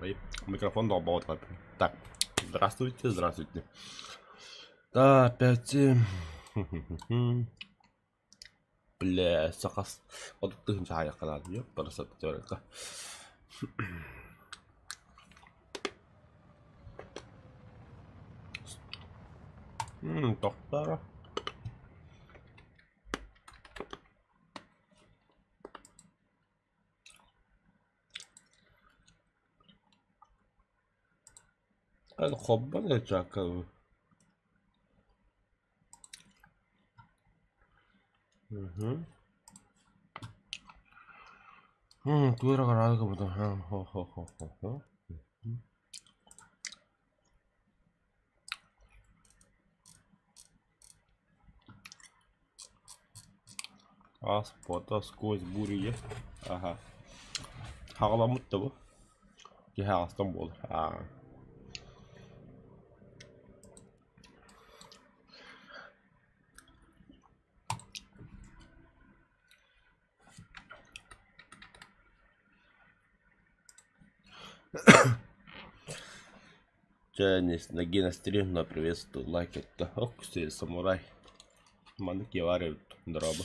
Ой, микрофон долбоот. Так, здравствуйте, здравствуйте. Да, опять... Бля, сахас. 30 тыһыынча хаайахха наада, ёппарасат. Тохтооро. Хоббан ыччакка Туора хо-хо-хо-хо. Ааспата сквозь бурю есть. Ага. Хаҕаламмыт да бу. Киһи аҕастан буолар. Аа. Чэ, ноги на стрим, но приветствую, лайк это. Ох, самурай. Маннык киэвар эбит, дорообо.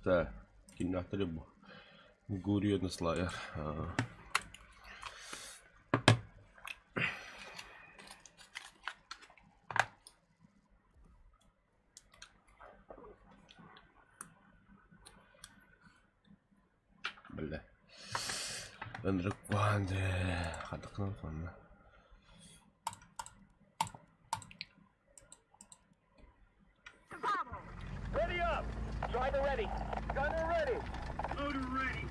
Так, кимнээхтэрий бу? Гурья Слайер. Бля. Ынырык куһаҕан дии. Хатыкынан хонно. Ready up! Driver ready! Gunner ready! Loader ready!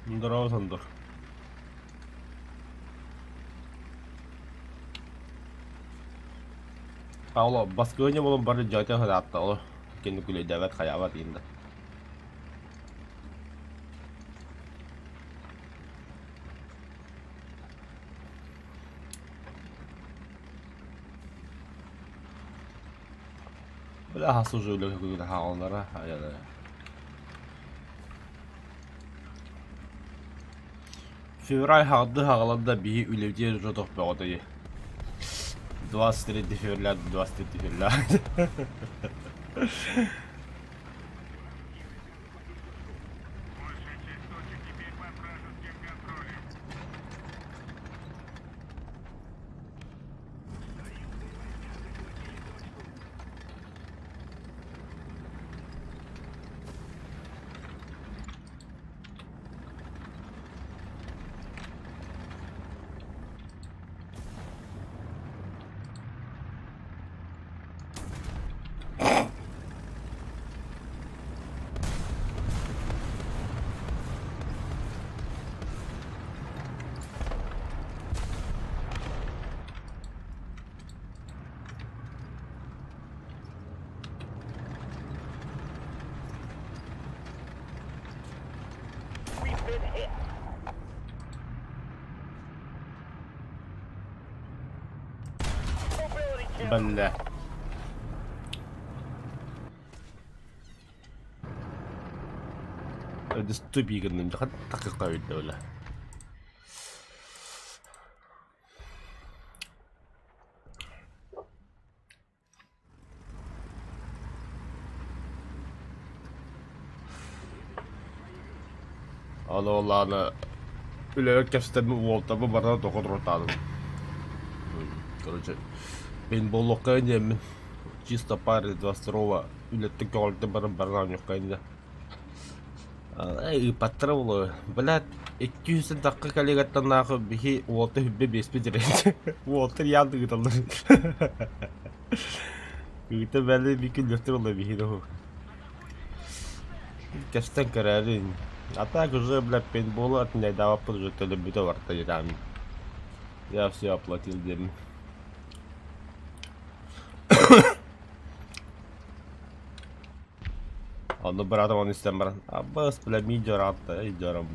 Здорово, Сандор. Алло, баскыня болон бары жайта хыраатта оло. Кенни күлэйдээбэт хайаабат иин да. Бля, хас уже үлэ күнү хааллара. Февраль хаҕды хаҕаланда биһи үлэбитигэр уже тохпоҕото 23 февраля, 23 февраля. Большая часть точек теперь под вражеским контролем. We've been hit. Mobility kill. Бля. Дистопия гынным дакыка өйдөөлө. Аны олааны үлэлэр кэпсэтэммин уолтарбын барытын тоҕо туртаадым. Короче, пейнтболлуохха диэммин. Чисто парень 22 үлэттэн көҕүлтэн баран баран оонньуохха иннэ. Ыыппаттара буолуо. Блядь, 200 тахха коллегаттан наахы биһи уолта хүббэ биэспит эрэ. Уолтар яан ыыталлар. Ыыта бэли бикин лөктөр олла биһи да Кэстэн көрөөрүн. А так уже, блядь, пейнтболу от меня даваппыт уже төлөбүтэ барта дьаам. Я все оплатил диэн. Онно быраатым ону истэн баран, аббас, бля, мин дьораатта, эй дьором.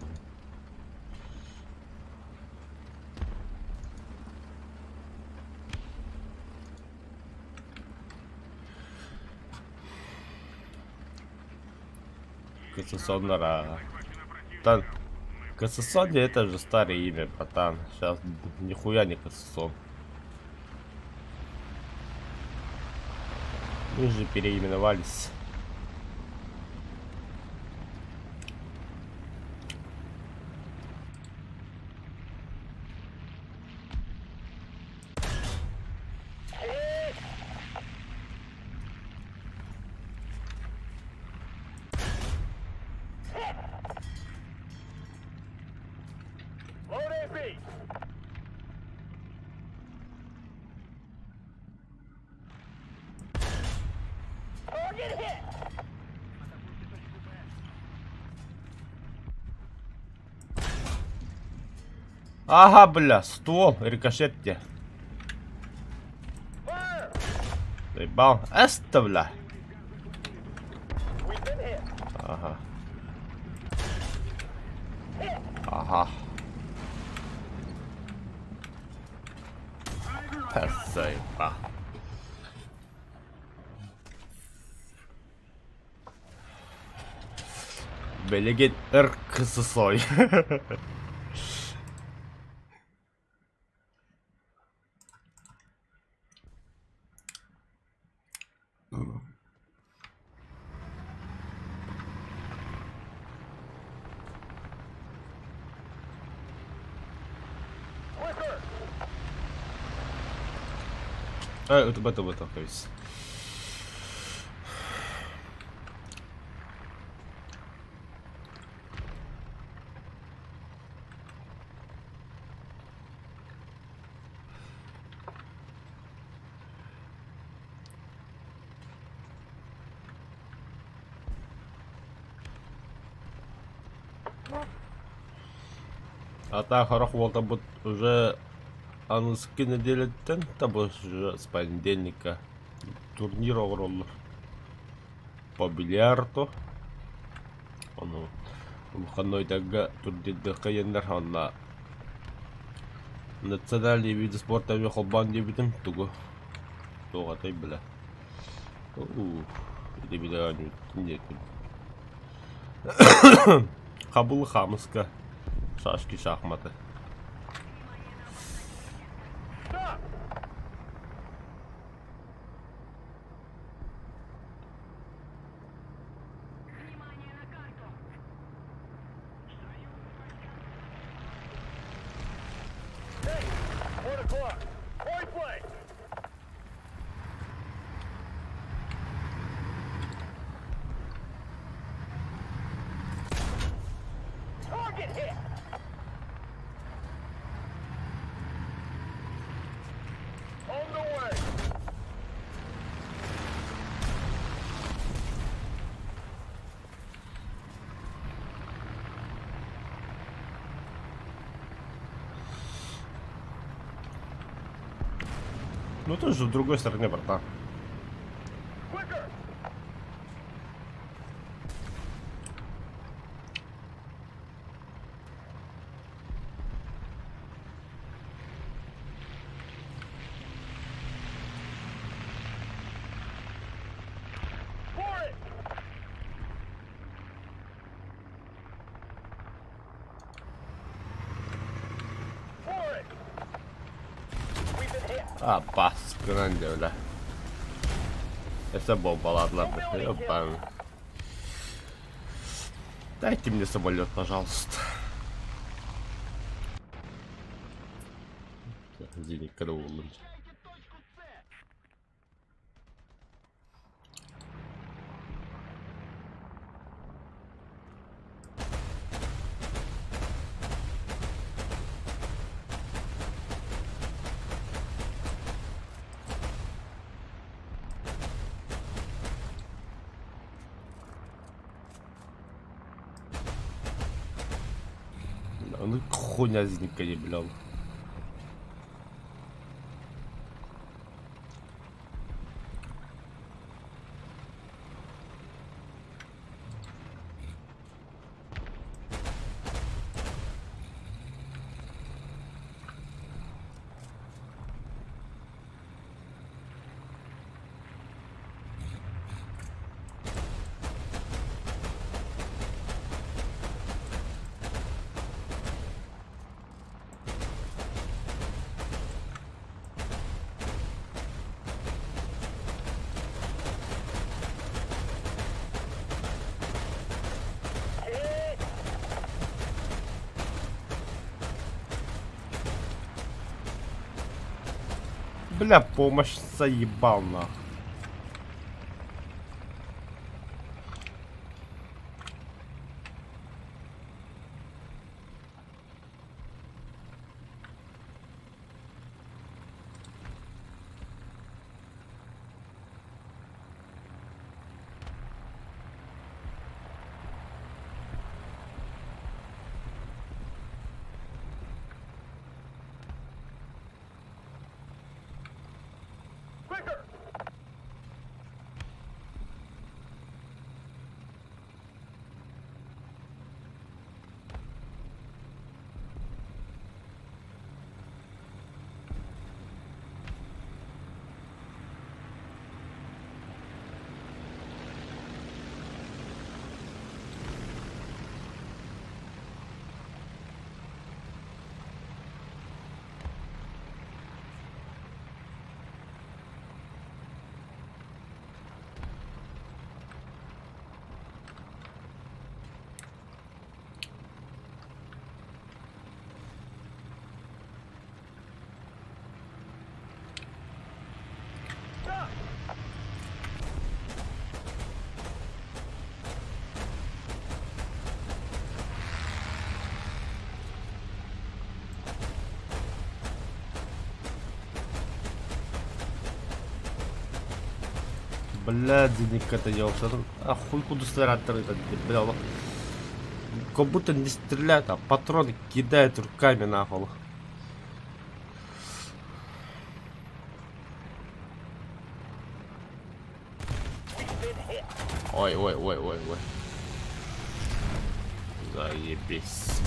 Кысысоннара. Тан, Кысысон это же старое имя, братан. Сейчас нихуя не Кысысон. Мы же переименовались. Load AP. Target hit. Ага, бля, ствол, рикошет тебе. Заебал. Эста, бля. Ага. Ага. Заебал. Билигин өр кысысой. Э, это, то есть. А так хорох уолтарбыт уже аныгыскы нэдиэлэттэн уже с понедельника турнир оҥороллор по бильярду. Ону выходнойдарга турнирдыахха диэннэр уонна национальные виды спорта эмиэ холбоон диэбитим тугу туох этэй бile. Уу ити бile оонньуубутун диэтим. Хабыл хаамыска шашки шахматы. Hey, 1 o'clock. Point blank. Target hit. On the way. Ну тоже в другой стороне, братан. Quicker. For it. For it. We've been hit. А, бас, гынан бля. Это бомбаладылар, бля. Ёбан. Дайте мне самолет, пожалуйста. Зенитка буоллун. Хуйня зеникка дии бля. Hit! Бля, помощь заебал нах. Quicker! Stop! Бля, зеникка делался. А хуй куда стрелять, бля. Как будто не стреляет, а патроны кидает руками нахуй. We've been hit. Ой, ой, ой, ой, ой. Заебись.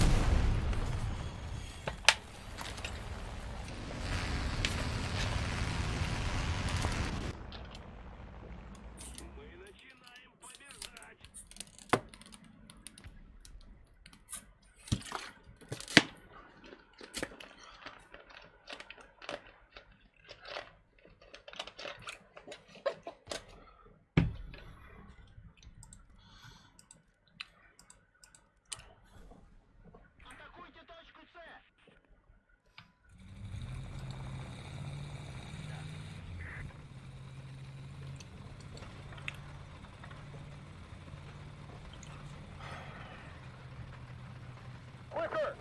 Атакуйте точку С! Quicker!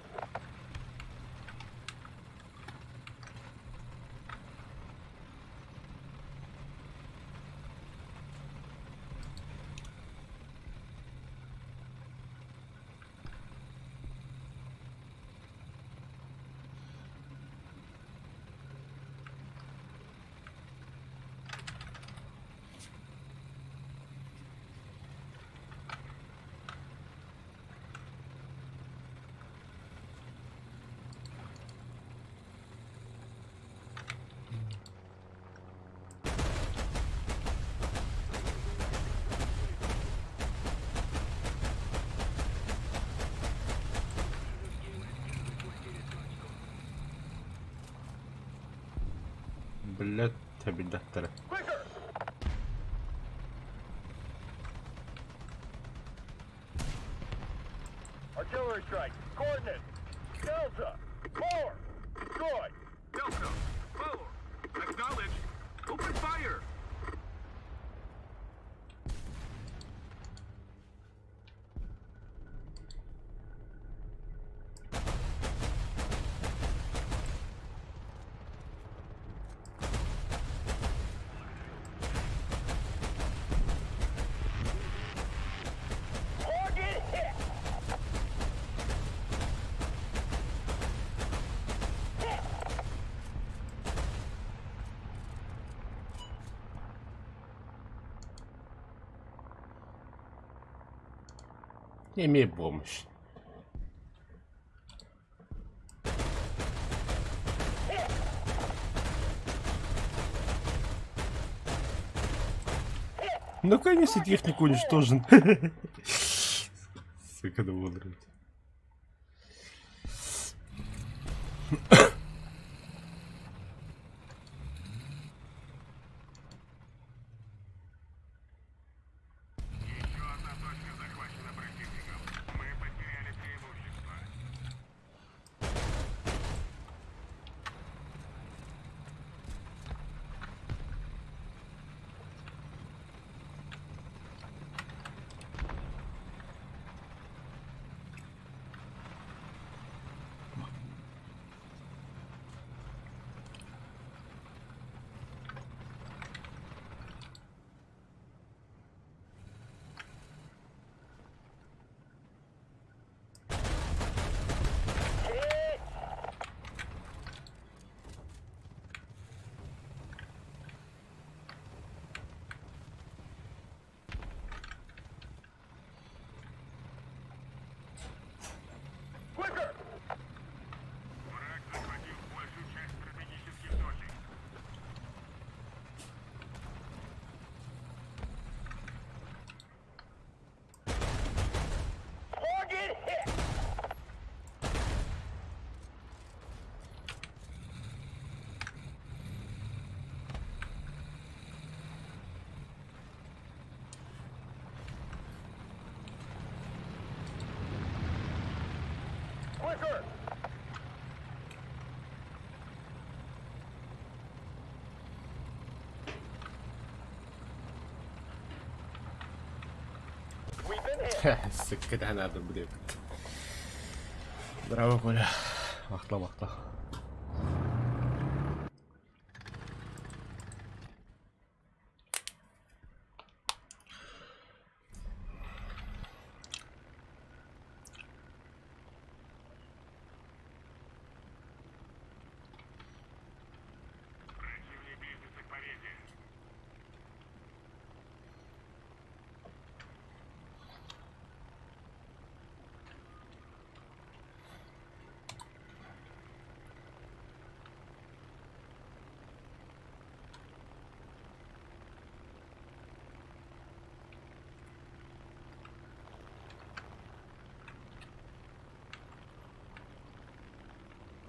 Бля, табидаттара. Quicker! Artillery strike. Coordinates. Delta. 4. Destroy. Delta, 4, acknowledge. Open fire. Эмиэ помощь. Наконец-то техник уничтожен. Сука, думал, Еще одна точка захвачена противником. Мы потеряли преимущество. Hit! Quicker! Враг захватил большую часть стратегических точек. Target hit! Quicker! We've been hit. Сука, надо будет. Браво, Коля. Махтал, махтал. Противник близится к победе.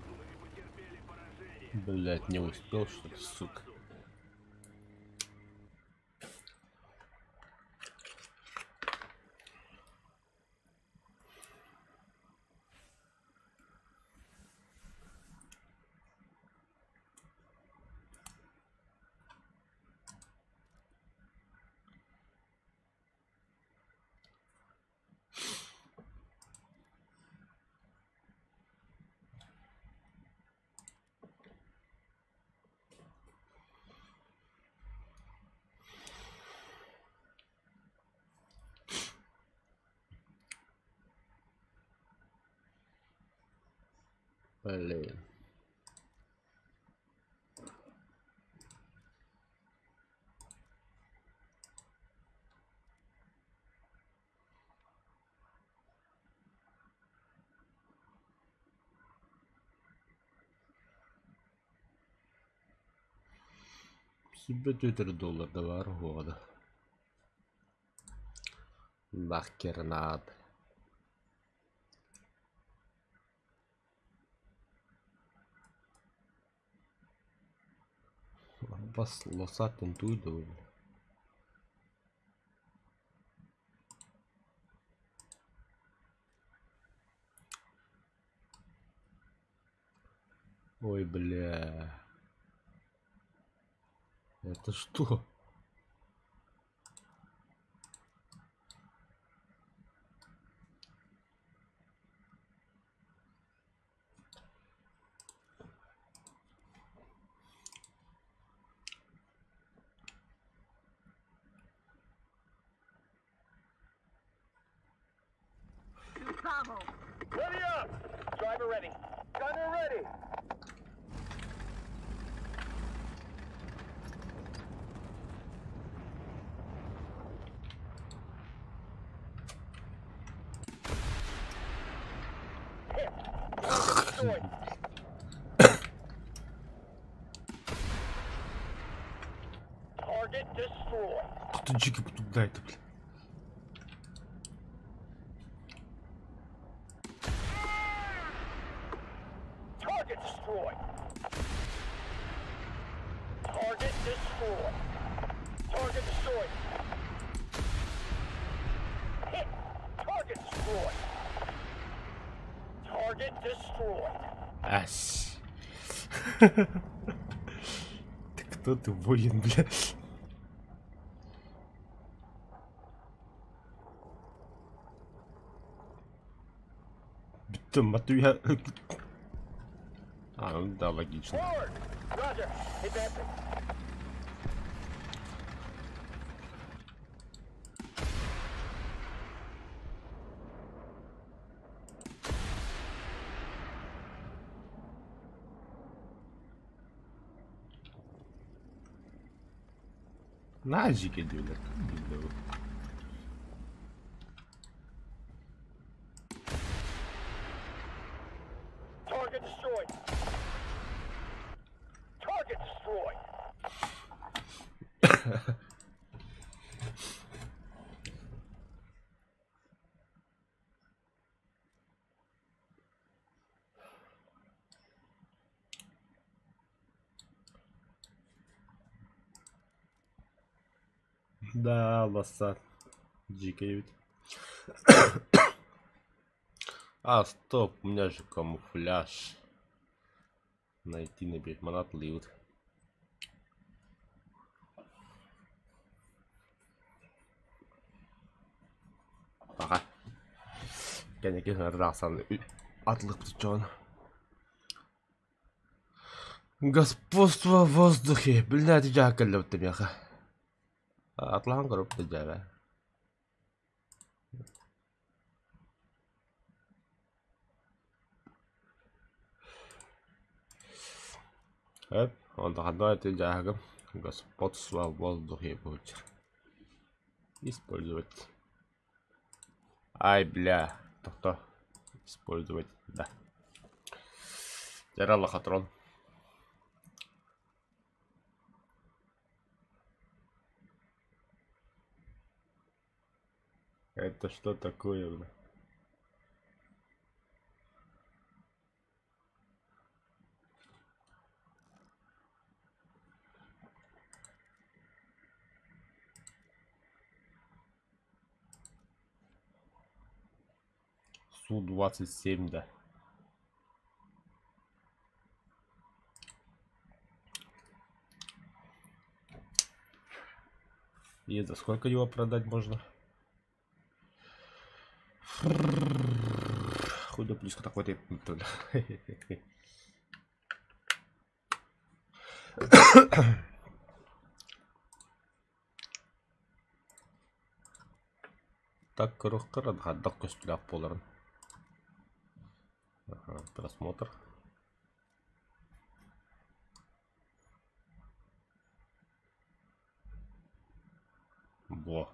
Мы потерпели поражение. Блять, не успел, что ли, сука. Блин. Себе 4 доллар давар года. Нахер надо. Бас лосатын туйду. Ой, бля. Это что? Ready up! Driver ready. Gunner ready. destroyed. Target destroyed. Кто джики потугдает, бля. Target destroyed. Target destroyed. Target destroyed. Hit. Target destroyed. Target destroyed. Ась. Ты кто ты, воин, бля? Бүттүм, а я... А, ну да, логично. Forward. Roger. Advancing. Nazik ediyorlar. Target destroyed. Target destroyed. Да, лоса. Дикая ведь. А, стоп, у меня же камуфляж. Найти набить манат ливт. Ага. Кэнники ырдаасан атлык чон. Господство в воздухе. Блядь, я кэллэбит миэхэ. Атлахан көрөп дьээбэ. Эп, онто ханна эти дьааһыгым. Господство в воздухе будет. Использовать. Ай, бля. Тохто. Использовать, да. Дьэ, лохотрон. Это что такое, бля? Су-27, да. И за сколько его продать можно? Худо близко такой ты. Так көрөххөр хайдах көстүүлээх буоларын. Ага, просмотр. Во.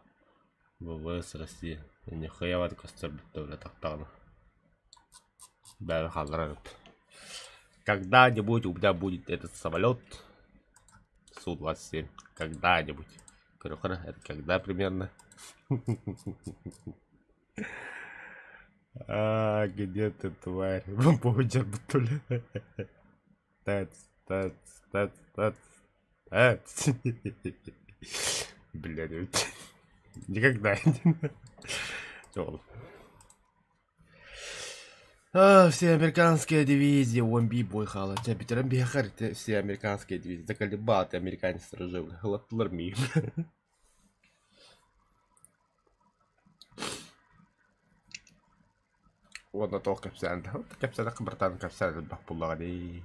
ВВС Россия. Нихуя ват көстөр бүттэ тахтаҕына. Бәрі хаалларар эбит. Когда-нибудь у меня будет этот самолет Су-27. Когда-нибудь. Көрөххөр, это когда примерно? А, где ты, тварь? Боже, бутуля. Тац, тац, тац, тац, тац. Блядь, ведь никогда не. Всё. А, все американские дивизии, ОМБ бойхала. Тебя Питером Бехар, все американские дивизии. Заколебал ты американец сражил. Латларми. Уонна туох кэпсээн кэпсээн братан кэпсээн элбэх буоллаҕа дии.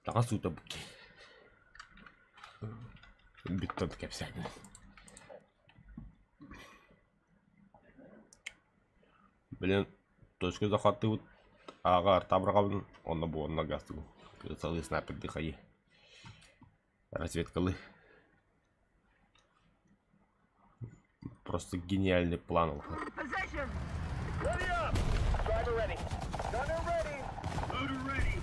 Таҥас уута бу бүттэн кэпсээн. Блин, точка захватывают. Ага, арта онно буонна гастыгын. Целый снайпер дыхайы. Разведкалы. Просто гениальный план. Position. Ready up! Driver ready. Gunner ready. Loader ready.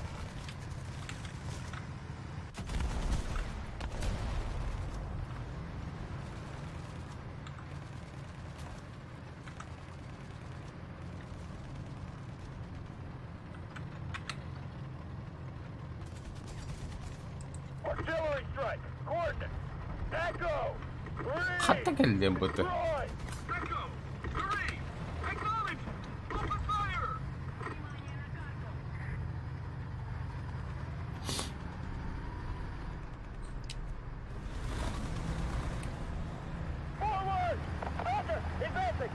Artillery strike. Coordinates. Echo. Three. Хатта кэллиэн быты. Destroy. Echo. Three. Acknowledge. Open fire. Forward! Roger! Advancing!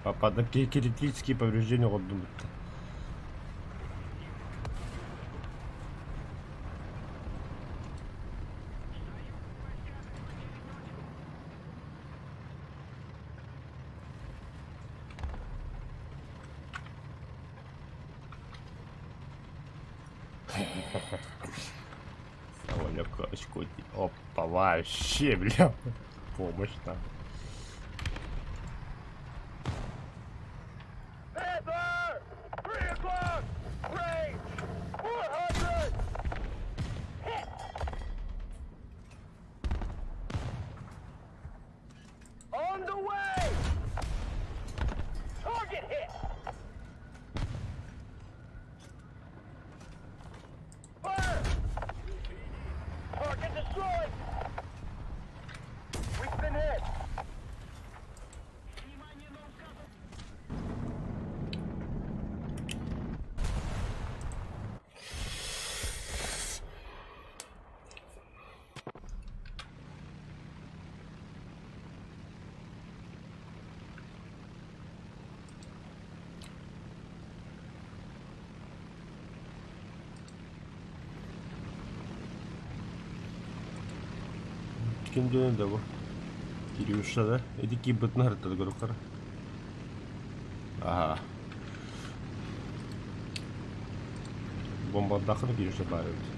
Папа, такие критические повреждения вот думают. Опа, вообще, бля. Помощь там. Panther! 3 o'clock! Range! 400! Hit! On the way! Target hit! Fire! Target destroyed! We've been hit! Ким дөнө да бу? Кирюша да? Эти кибытын харыттады көрүк Ага. Бомбардахын Кирюша бар эбит.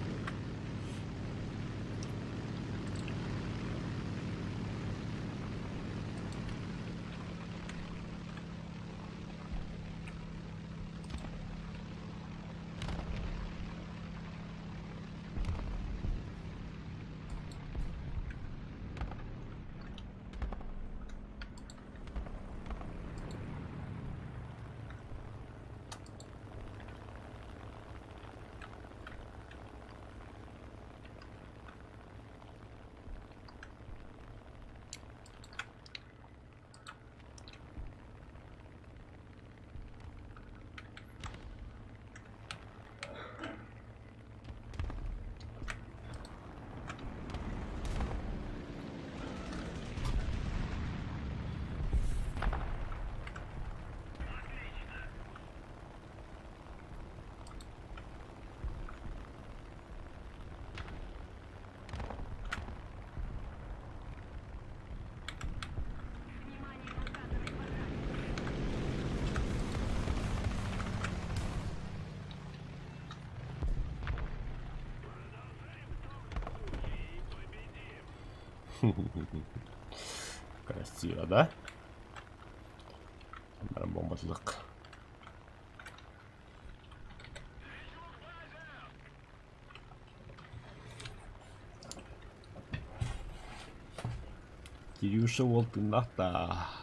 Красиво, да? Бомбазлык. Кирюша уол тыыннаах.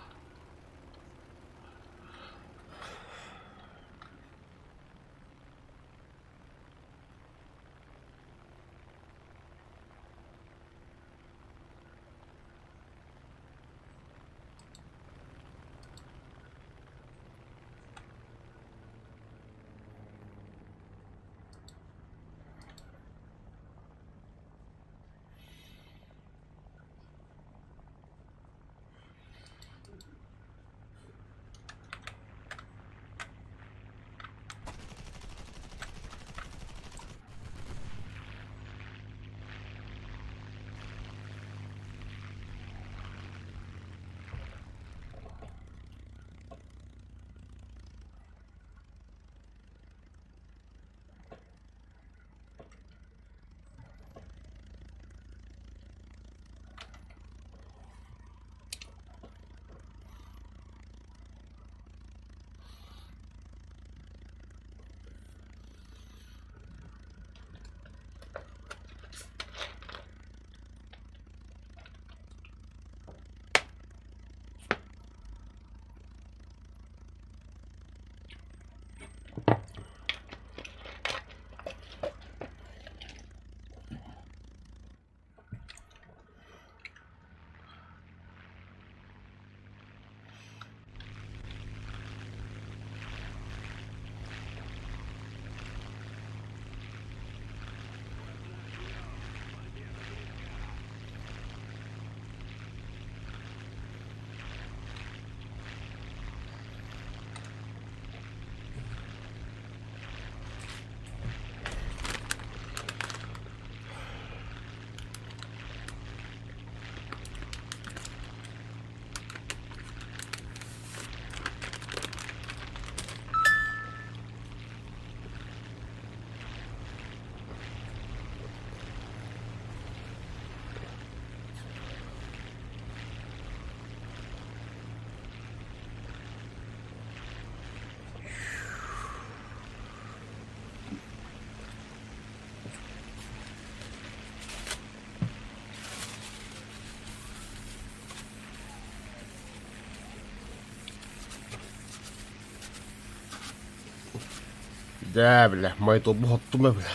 Да, бля, мониторбун хоттум бля.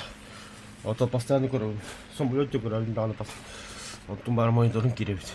Ото постоянно көрөбүн. Самолет көрөбүн даҕаны пас. Онтум баар мониторун киирэбит.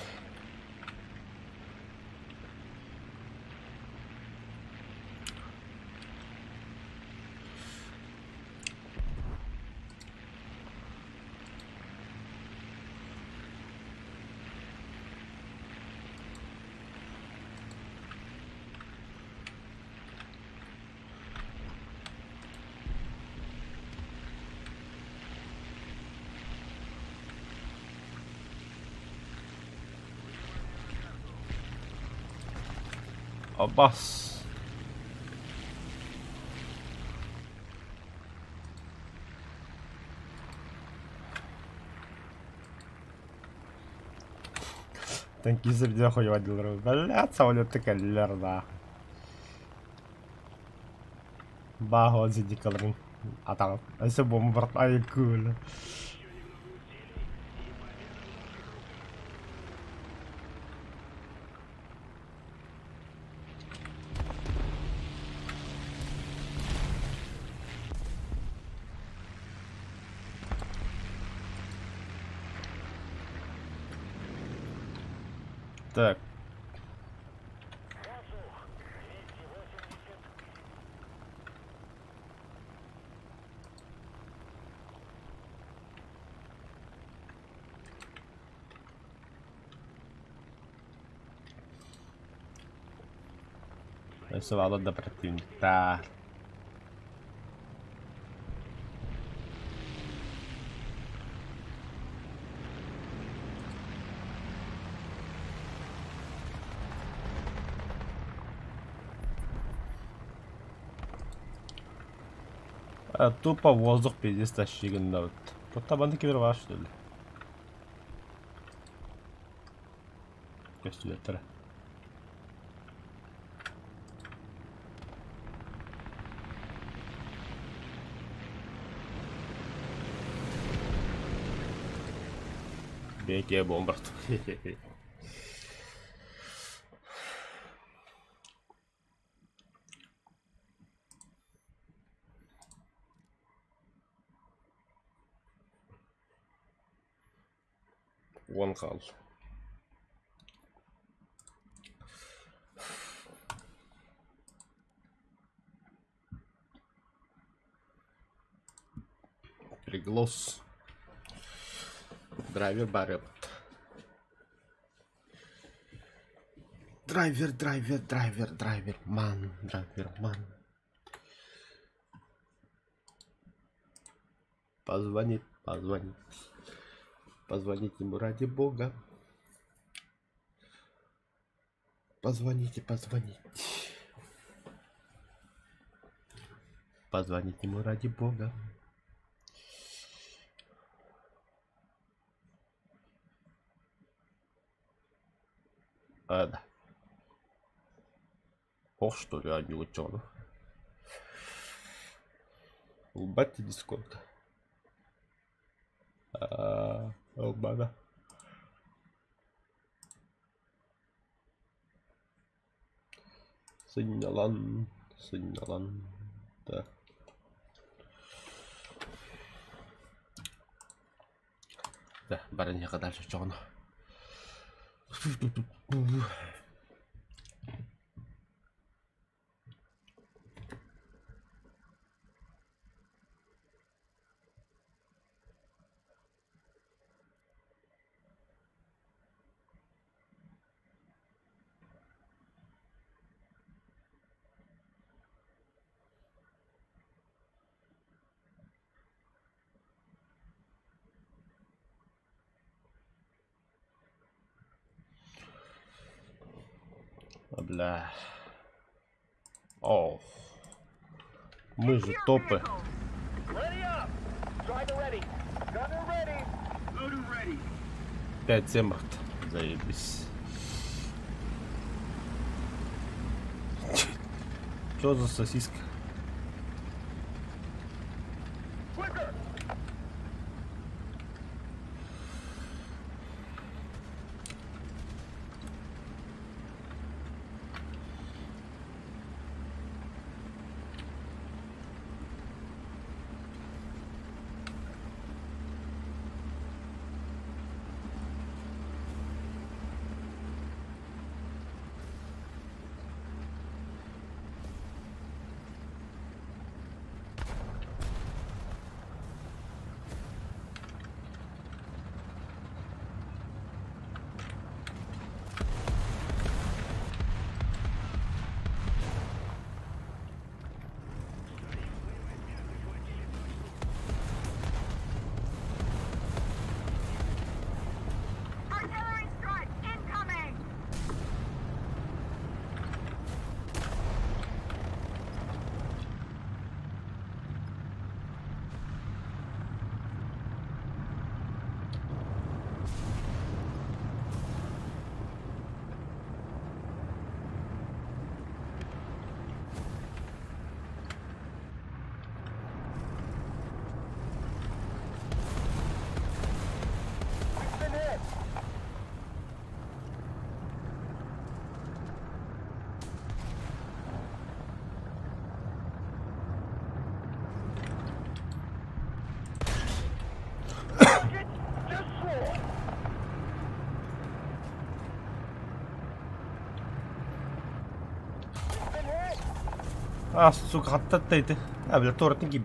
Абас. Танкист где хуй водил. Блядь, самолет кэллилэр да. Бааһон сидикаларын атаҕын. Өссө бомбарт айкуул. Так. Өссө баалар да противниктар. А, тупо воздух пиздец тащигин вот. Тут табаны кибер ваш, что ли? Көстүлэттэрэ. Беке бомбарт. Уон хаал. Приглас. Драйвер барып. Драйвер, драйвер, драйвер, драйвер, ман, драйвер, ман. Позвонит, позвонит. Позвонить ему ради бога. Позвоните, позвоните. Позвонить ему ради бога. А, да. Ох, что ли, они ученых. Убать дискорд. А, Обана. Сыннялан, сыннялан. Да. Да, бараньяха дальше чоно. Бля. О. Мы же топы. 5-7 Заебись. Чё за сосиска? А, сука, хаттатта. А, бля, торт не гиб.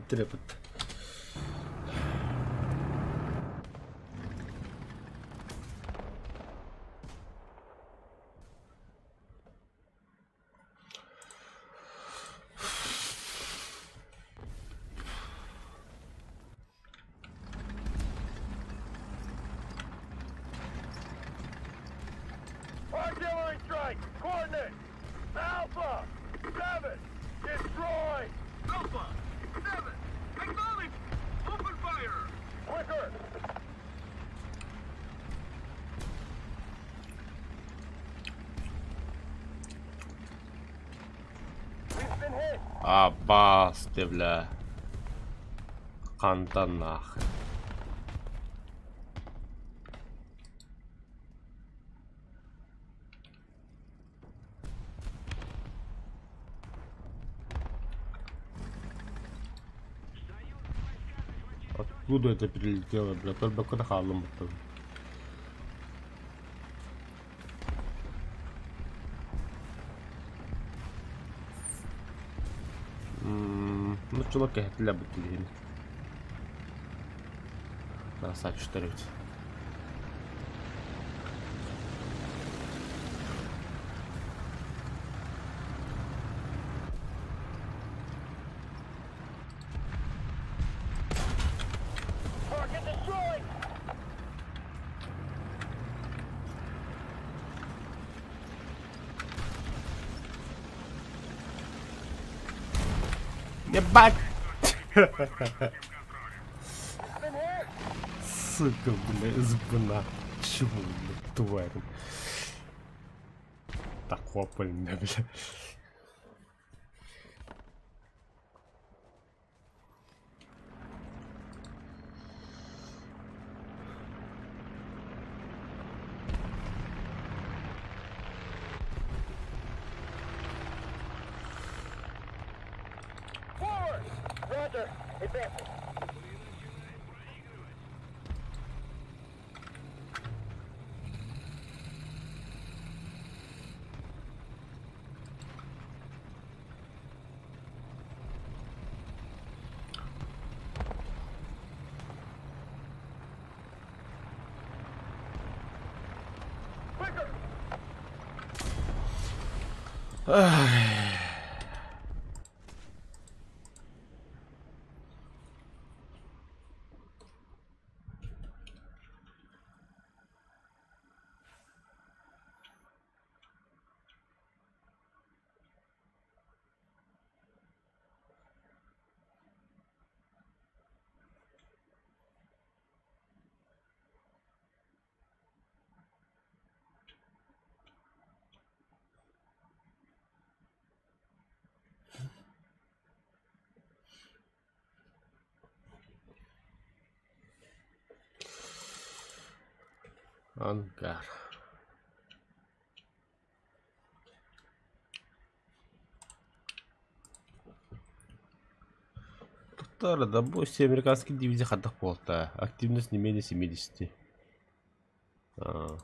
Artillery strike! Coordinates! Alpha! 7! Destroy! Alpha! 7! Acknowledge! Open fire! Quicker! We've been hit! А, басты, бля. Хантан нахуй. Откуда это прилетело, бля? Только куда халом потом. Ну, чулак я бутылин. Красавчик, ведь. Target destroyed! Ебать! Been hit! Сука, бля, избна. Чего, бля, тварь. Так, опольно, бля. Forward! Roger! Advancing. Quicker! Ангар. Доктор, допустим, американский дивизия хатах полта. Активность не менее 70. А.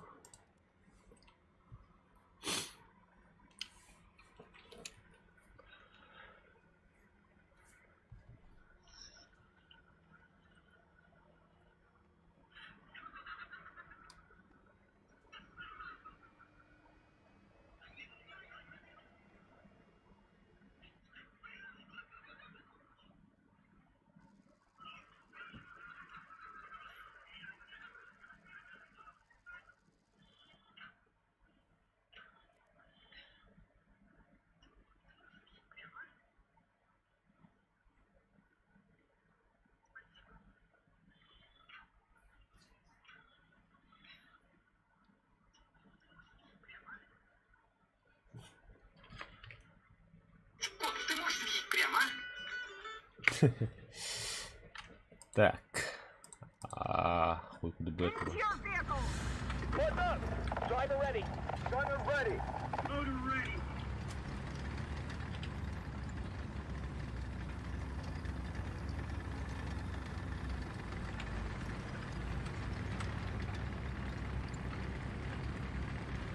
Ты можешь видеть прямо? Так. А, хуй куда бы это. What's up? Driver ready. Gunner ready. Loader ready.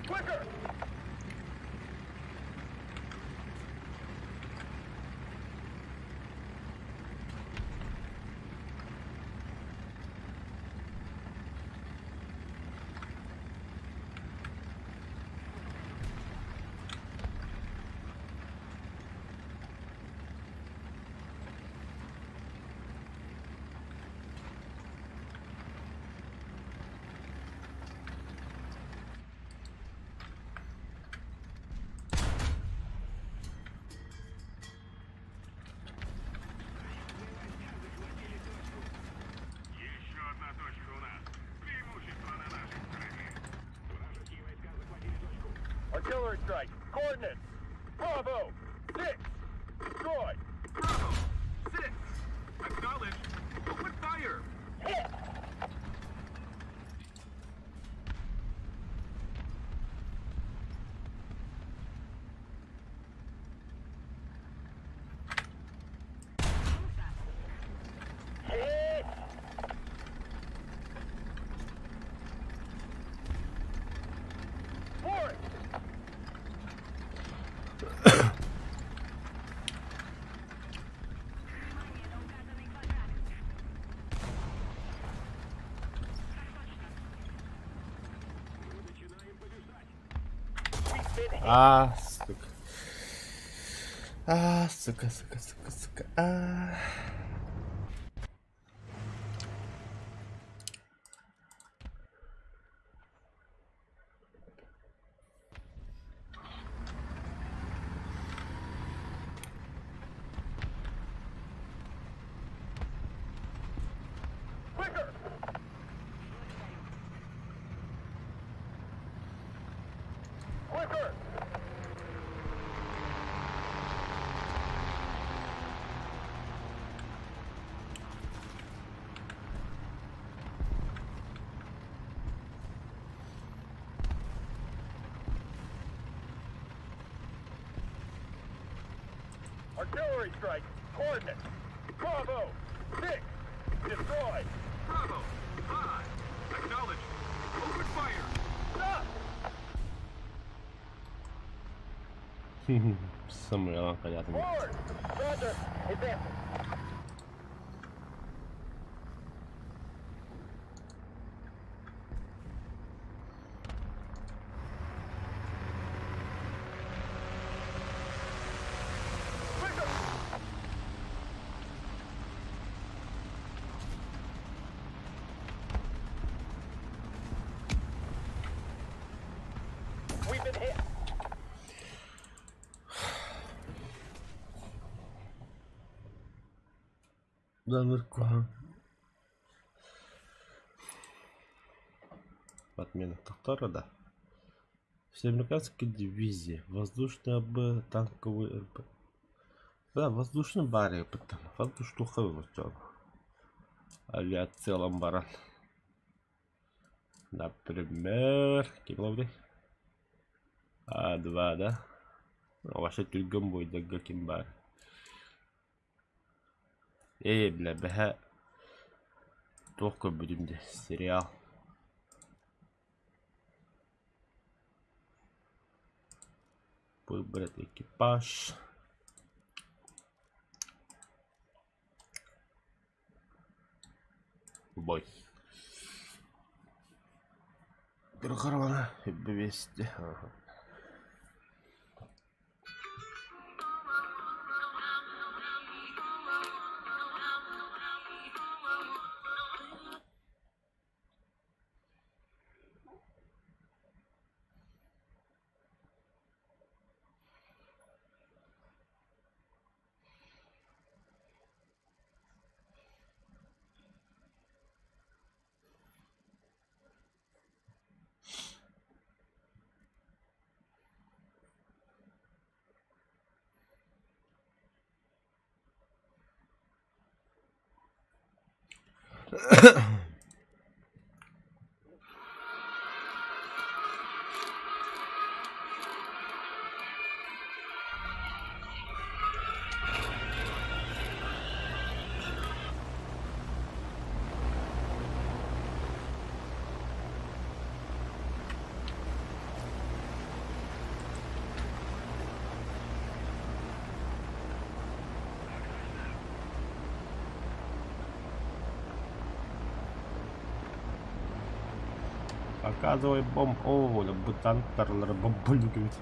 Quicker! Artillery strike. Coordinates. Bravo. 6. Destroyed. Bravo! 6! Acknowledged! Open fire! Hit. Hit. Forward. We've been hit. А, сука. А, сука, сука, сука, сука. А. Quicker. Quicker. Artillery strike. Coordinates. Bravo. 6. Destroyed. Bravo! 5! Acknowledged! Open fire! Stop. Сымыйалаан хайаатым. Forward. Roger. Advancing. Quicker. We've been hit. Замыркуха. Отмена Тахтара, да. Всеамериканские дивизии. Воздушная Б, танковый РП. Да, воздушный баре, потом. Воздушный хавы, Авиация баран. Например, кем ловли? А2, да? Вообще түргөн бойдага ким бар? Эй, бля, бэһэ туох көрбүтүм де сериал. Выбрать экипаж. Бой. Каравана 200. Ага. Показывай бомб. О, да бу танктарлары бомбалюк эбит.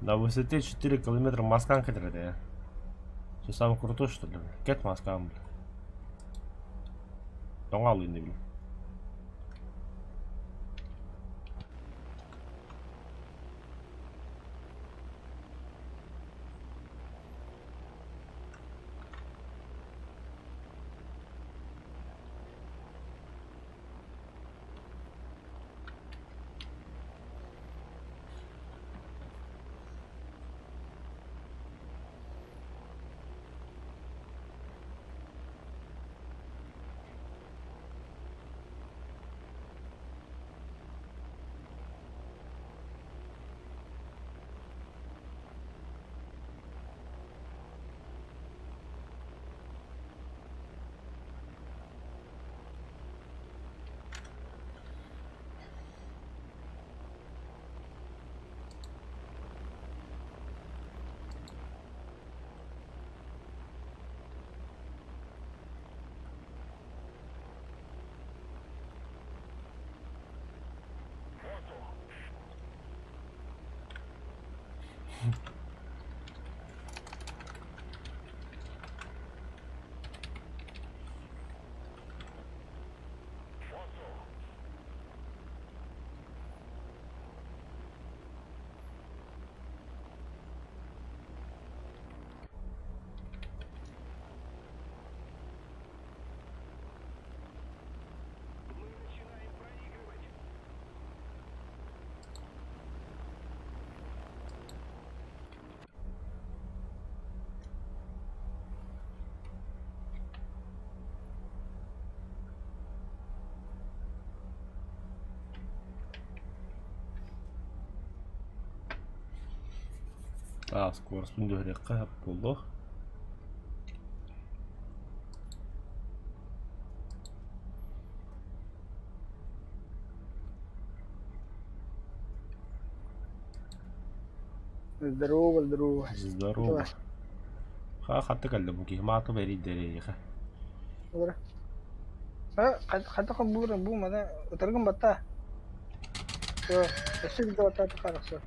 На высоте 4 километра Москван кэтэрэ. Что, самый крутой, что ли? Кэт Москван, бля. Тоҥаалыын били. А, скоростун түһэриэххэ сөп буолуо. Здорово, здорово. Здорово. Ха хатта кэллим киһи мааты бэрийдэриэхэ. Хайдах бур бу мана ытыргын батта. Өссө биирдэ баттаата харахса.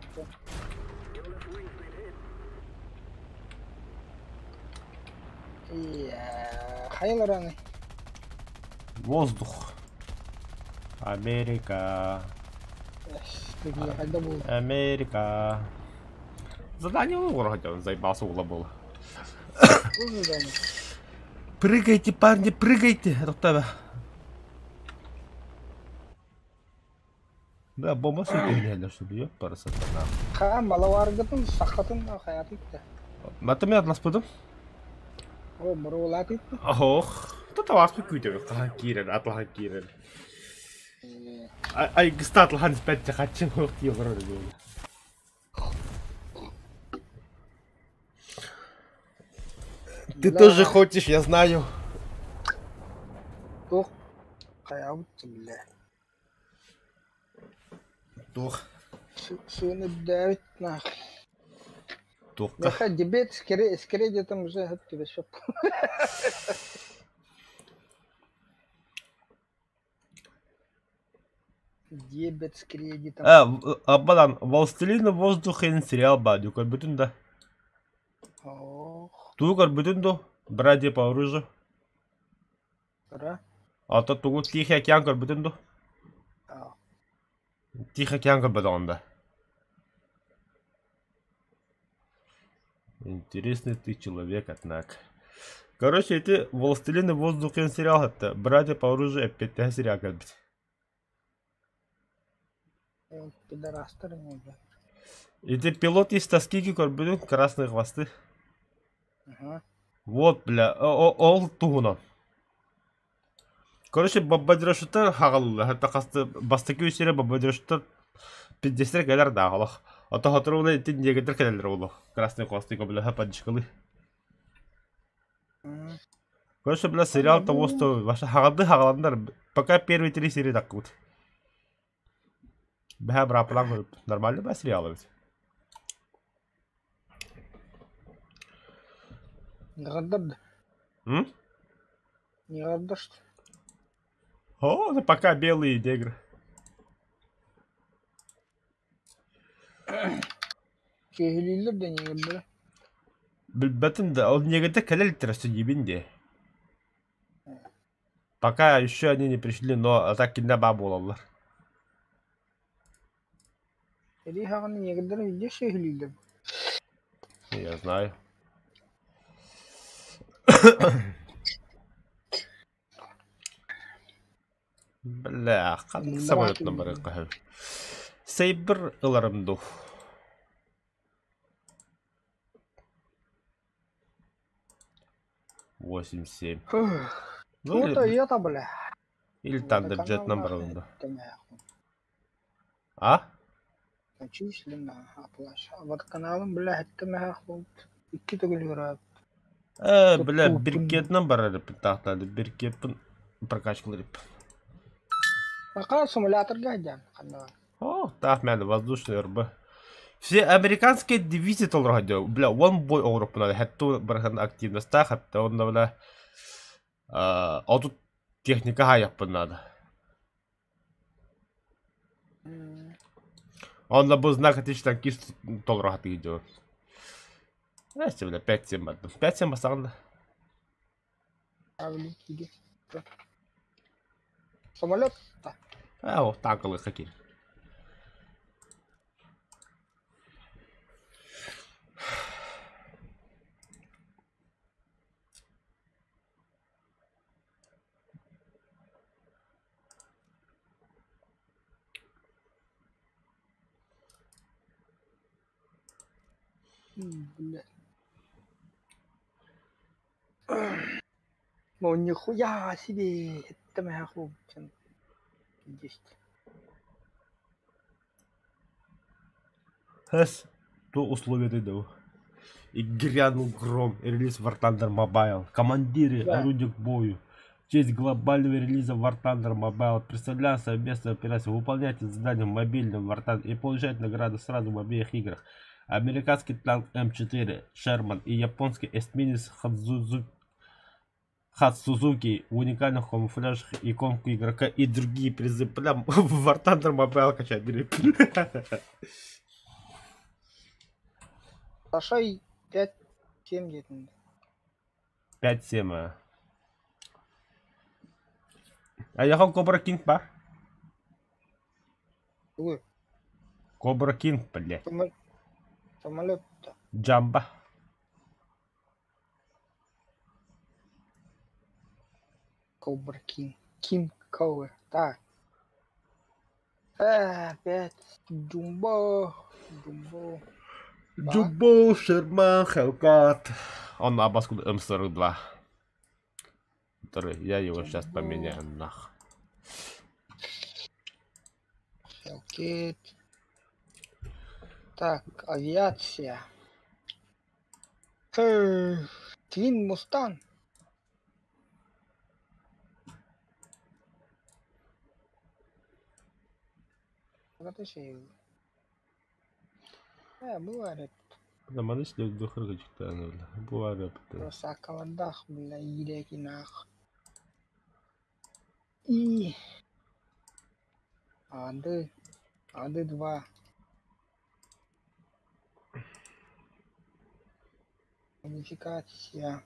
Хайалараны? Воздух. Америка. Америка. Задание хотя он заебался угла было. Прыгайте, парни, прыгайте. Да, бомба сөтөллө что ли, ёпарасатана. Ха, малаваргытын, сахатын хаятыкта. Матами атласпытым. О, мурулатыкта. Ох, тут вас күйдө хаан киирер, атлахан киирер. Ай, гыстатлахан спәтте хатчын ох тие барар диэн. Ты тоже хочешь, я знаю. Туох хайабыт бля. Туох. Сыны давит нахуй. Туохка. Меха дебет с кредитом уже тебе все. Дебет с кредитом. Абадан, Властелин воздуха сериал бадю, көрбүтүн да. Ох. Тугу көрбүтүн ду, братья по оружию. Ра. А то тугу Тихий океан көрбүтүн ду. Тихий океан көрбөтөҕүн да. Интересный ты человек, однако. Короче, эти Властелины воздуха сериал это братья по оружию опять сериал көрбүт. Пидорастер не бля. Эти пилот из Тоскиги көрбүтүн красные хвосты. Ага. Вот, бля, ол туһунан. Короче, бомбардировщиктар хагалылар. Хатта хасты бастакы үсере бомбардировщиктар пиздестер кэлэр да агалах. Ото хотору ити негетер кэлэллэр олох. Красные хвосты бля поддержкалы. Короче, бля, сериал того, что вообще хагады хагаландар. Пока первые три серии так вот. Бля, бра, нормально бля сериал ведь. Не гаддад. М? Не гаддашт. О, это пока белые негры. Сүөһүлүүллэр да ньиэгирдэрэ. Билбэтим да, ол ньиэгирдэр кэлэ иликтэр өссө диибин дии. Пока еще они не пришли, но а так кинилэр баар буолаллар. Сэрии саҕана ньиэгирдэр илдьэ сүөһүлүүллэр. Я знаю. Бля, ханнык самолетунан барыахха сөбүй? Сейбр ыларым дуу? 8-7. Ну, Ну, Тойота, бля. или Тандерджетынан барабын дуу? А? Численно оплачивал. Водоканалым, бля, это мехахлут. Икки төгүл ыраат. Бля, биркетинэн барар эппин таахтаады. Биркеппин прокачкалар эппин. Пока симуляторга сылдьан ханна О, таах мээнэ воздушный РБ. Все американские дивизии толоро сылдьар. Бля, one boy оҥоруохпун хэтту барыхан активностаах хэттэ онно бля отут техника хаайахпын наада. Онно бу знак отличия танкист толоро сатыы дьон. Знаете, бля, 5-7 бардым. 5-7 бастаҕын да. Самолет О, танкалыахха киир. Бля. Ну нихуя себе! Это моя хлопчин. 10. Хэс, то условия ты дал. И грянул гром, и релиз War Thunder Mobile. Командиры, Да. орудия к бою. В честь глобального релиза War Thunder Mobile представляю совместную операцию. Выполняйте задания в мобильном War Thunder и получайте награды сразу в обеих играх. Американский танк М4 Шерман и японский эсминец Хацузуки в уникальных камуфляжах, иконку игрока и другие призы. Бля, в War Thunder Mobile качать бери. Саша 5-7 где-то. 5-7. А. А я Кобра Кинг бар? Ой, Кобра Кинг, блядь. Самолет-то. Джамба. Кобра Кинг. Кинг Кобра. Так. Опять Джумбо. Джумбо. Джумбо, Шерман, Хелкат. Он Абаску М42. Который я его сейчас поменяю нах. Хелкет. Так, авиация. Твин Мустанг. Бывает. Сакаладах, бля, илекинах. И ады, ады 2. Модификация.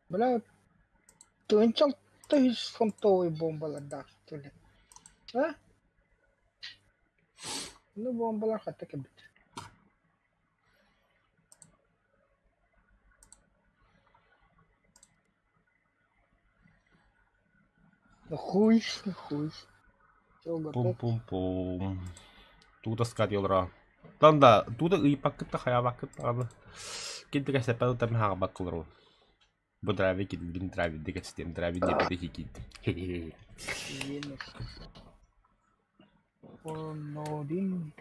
Бля, ты тысяч фунтовый бомбалар что ли? А? Ну, бомбалар хатта кэбит. Ну хуй, ну хуй. Все готово. Пум-пум-пум. Тута скадилра. Танда, тута и пакыта хаябакыта. Кинтигэ сепел там хагабакылру. Бу драви кит бин драви деген систем драви не беде хикит. Onodin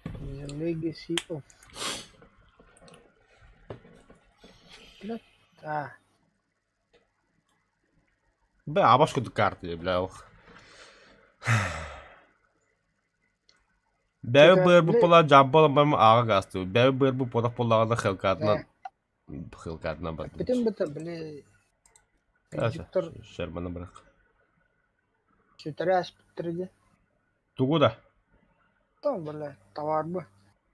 The Legacy of А. Бля, а башку карты, бля, ох. Бэби быр бу пола жаббал бам ага гасту. Бэби быр бу пола пола да хелкатна. Хелкатна бар. Бүтін бітір, бля. Виктор Шермана бірақ. Сүтәрәс бітірді. Тугу да. Там, бля, товар бы.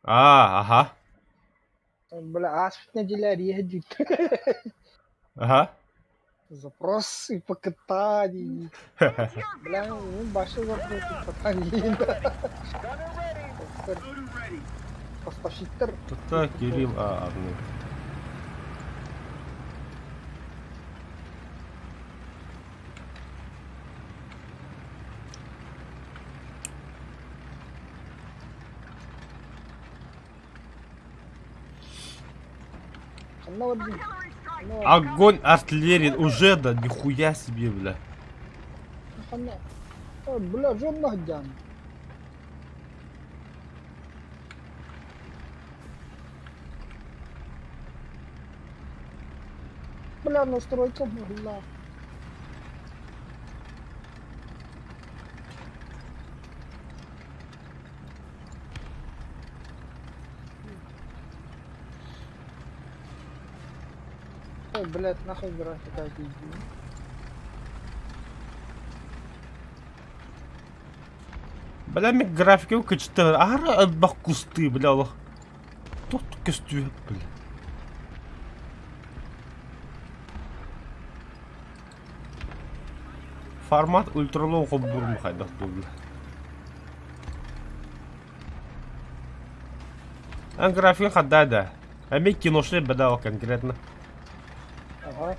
А, ага. Бля, ааспыт нэдиэлэ эрийэ дьиит. Ага. Запрос и по катании. Бля, ну большой вопрос и по катании. Поставщиктар. Тута Кирилл А. Арны. Ханна бардын? Огонь артиллерии уже да, нихуя себе, бля. Ханна. Бля, жонно сылдьан. Бля, настройка могла. Ой, блядь, нахуй графика иди. Бля, мен графика кычты. Ара бак кусты, бля, Аллах. Тут көстүү, бля. Формат ультралоу хоббурм хайдах бля. А графика хадда да. А мен киношный бедал конкретно. Ага.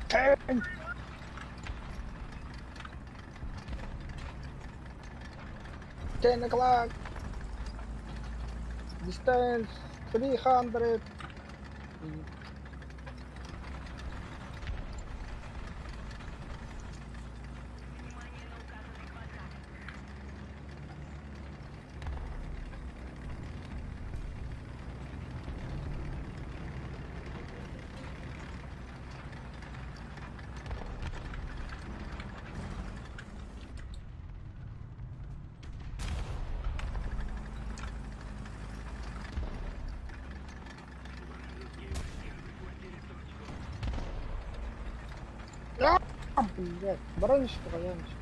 Ten. 10 o'clock. Distance 300. Блядь, баранчик, баранчик.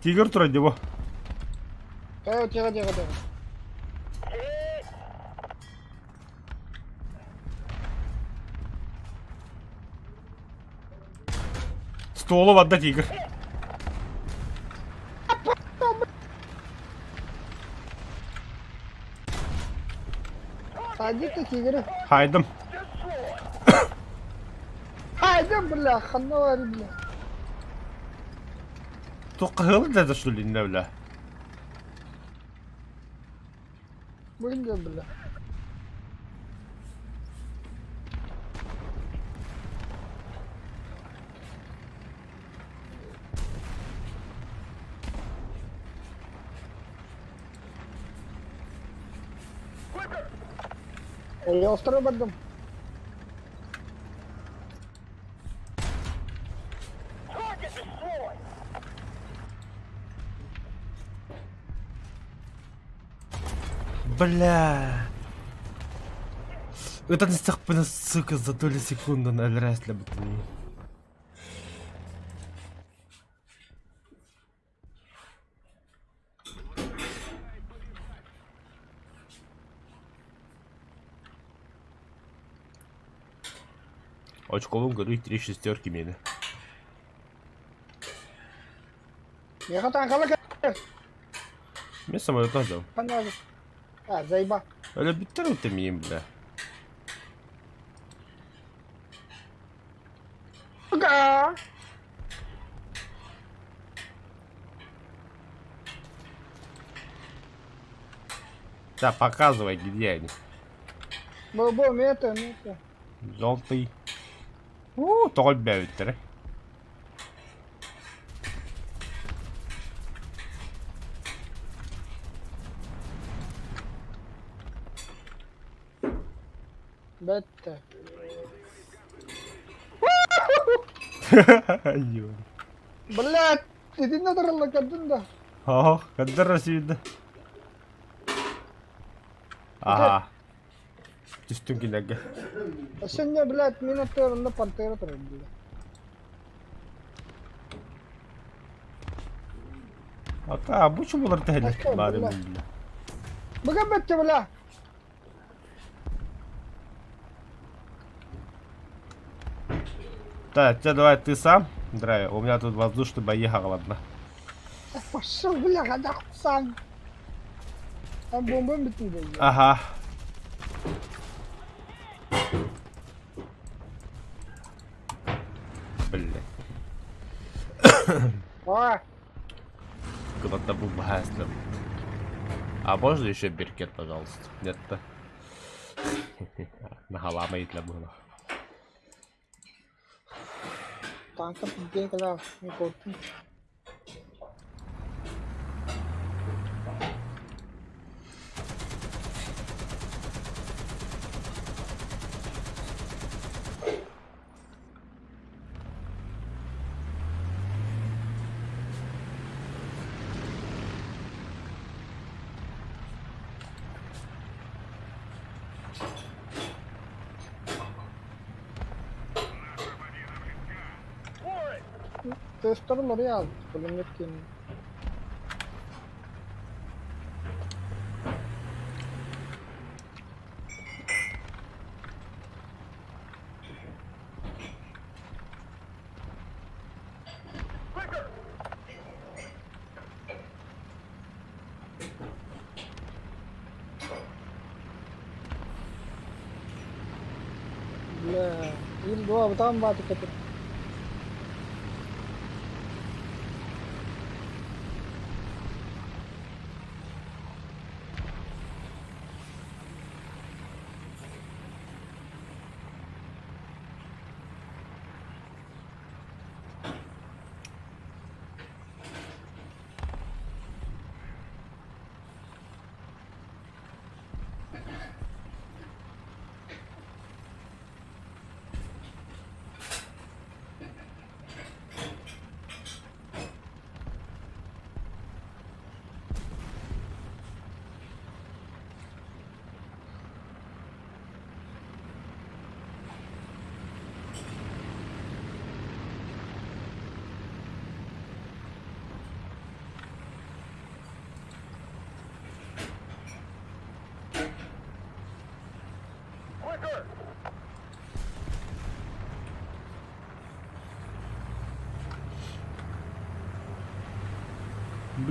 Тигр турар его. Э, тихо, тихо, тихо. Стволу отдать тигр. Сади ты тигры. Хайдым. Хайдым, бля, ханна бля. Туққыл да что ли, не бля. Блин, бля. Я устрою бардым. Бля. Это не сука, за доли секунды на для бутыни. Очковым году три шестерки мины. Я хотел Мен самолет взял. А, заеба. Öyle bitti miyim бля? Ага. Да, показывай, где они. Бу, мета, мета. Желтый. У, тоғыз бәуіттір. Бетте. Блядь, итиннэ тураллар көрдүн да. Оһох, көрдөр сүүрдэ. Аха. Түстүн кинилэргэ. Өссө блядь, мин аттыгар пантера турар блядь. Ата, бу чумулар тэһэлэр баар бile. Быга бетте бля. Так, тебе давай ты сам, драйвер. У меня тут воздушный бои ладно. Пошел, бля, гадах сам. Там бомба битин бля. Ага. Бля. А. Куда-то бомба А можно еще беркет, пожалуйста? Нет-то. Нагалама и для было. Танка пиздец, не копи. Тестер L'Oreal, пулемет кин. Бля, им два, там батыка.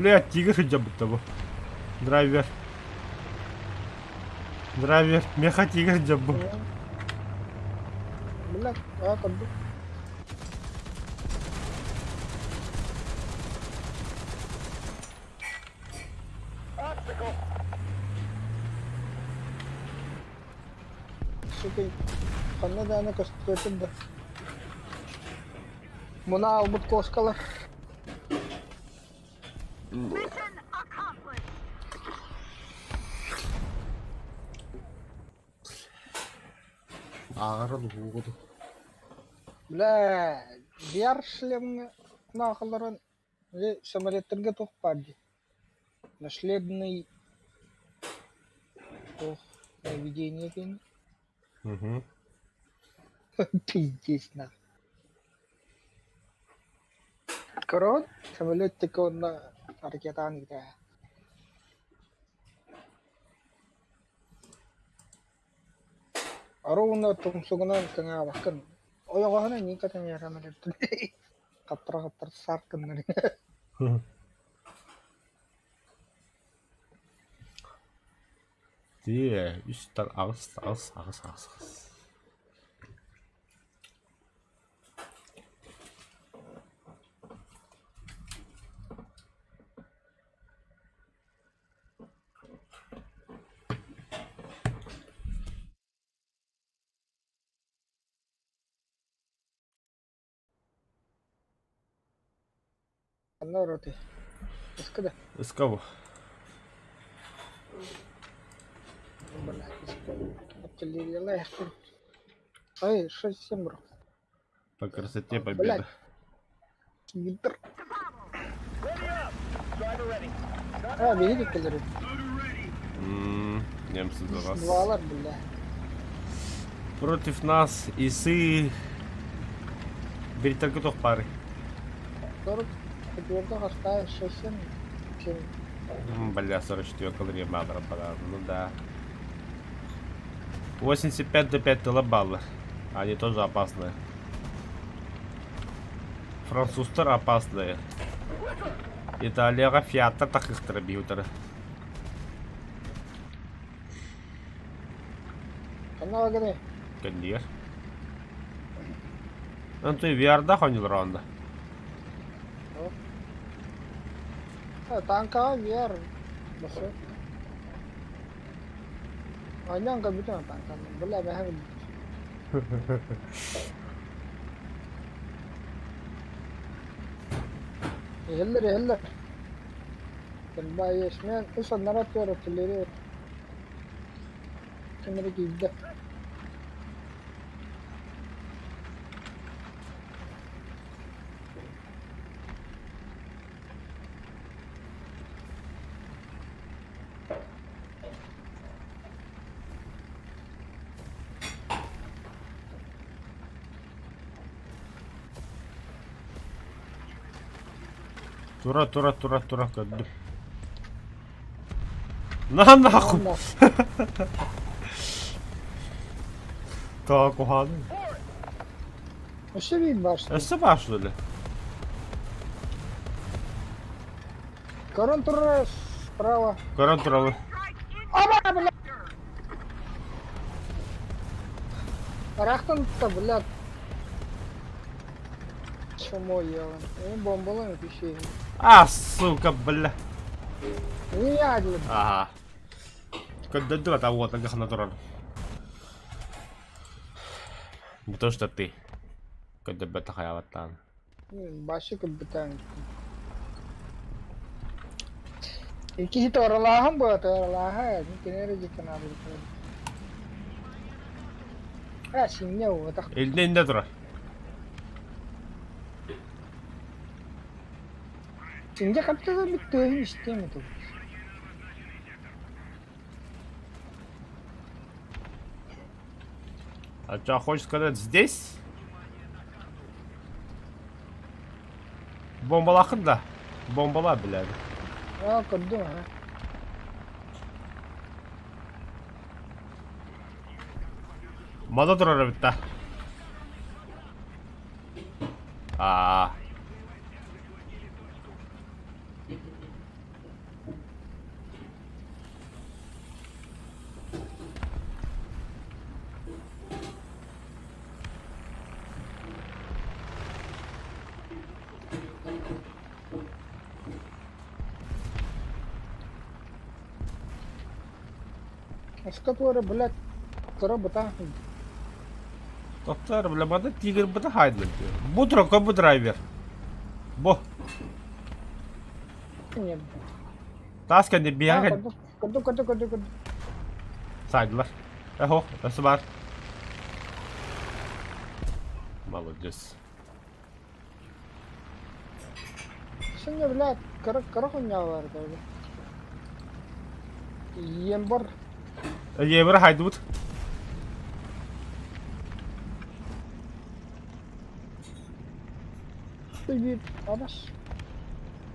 Блядь, тигр хотя бы того. Драйвер. Драйвер, меха тигр джабу. Блядь, а как бы. Сука, ханна да ана көстөтүн да. Муна албыт коскалар. Ағырын уғыды. Бля, VR шлемҥэ наахаларын самолеттарга туох баар дии. Нашлебный туох наведение диэн. Угу. Пиздец нах. Корон самолеттик онно ракетаан ыытаа. Ровно тумсугунан кыҥаабаккын. Ойоҕоһунан ньиҥ кэтэн самолеттун хаптара-хаптара сарк гыннар. Тиэ, үс тар аҕыс аҕыс аҕыс аҕыс аҕыс. Ханна оротой? Ыскыда. Ыскабы. Бля, ыска. Артиллериялаахпын. Ай, 6-7 бро. По красоте победа. Блядь. А, биһиги кэлэр. Немцы за вас. Двалар, бля. Против нас исы. Беритарга тох пары. 44 оставь 6-7. 7. Бля, 44 калорий мало, ну да. 85 до 5 баллов. Они тоже опасные. Французтар опасные. Италияга фиаттар такыктара биутары. Канал гыны. Кендир. Антуй VR-да хонил ронда. Танка VR. Басы. Анян компьютер танка. Бля, бэхэм. Иһиллэр, иһиллэр. Кэлбай мен үс аннара туора киллери. Кимери киирдэ. Тура, тура, тура, тура, көрдүм. На нахуй! Так, угадый. Өссө биир баар. Өссө баар что ли? Көрөн турар справа. Көрөн турабын. Аба, бля! Рахтан-то, блядь. Чмо ела. Бомбалами пищи. А, сука, бля. Не я, блядь. Ага. Когда там вот, ага, натурал. Не то, что ты. Когда бета хаяваттан. Башы кыбытан. Икки торалааһын буо торалааһа кинери дикканабы. А, синне уотах. Илне инде турар. Синне каптыга бит тыһын истеме ту. А что, хочешь сказать здесь? Бомбалахын да. Бомбала, блядь. А, көрдүм, а. Мада турар бит да. А. Скотворы, блядь, кыра быта. Доктор, бля, мада тигр быта хайдын. Бу тура бу драйвер. Бу. Нет. Тас кэнди биһаҕа Көрдүм, көрдүм, көрдүм, көрдүм. сайдылар. Эхо, өссө бар. Молодец. Синне, блядь, кыра кыра хуйня бар да. Ием бар. Евро хайдут. Өссө биир абас.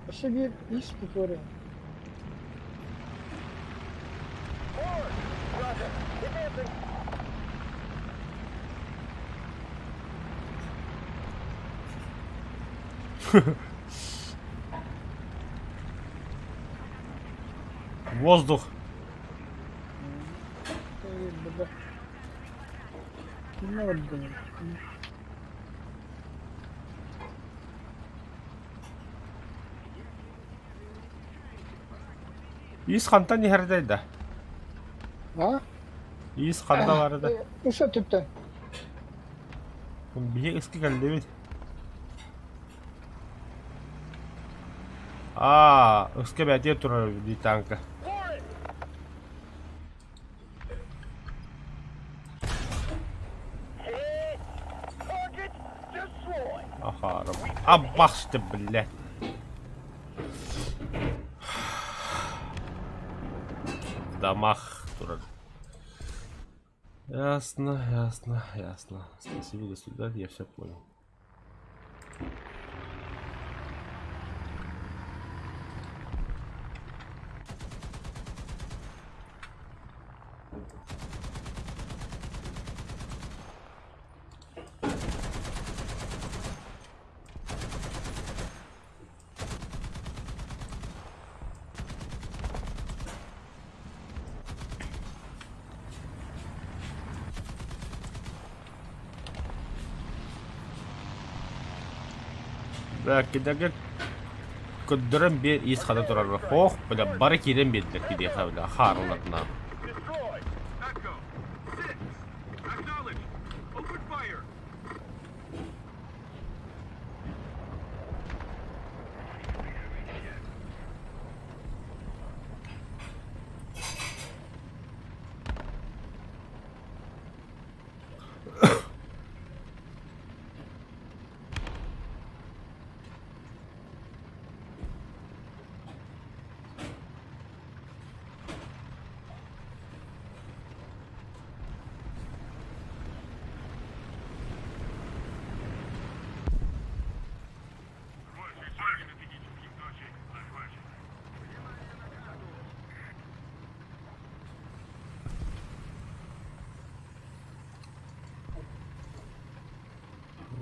Өссө биир ис бутуору. Воздух. Ис хантан иһэрдэй да? А? Ис ханта бар да? Үсө түптен. Биһи иски кэллибит. А, иски бәтиэ турар дии танка. Харам. Аббах ты, блядь. В домах турар. Ясно, ясно, ясно. Спасибо, до свидания, я все понял. Бля, кидага көрдөрөн биэр ис хата турар. Ох, бля, бары киирэн биэрдилэр кириэхэ, бля, хаарыларына. Destroy. Echo. Six. Acknowledge. Open fire. Больше стратегических точек захвачено. Внимание на карту!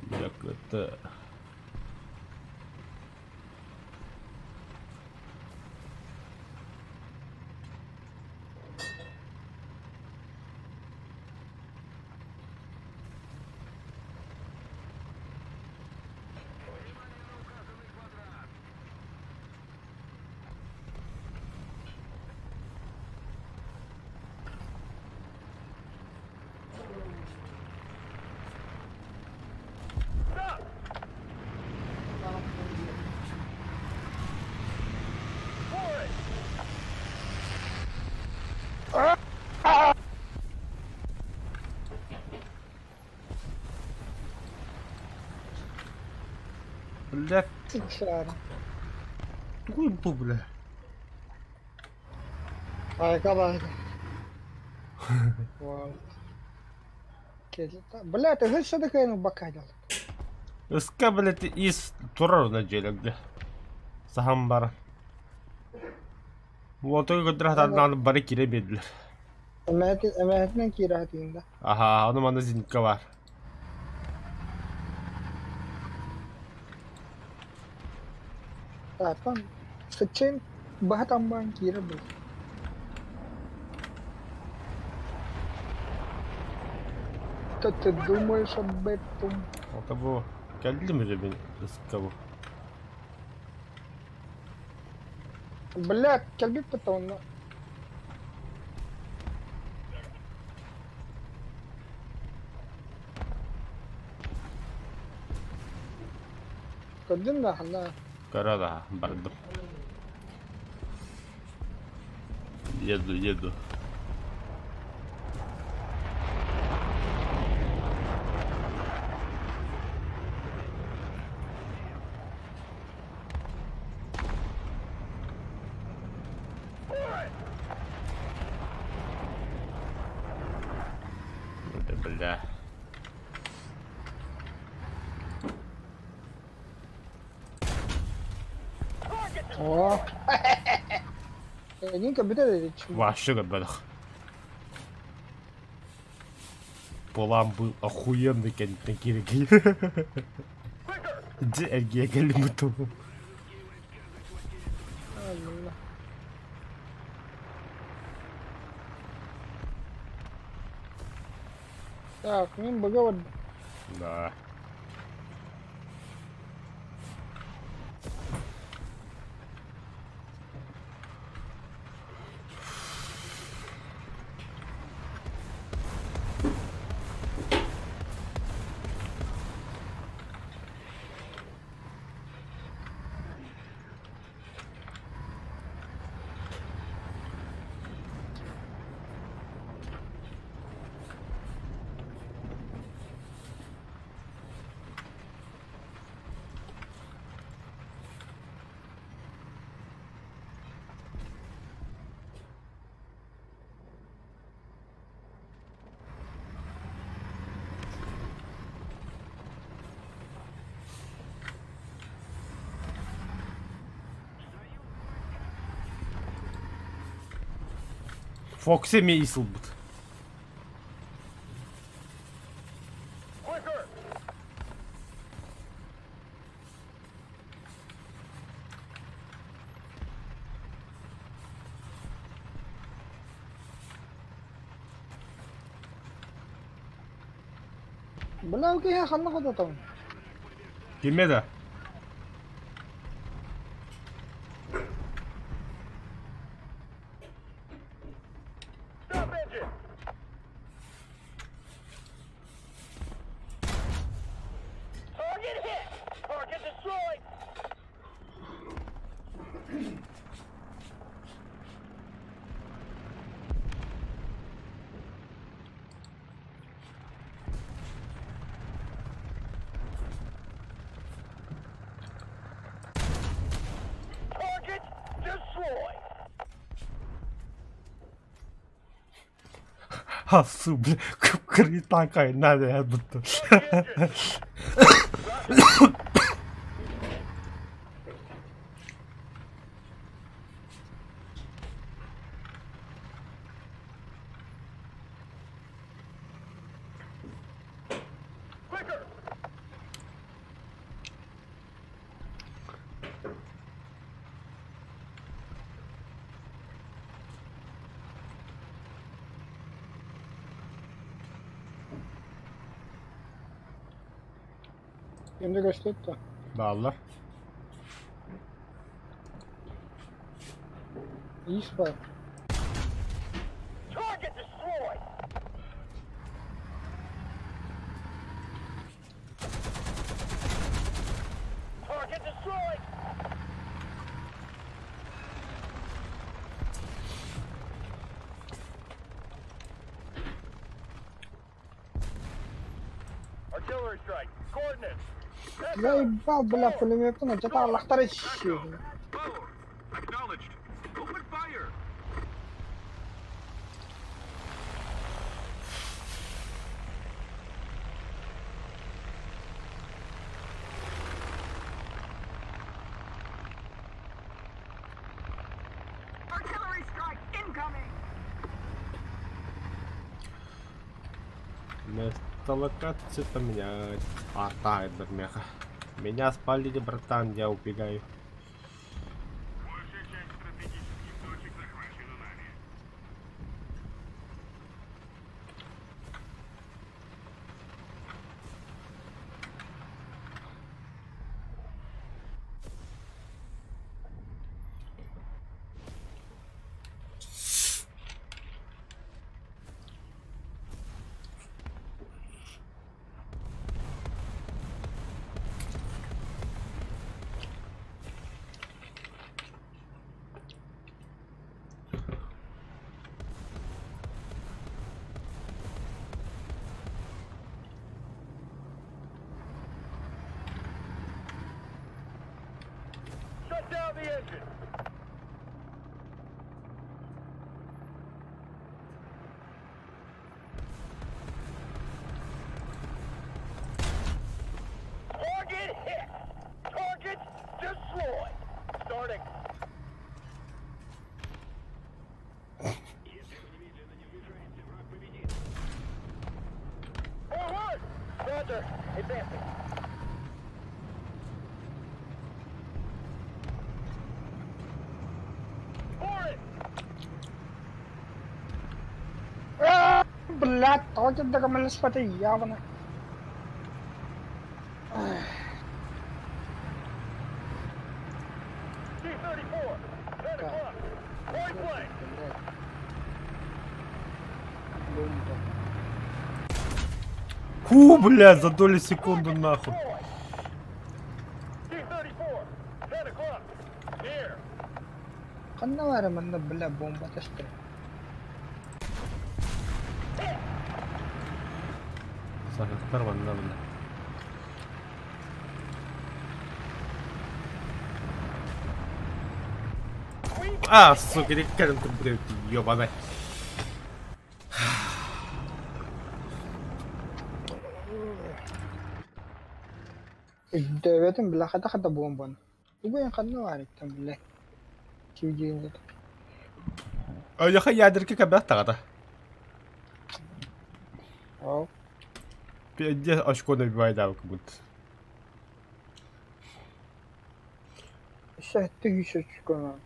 Бля, это... Внимание на указанный квадрат! Stop! For it! Бля, Сычара. какой бу, бля? Айка байка. Вот. Бля, ты знаешь, что такое ну бакадил? Ыска, блядь, ис турар на деле, бля. Сахам бар. Вот только көрдөрө бары киирэ биэрдилэр. Эмэһэтинэн киирэ да. Аха, ону манна зенитка бар. Тааттан сыччын баһатан баан киирэ бу. Что ты думаешь об этом? Это бу кэллим уже мин ыска бу. Бля, кэлбит потом. Көрдүм да ханна. Көрө да, бардым. Еду, еду. Да, бля. О. Эйигин көрбүтэ да Вообще как План был охуенный, конечно, кири. Где эргиэ кэллим Так, мин быга Да. Фокси эмиэ ис ылбыт. Бля, киһи ханна хототоҥ? Кимэ да? Асу, бля, крита надо будто. Şimdi gösterdi. Бааллар. Ис бар. Заебал, бля, пулеметом, где-то Аллахтар ищи. Место локации поменять. А, да, это меха. Меня спалили, братан, я убегаю. Большая часть стратегических точек захвачена нами. Блядь, токи догомались явно. Фу, бля, за долю секунды нахуй. Ханна вара манна, бля, бомба тастыр. Сахар манна, бля. А, сука, не ты, блядь, ёбаный. Дэветин бля хата хата бомбан. Угуйан ханна варик там бля. Кивдиин. Ойоха ядерка кэбэх таҕата. Ол. Пиздец очко набивай да как будто. Өссө 700 очкону.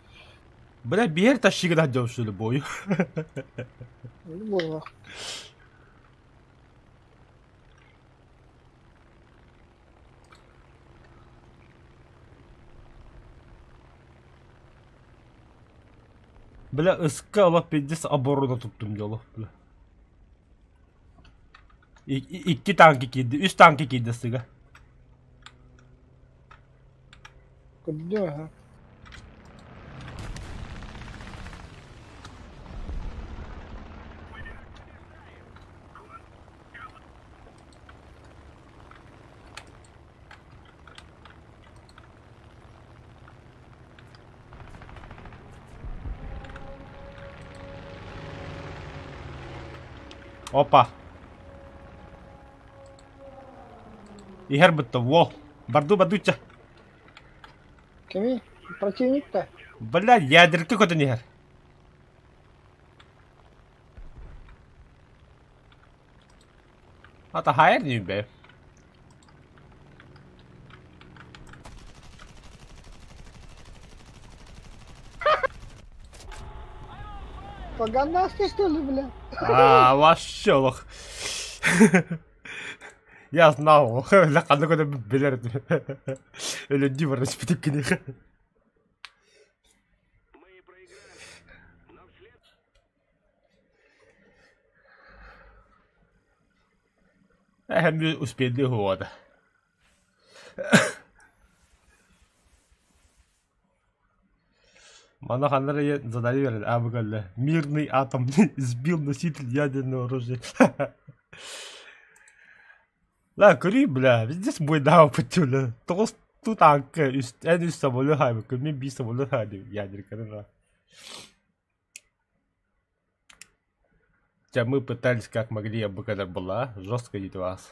Бля, биэр тащигын отдел, что ли, бою? Буолуох. Бля, СК олох пиздец оборона туттум дьоло, бля. Икки танки киирди, үс танки киирди сыга. Көрдүм аха. Опа. Иһэр бытта, во. Барду бадуча. Кими? Противник-то? Бля, ядерка көтөн иһэр. Ата хайыр не бе. Поганасты, что ли, бля? А, вообще лох. Я знал, ла ханна көтө билэр. Өлө бар спитик. Мы проиграли. Но в след... Эм успели года. Мана ханнара задание берет, а бұгілі. Мирный атом сбил носитель ядерного оружия. Ла, көрүй, бля, везде мой дау бля. Тоғыз ту танк, эн үс самолет хай, мен би самолет хай, ядерка, Хотя мы пытались как могли, я бы когда была, жестко не вас.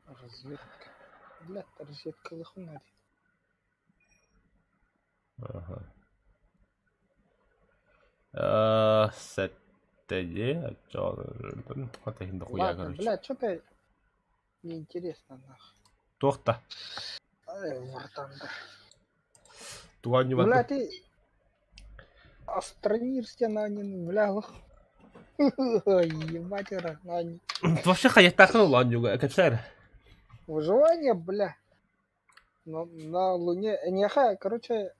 Разведка. Бля, разведка лохуна. Ага. Сеттеди, дохуя, Ладно, короче. бля, что-то неинтересно, нах. Тохта. Ай, War Thunder. Туа не Бля, ты... Астронирсте на не, бля, лох. Ебать, на Вообще хаятахын улан юга, кәпсәр. Выживание, бля. На Луне. Неха, короче,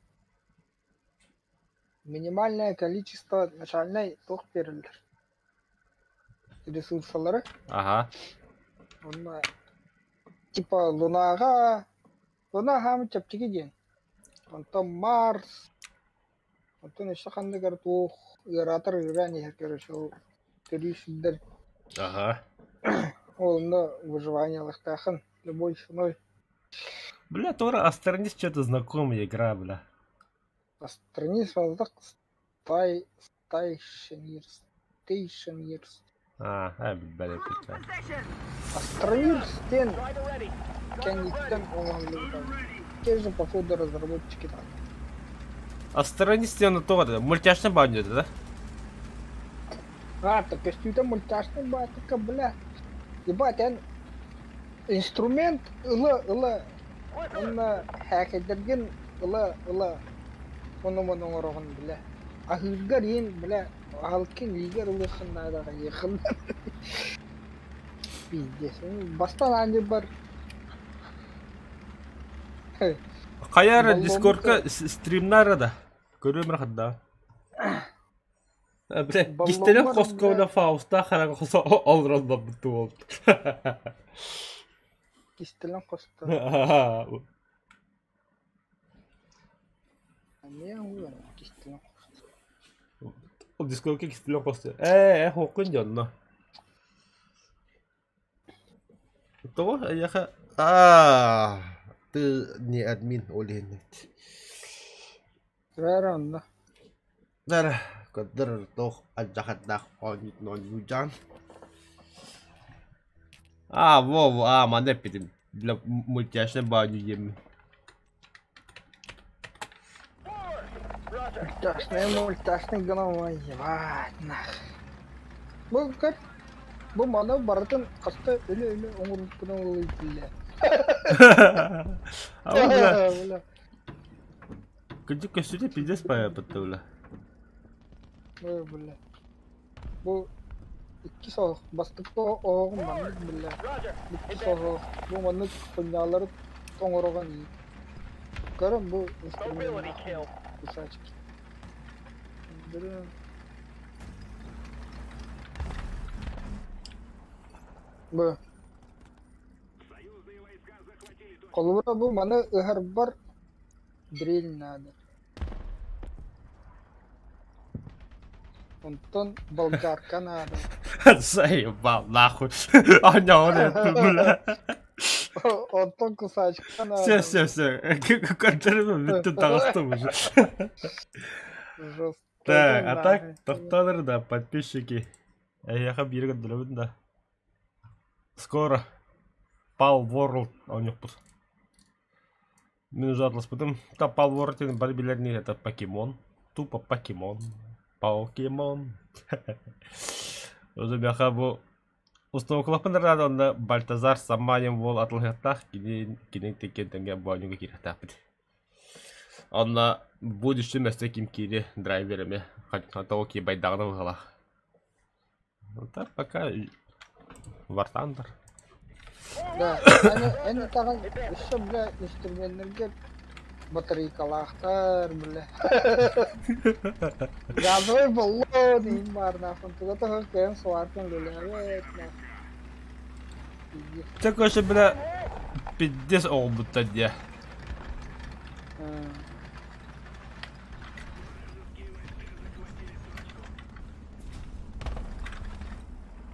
минимальное количество начальной тох берилер. Ресурсалары. Ага. Онна типа Лунаға Луна хам чэпчэки диэн. Онтон Марс. Онтон еще ханныгар туох ыараатар ыараан иһэр, короче, ол төрүү. Ага. Ол онно выживание лахтаахын любой ценой. Бля, Тора Астронис что-то знакомая игра, бля. Астронис воздах стай Стайшенирс Стейшенирс. А, бля, печаль. Астронирс тен Driver ready. кэнниттэн оҥоһуллубута. Те же, походу, разработчики там. Астронис тен то, мультяшный баню, да? А, так көстүүтэ мультяшный баатыка, бля. Ебать, эн инструмент ыла ыла онна хакердерген ыла ыла ону мону оҥороҕун, бля. Аһыыргар иин, бля, аһалкин лигер ылыхын наада йыхын. Пиздец. Бастан ани бар. Каяра Баллонка. Дискордка стримнары да. Көрөм рахат. Бля, Баллоннар, кистелек бля. хоскола Фауста харага хосо олрон буту болду. Кистелен хосто. Эмиэ уйан кистелен хосто. Ол Дискордка кистелек хосто. Э, хокун жонно. То яха а ты не админ олен. Рара. Дара, кадыр тох аджахатнах онит нон юджан. А, во, во, а, мане питим. Для мультяшной баню ем. Roger. Мультяшный, мультяшный гынан ебать нах. Бу как бу маны барытын хаста өлө-өлө оҥорбуппунан ылый биллэ. А ол бля, Бля. кырдьык көстүүтэ пиздец паайбытта бля. Ой, бля. Бу иккис оһох, бастакы оһоҕум маннык бля. Roger. Иккис оһох. Бу маннык хунньаалары тоҥороҕун Көрөн бу Mobility инструменнаах kill. кусачки. Бля. Бу Союзные войска захватили точку. Холобура бу маны ыһарбар дрель надо. Онтон болгарка надо. Заебал нахуй. Аня, он это, бля. Онтон кусачка надо. Все, все, все. Контроль бүттү таҕыстым уже. Жестко. Так, а так, тохтоотор да, подписчики. Эһиэхэ биир көрдөрөбүн да. Скоро Palworld оонньуохпут. Мин уже атласпытым. Та Palworld диэн бары билэрни это покемон. Тупо покемон. Покемон. Уже миэхэ бу установкалахпын эрэ онно Бальтазар Саманин уол атылыһыахтаах кини кини тиккен тэҥҥэ боонньуга киириэхтээхпит. Онно будущем өссө ким киири драйвер эмиэ того киирбайдаҕына быһыылаах. Так пока War Thunder. Да, эн эн өссө бля инструменнэргэ батарейкалаахтар бля. Газовый баллон иһин баар нахуй. Туга тоһор кыайан сваркан үлэлээбэт нахуй. Чэ, короче, бля, пиздец оҕолбуттар дии.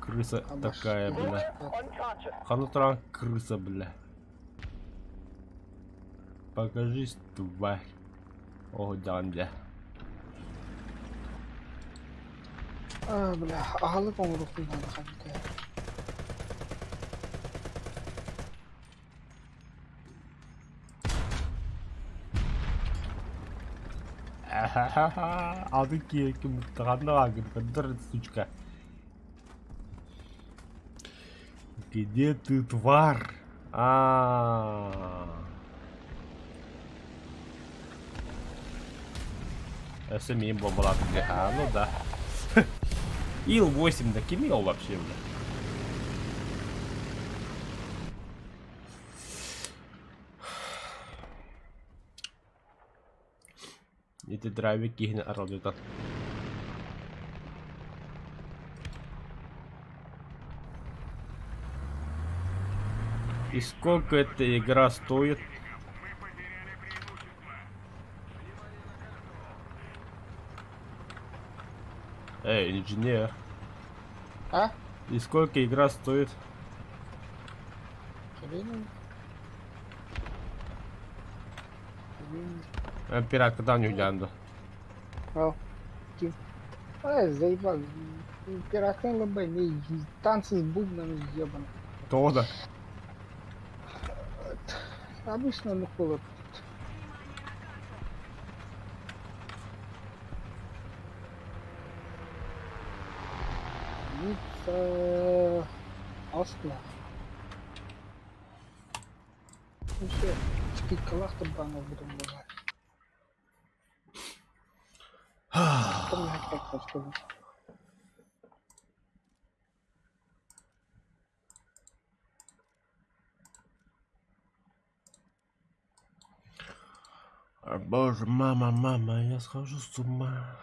Крыса такая, бля. Ханна туран крыса, бля. Покажись, тварь. О, дьаҕан бля. А, бля, аһылык оҥоруохпун наада ханнык. Аты киэкки муттаҕанна баагын көрдөр сучка. Где ты, тварь? А. Өссө миин бомбалаатын дии. А, ну да. Ил-8, да ким ол вообще, бля? Ити драйвик киһини аралдьытар. И сколько эта игра стоит? Мы потеряли преимущество. Эй, инженер. А? И сколько игра стоит? Хрен. Пират, когда у них да? Ал. Ким? Ай, заебал. Пираты лобай, не танцы с бубнами ебаные. То да. Обычно ну холод. Ницца Асла. Еще скидкалах бана буду бывать. Там я как скажу. Боже, мама, мама, я схожу с ума.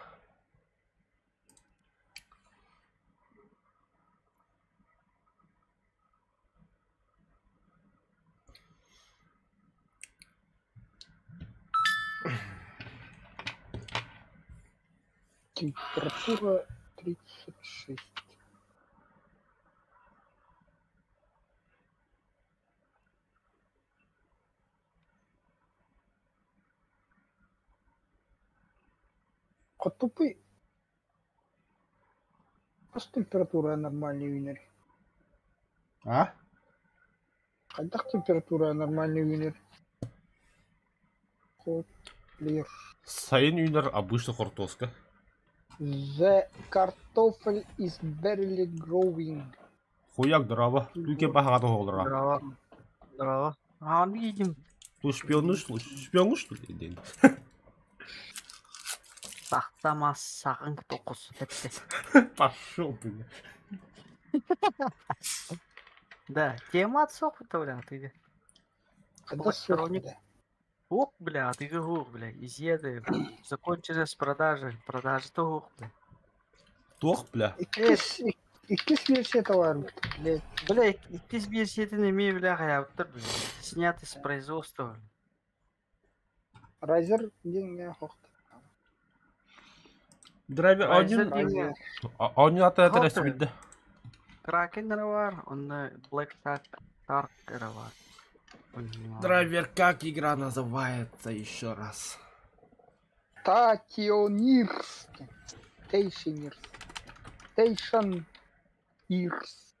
Температура 36. Хотупый. Хас температура нормальный үүнэр? А? Хайдах температура нормальный үүнэр? Лир. Сайын үүнэр обычный хортуоска. The картофель is barely growing. Хуяк, здорово. Туйке баһаҕа оҕолоро. Здорово. Здорово. А, видим. Ту шпиону, шпиону, что ли, день? Сахтама сағың тоқус этте. Пошел ты. Да, тема отсох, бля, ты. Когда Электроник. Ух, бля, а ты ух, бля, изъеды. Закончились продажи. Продажи то ух, бля. Тох, бля. Иккис версия товар, блядь. Бля, иккис версиятын эмиэ бля хайабыттар, бля. Снято с производства. Razer диэн хохт. Драйвер один. Razer Один ата Хоппер. это билде. Кракен бар, он Black Shark Shark бар. Драйвер, как игра называется еще раз? Татионирс. Тейшинирс. Тейшн Ирс.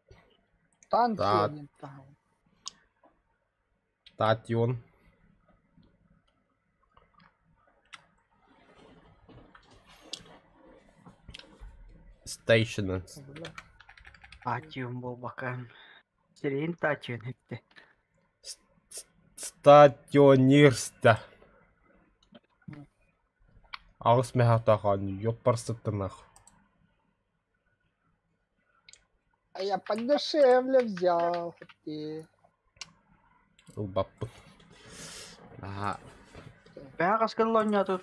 Танцион. Татион. Station. Татион был бакан. Сирен Татион этте. Статионирста. Аҕыс мэһэхтахан ёппарсыттынах. А я подешевле взял. Ты. Ылбаппын. Аха. Бää каскаллоння тут.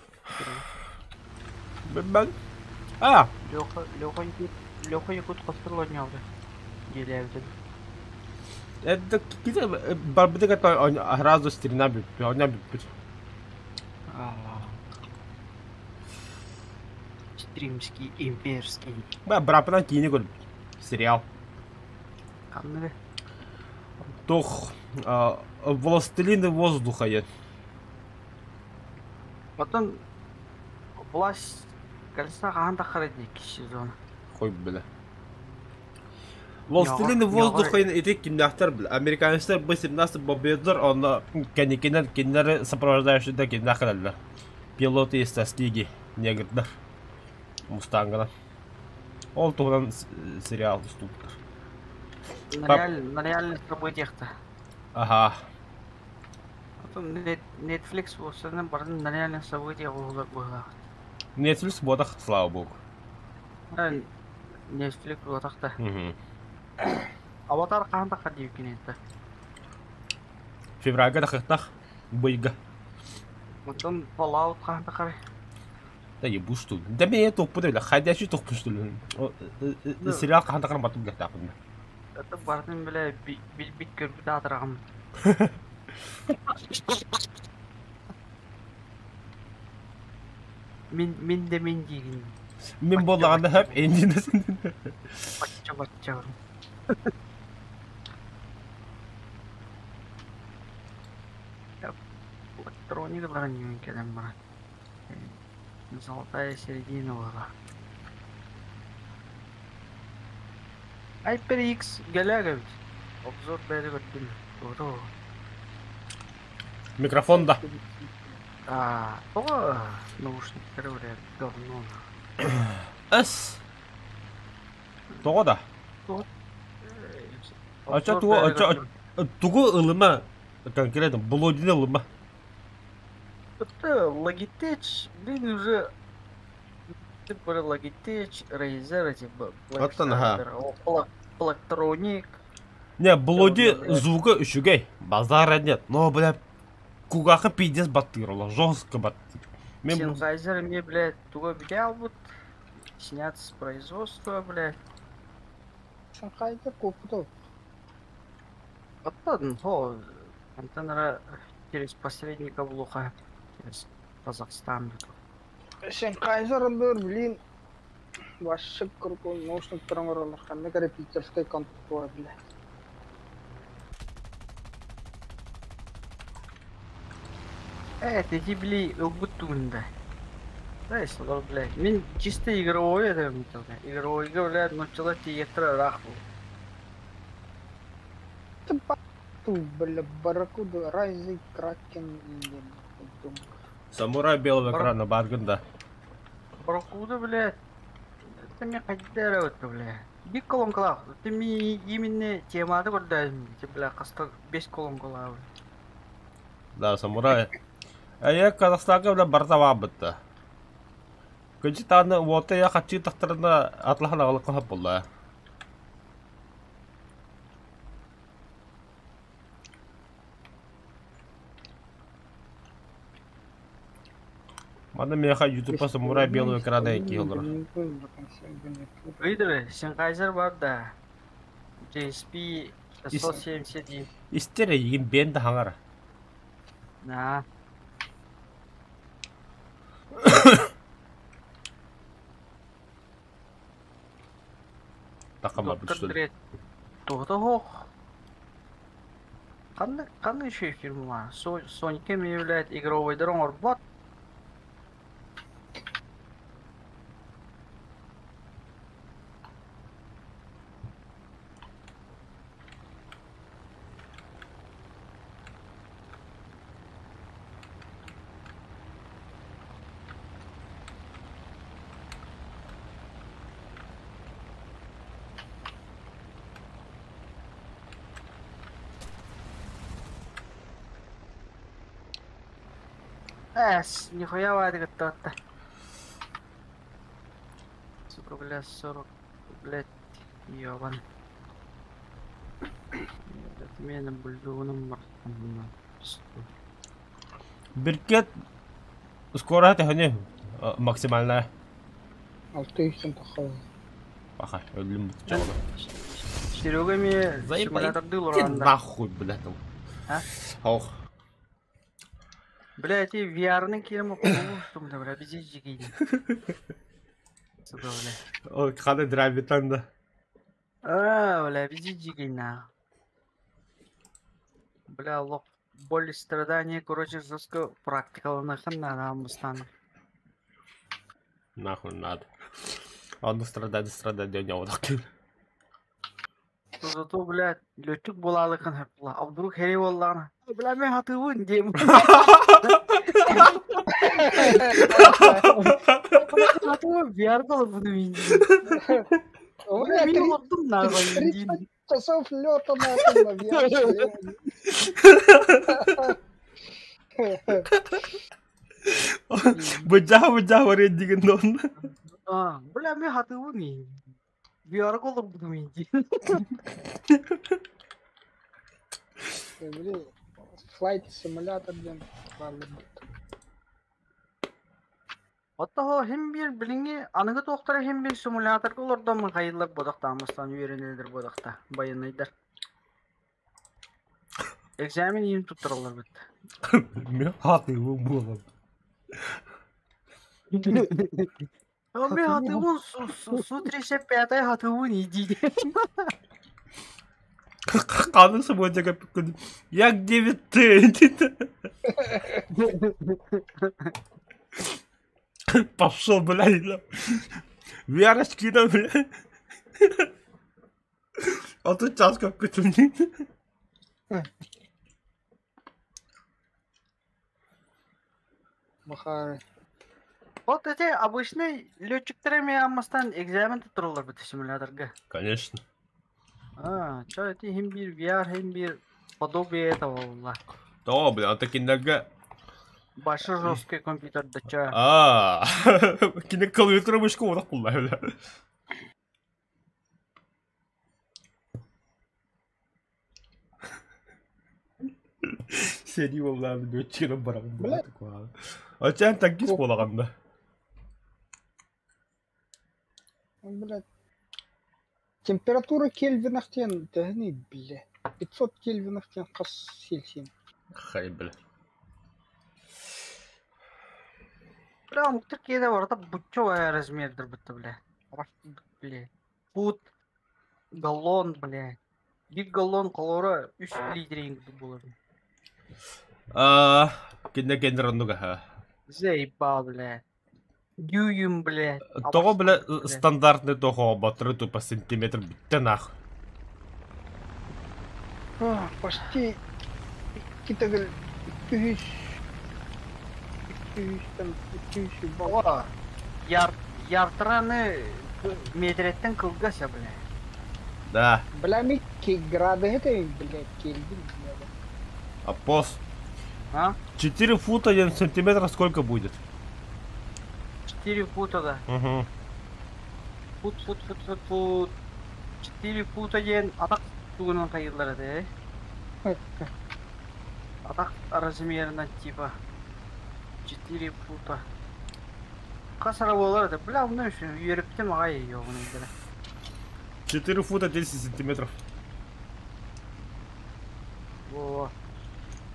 Бэн. А, Леха, Леха Якут, Леха Якут каскаллоння уже. Делябден. это ките барбыты ката сразу стрина бүппүт, оня бүппүт. Стримский, имперский. Ба брапынан кийини көрүп. Сериал. Канны Тох Властелины воздуха е. Потом власть колеса ханда харады сезон. Хой бля. Властелины воздуха эти кимнәхтер бля. Американецтер Б-17 бомбардир, он кәнекенер киннәре сопровождающий да киннәхләр. Пилоты из Тоскиги, негрдар. Мустангана. Ол туһунан сериал уступтар. На, Пап. реаль, на реальных событиях-то. Ага. Потом Netflix в основном барын на реальных событиях углар было. Netflix бодах, слава богу. Netflix вот так-то. Мгм. Аватар ханда хадив кинетта. Февральга тахыктах. Быйга. Потом Fallout ханда хары. Да ебу что ли. Да меня топпу да, ходячий топпу что ли. О, Да. Сериал хантакан батып бля тахын. Это барын бля билбит көрбүт атырагым. Мин мин де мин дигин. Мен боллаганда хөп энжинесин. Бачча бачча. Электроника броню келем брат. Золотая середина была. HyperX Galaga ведь. Обзор бәрі көрдім. Ото. Микрофон да. А, о, наушниктер бля, говно. Эс. Того да. А чё тугу, а чё, тугу ылыма. Конкретно, блодин ылыма. Это Logitech, блин, уже типа Logitech, Razer, типа Black Оттон, ага. Thunder, о, Electronic. Не, блоди бля. звука үчүгэй. Базара нет. Но, бля, кугаха пиздец баттырла, жестко баттыр. Мен Sennheiser мне, блядь, туго взял вот, снят с производства, блядь. Шанхайда купто. Оттон, о, Антонара через посредника Блуха, через Казахстан. Sennheiser андыр, блин. Вообще крутой наушник тронгоролар. Ханна каре питерской контора, бля. Это бли, ылбытунда. Да, если блядь. Мин чисто игровой это, игровой, блядь, но человек тиетра раху. Ты па- ту, бля, барракуда, Райзен, Кракен, блин, думаю. Самурай белого экрана бааргын да. Барракуда, блядь. Это мне хайдара вот, бля. Бик колонкалаах. Ты ми именно тематы көрдөөм. Бля, хаста бес колонкалаах. Да, самурай. Эйэ Казахстанга бля барда баабытта. Күнчү тааны уота я хаччы тахтарына атлахан аҕалыкка хап буолла. Манна миэхэ ютубка самурай белого экрана икки олорор. Ыйдыры, Sennheiser бар да. JSP 670. Истер эйигин бэйэн да хаҥара. На. Тахам барбыт Доктор что ли? Дре. Туһата суох. Ханна ханна еще фирма? Сонька являет игровой оҥорбот. Эс, нихуя вадик то-то. Сука, бля, 40, блядь, ёбан. Отмена бульдугунum Биркет скоро төһөнү максимальная. 600 тахха. Паха, өлүм чоҕуна. Серега ми Заебал. симулятор Иди дылранда. нахуй, блядь. там. А? Ох. Бля, эти VR-ны кием окулуштум да, бля, бизи жигейди. Сука, бля. Ой, ханы драйвитан да. А, бля, бизи жигей на. Бля, лох, боль и страдания, короче, жестко практикаланыхын надо амбыстан. Нахуй надо. Он страдает, страдает, день вот так. Зато, блядь, летчик буолаалыкын хапла. А вдруг хери буоллаҕына, бля, мин хатыыбын диэм. Хатыыбын VR буолбутум иин. У Бля, меня мин олордум нахуй 30 диин. часов лета нахуй на VR. Быдьаа быдьаа барыан диген дон. А, бля, мин хатыыбын иин. VR олорбутум иин диин. Блин, Flight simulator диэн бааллар. Оттоһо хим биир билиҥҥи аныгы туохтара хим биир симуляторга олордон хайыллар бодохтаамыстан үөрэнэллэр бодохта байыаннайдар. Экзамен иин туттараллар бит. Мен хатыыбын буолан. Мен хатыыбын су 35 хатыыбын иди. Қаны сегодня как Я где ты? Пошел, блядь. VR-очки, да, блядь. А тут час какой-то, блин. Махары. Вот эти обычный летчиктер эми аммастан экзамен туттараллар бит симуляторга. Конечно. А, чё это хим биир VR хим биир подобие этого буолла. То, бля, а такинага. Башы жесткий компьютер да чё. А, кине клавиатура мышка вот так бля. Сери болла летчигин барам. Бля. А чан танкист буолаганда. Блядь. Температура кельвинах диэн төһөнүй бля. 500 кельвинах диэн хас Цельсий. Хай, бля. Бля, омуктар киэнэ барыта буччо размердер бутта, бля. Бля. Фут, галлон, бля. Биир галлон холоро үс литрин буолар. А, кине кенер оннуга ха. Заебал, бля. Дюйм, бля. Тоҕо, бля, стандартный тохо батыры тупо сантиметр бүттэ нах. А, почти китагыл үс 200-тэн 200 О, яр, яртраны метреттен кылгас я, бля. Да. Бля, ми градуһы блядь, кельвин, блядь. Апос. А? 4 фута 1 сантиметр сколько будет? 4 фута, да. Угу. Фут, фут, фут, фут, фут. 4 фута диэн атах тугунан хайыыллар этэ. Атах размерынан типа 4 фута. Хас эрэ буолар этэ. Бля, онно үөрүптүм аҕай йоҕун 4 фута 10 сантиметров. Во.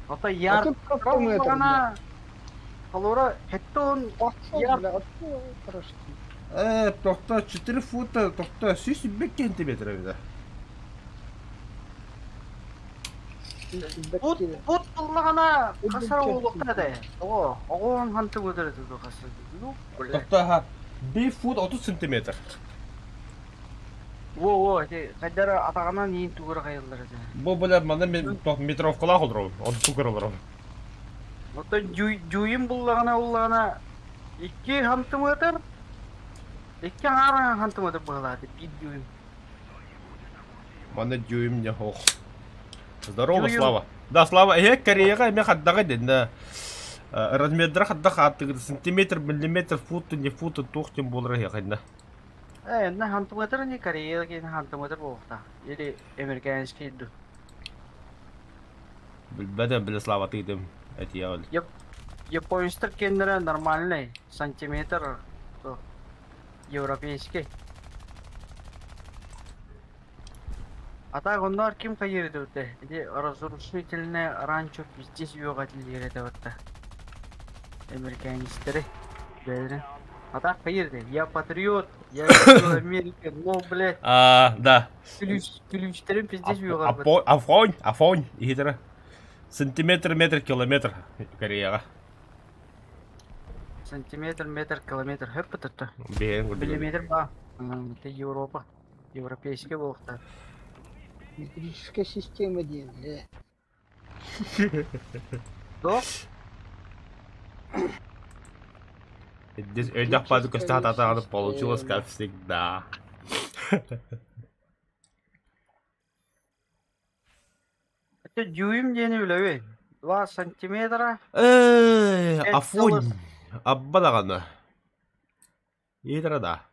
Ата яр Отут метр, блядь. Холора хеттон Охсон, бля, отут прошли. Тохто 4 фута, тохто 105 сантиметров, да. Бут бут буллаҕына хас эрэ буолуохтара этэ. Оҕо, оҕоон хантык өтөр этэ дуо хас Ну, бля. Тохто аха 1 фут 30 сантиметр. Во, во, ити хайдара атаҕынан иин тугура хайыллар этэ. Бу бля манна метровкалаах олоробун, онтугар олоробун. Оттон дьуйун буллаҕына буллаҕына 2 хантыметр, 2 аҥаар хантыметр быһалааты, биир дюйм. Манна дюйм не ох. Здорово, Дюйм. Слава. Да, Слава, эһэ Кореяҕа эмиэ хаддаҕа дэн да. Размердара хаддах ааттыгыт сантиметр, миллиметр, фут, не фут, туох тем буолар эһиэхэ На хантыметр не Корея киин хантыметр буолуохтаах. Или американский ду. Билбэтим, бile Слава тыытым этиэҕил. Японецтар киэннэрэ нормальный, сантиметр, то, европейский. А так онноор ким хайыыр этэ Ити разрушительное ранчо пиздец үөҕэ этиллиэр этэ батта. Американецтэри бэйэлэрин. А так хайыыр этэ Я патриот, я люблю Америку, но, блядь, А, да. ключтерин пиздец үөҕэ бат. Афонь, афонь, иһитэрэ. Сантиметр, метр, километр Кореяҕа. Сантиметр, метр, километр хөп бытытта. Бэйэн курдук. Миллиметр ба. Это Европа. Европейский буолуохтаах. Метрическая система диэн, бля. До? Здесь өйдөх пазы көстө хататаҕына получилось как всегда. Это дюйм диэни билэбин. 2 сантиметра. Афонь, абба даҕаны. Иһитэрэ да.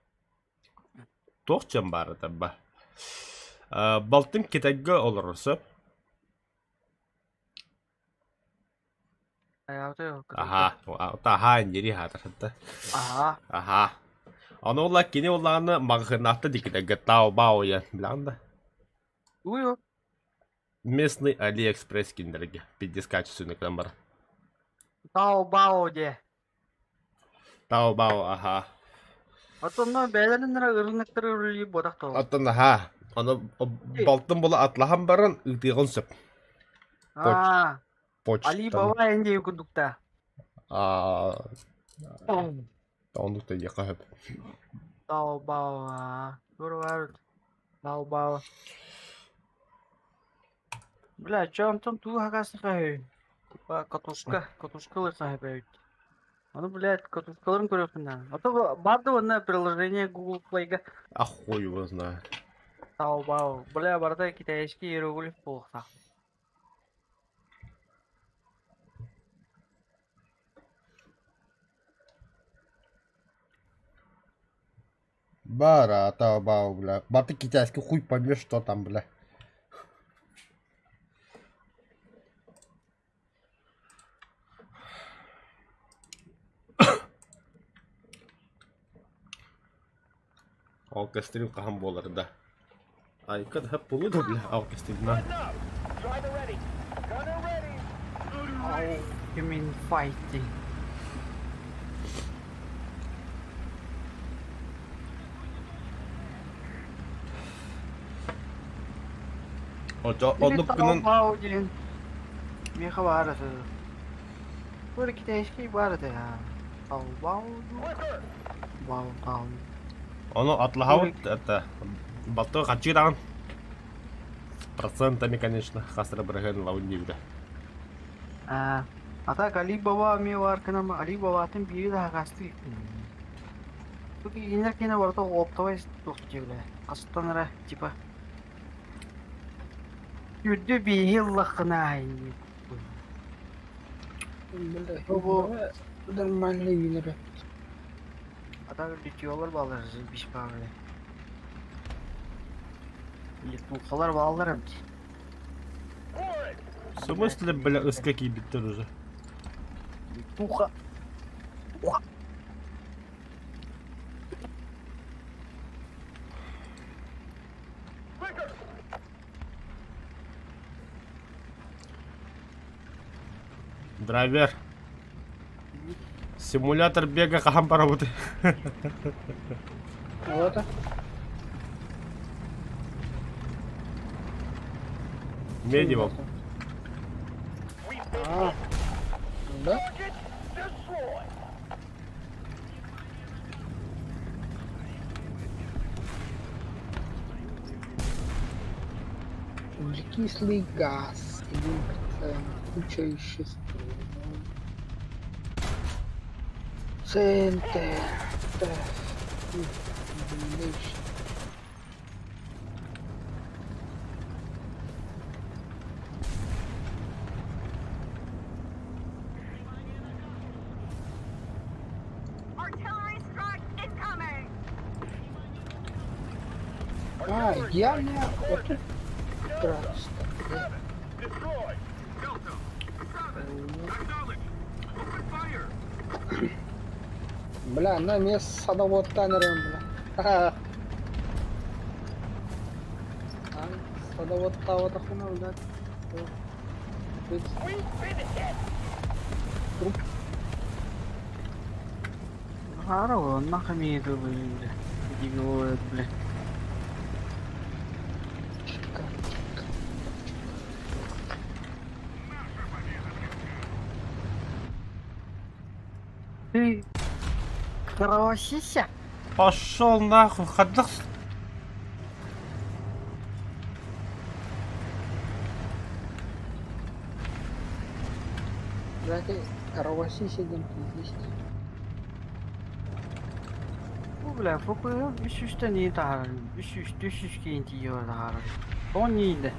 Туох дьон баар этэ Балтым Китайга олорор сөп. Аха, аха индири хаатарда. Аха. Аха. Аны ола кини олааны маҕаһыынаахта дикитайга Таобао диэн билэҕин да? Уйу. Местный Алиэкспресс кинилэргэ пиздец качественный кэлэн барар. Таобао диэ. Таобао, аха. Оттон бэйэлэрин эрэ ырыынактары үлэлиир буотах тоҕо. Оттон аха. Аны балтым була атлаһан баран ыытыаҕын сөп. Аа, Али Почтан. Баба энди курдукта. Аа, оннук да диэххэ сөп. Таобао. Тура Таобао. Бля, чё онтон туу хакасыха Катушка, катушка лысаха Аны, блядь, катушкаларын көрөккүн да. А то барды онно приложение Google Playга. А хуй его знает. Таобао. Бля, барда китайский иероглиф буолуохтаах. Бара, Таобао, бля. Баты китайский хуй поймешь, что там, бля. Алкастрим хаһан буолар да. Айка да буолуо да бля алкастрим Button up. Driver ready. Gunner ready. Oh, you mean fighting. Очо Или оннук гынан Таобао диэн. Миэхэ баар этэ. Бу китайский баар этэ. Таобао. Worker. Бао тао. ону атлаһабыт это балтыга хачыыраҕын процентами конечно хас эрэ бырыһыан ылабын диэбитэ. Аа. А так Али Баба эмиэ баар гынан Али Бабатын биири да хакастыы Бу кинилэр киэнэ барыта оптовай туох диэбилэ хастан эрэ типа үрдү бииһи ыллаххына Бу Нормальный винер. А так литьелар баалар биш баалы. Литухалар баалар эбит. В смысле, бля, СК киирбиттэр уже? Литуха. Драйвер. Симулятор бега хаһан барабыт? Вот. Медивал. А, да? Углекислый газ, 1%, куча веществ. Центр. А, я не... Вот тут просто. Бля, на место садовод танерым, бля. Садовод того тахуна, бля. Труп. Харо, нахами это, блин, бля. Бля. Ты кровосися? Пошел нахуй, ходах. Блядь, кровосися дем есть. Бу бля, фокуһу үс үстэн ии таһаарар, үс үс үс үс киин тиийэ таһаарар. Тоҕо ньиийдэ?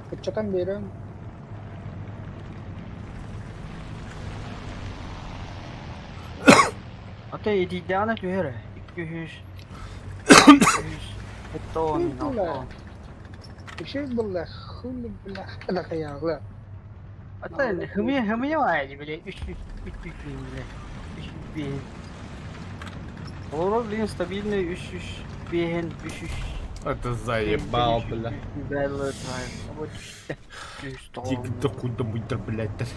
Кыччатан берем. Ата итийдэҕинэ түһэр 200 200 70 Бля. Еще бля, хули, бля, нахуя, Ата хымыйа хымыйа баайы бля, 300 300 бля, 300 бин. Олорор блин стабильный 300 бин, 300 Это заебал, бля. Тик да куда мыдр, блядь.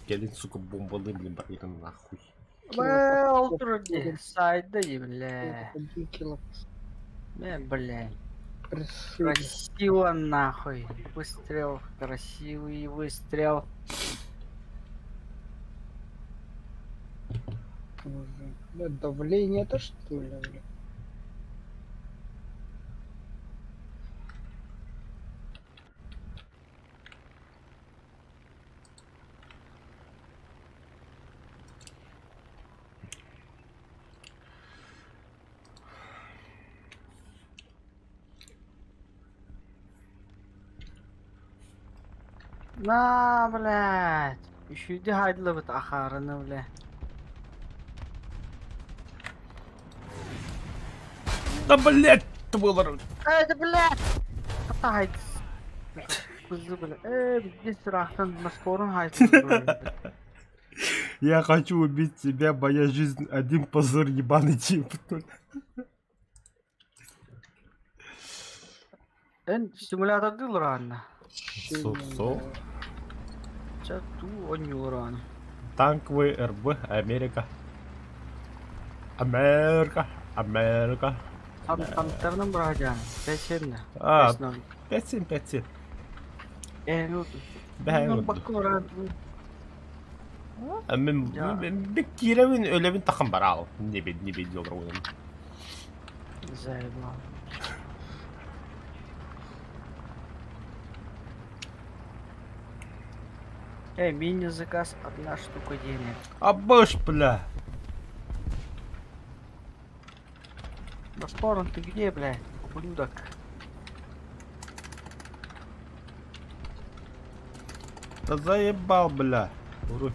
Келин, сука, бомбалы, блин, барыган нахуй. Бля, ол турар дии, сайда дии, бля. Бля, бля. Красиво нахуй. Выстрел, красивый выстрел. Бля, давление это что ли, бля? На, блядь. Үчүйдү хайдылыбыт ахаарыны, бля. Да, блядь, было. Э, да, блядь! Хата хайдыс. Кызы, бля. Э, бизде сырахтан маскорун хайдыс. Я хочу убить тебя, моя жизнь один позор, ебаный тип. Эн симулятордыылар анна. Су-су. Ча туу онньуулар аны. Танковый РБ Америка. Америка, Америка. Там танктарынан быраһадьаан. 5-7. А, 5-7, 5-7. Э, ну. Бэһэн Бакка Мен кииребин өлөбүн тахан бараал. Не бед, не бед жолор ойын. Заебал. Эй, мини-заказ одна штука денег. Абыш, бля. Басторон, ты где, бля? Ублюдок. Да заебал, бля. Уру.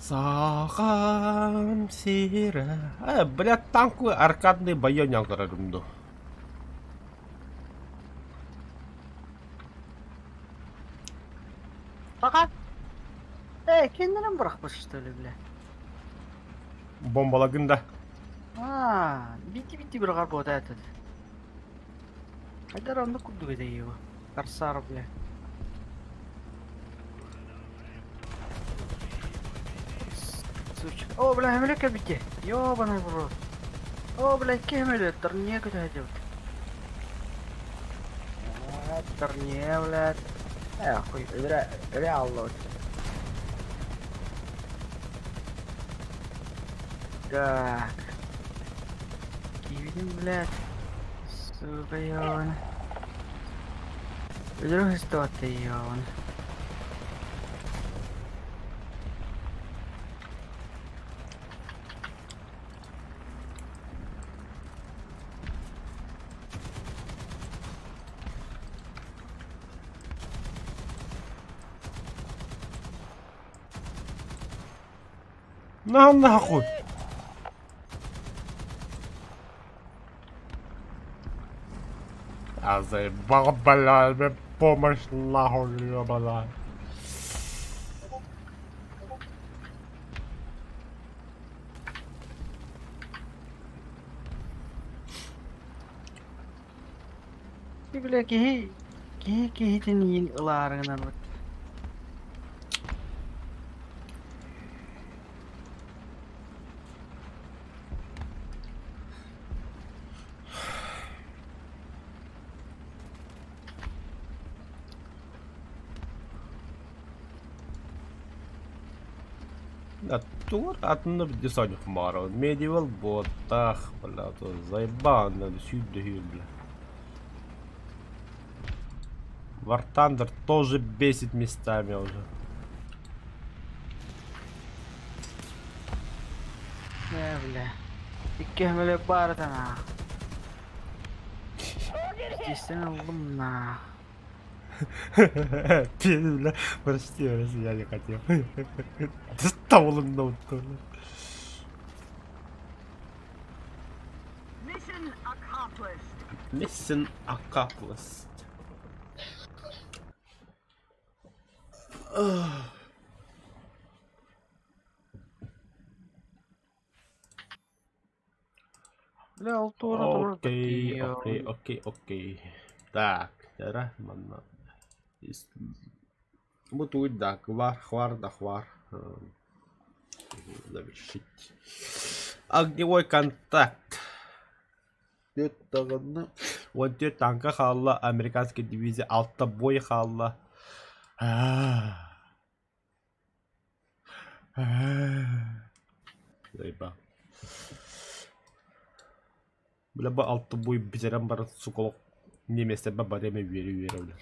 Сахам сирэ. Э, бля, танку аркадный боёнял көрөрүм Пока. Эй, kendine bırakmış что ли, бля? Бомбалагын да. А, бити-бити bir вот этот. Хайдар онно курдук это его. Корсар, бля. Сучка. О, бля, хемелек бити. Ёбаный в рот. О, бля, кемелек, торне куда идет. Торне, блядь. Э, хуй, реал Так. Кивин, блядь. Сука, ёбаный. Вдруг что ты, ёбаный. На нахуй. А заебал, бля, мне помощь нахуй, ебаная. Ты, бля, киһи киһи киһитин иин ылаарыгынан бут. Да, тур атны десанев мара. Медивал ботах, бля, то заебал, надо сюда, бля. War Thunder тоже бесит местами уже. Э, бля. Икки хемелек баар на. Естественно, ыллым на. Бля, прости, прости, я не хотел. Достал ноут, бля. Mission accomplished. Mission accomplished. Бля, ол туора туора Окей, окей, окей, окей. Так, тара, манна. Бутуй, да, квар, хвар, да, хвар. Завершить. Огневой контакт. Вот танка хаалла, американский дивизия алта бой хаалла. Заебал. Бля, бу алта бой бизерен бар суколок немесе ба бареме вере вере бля.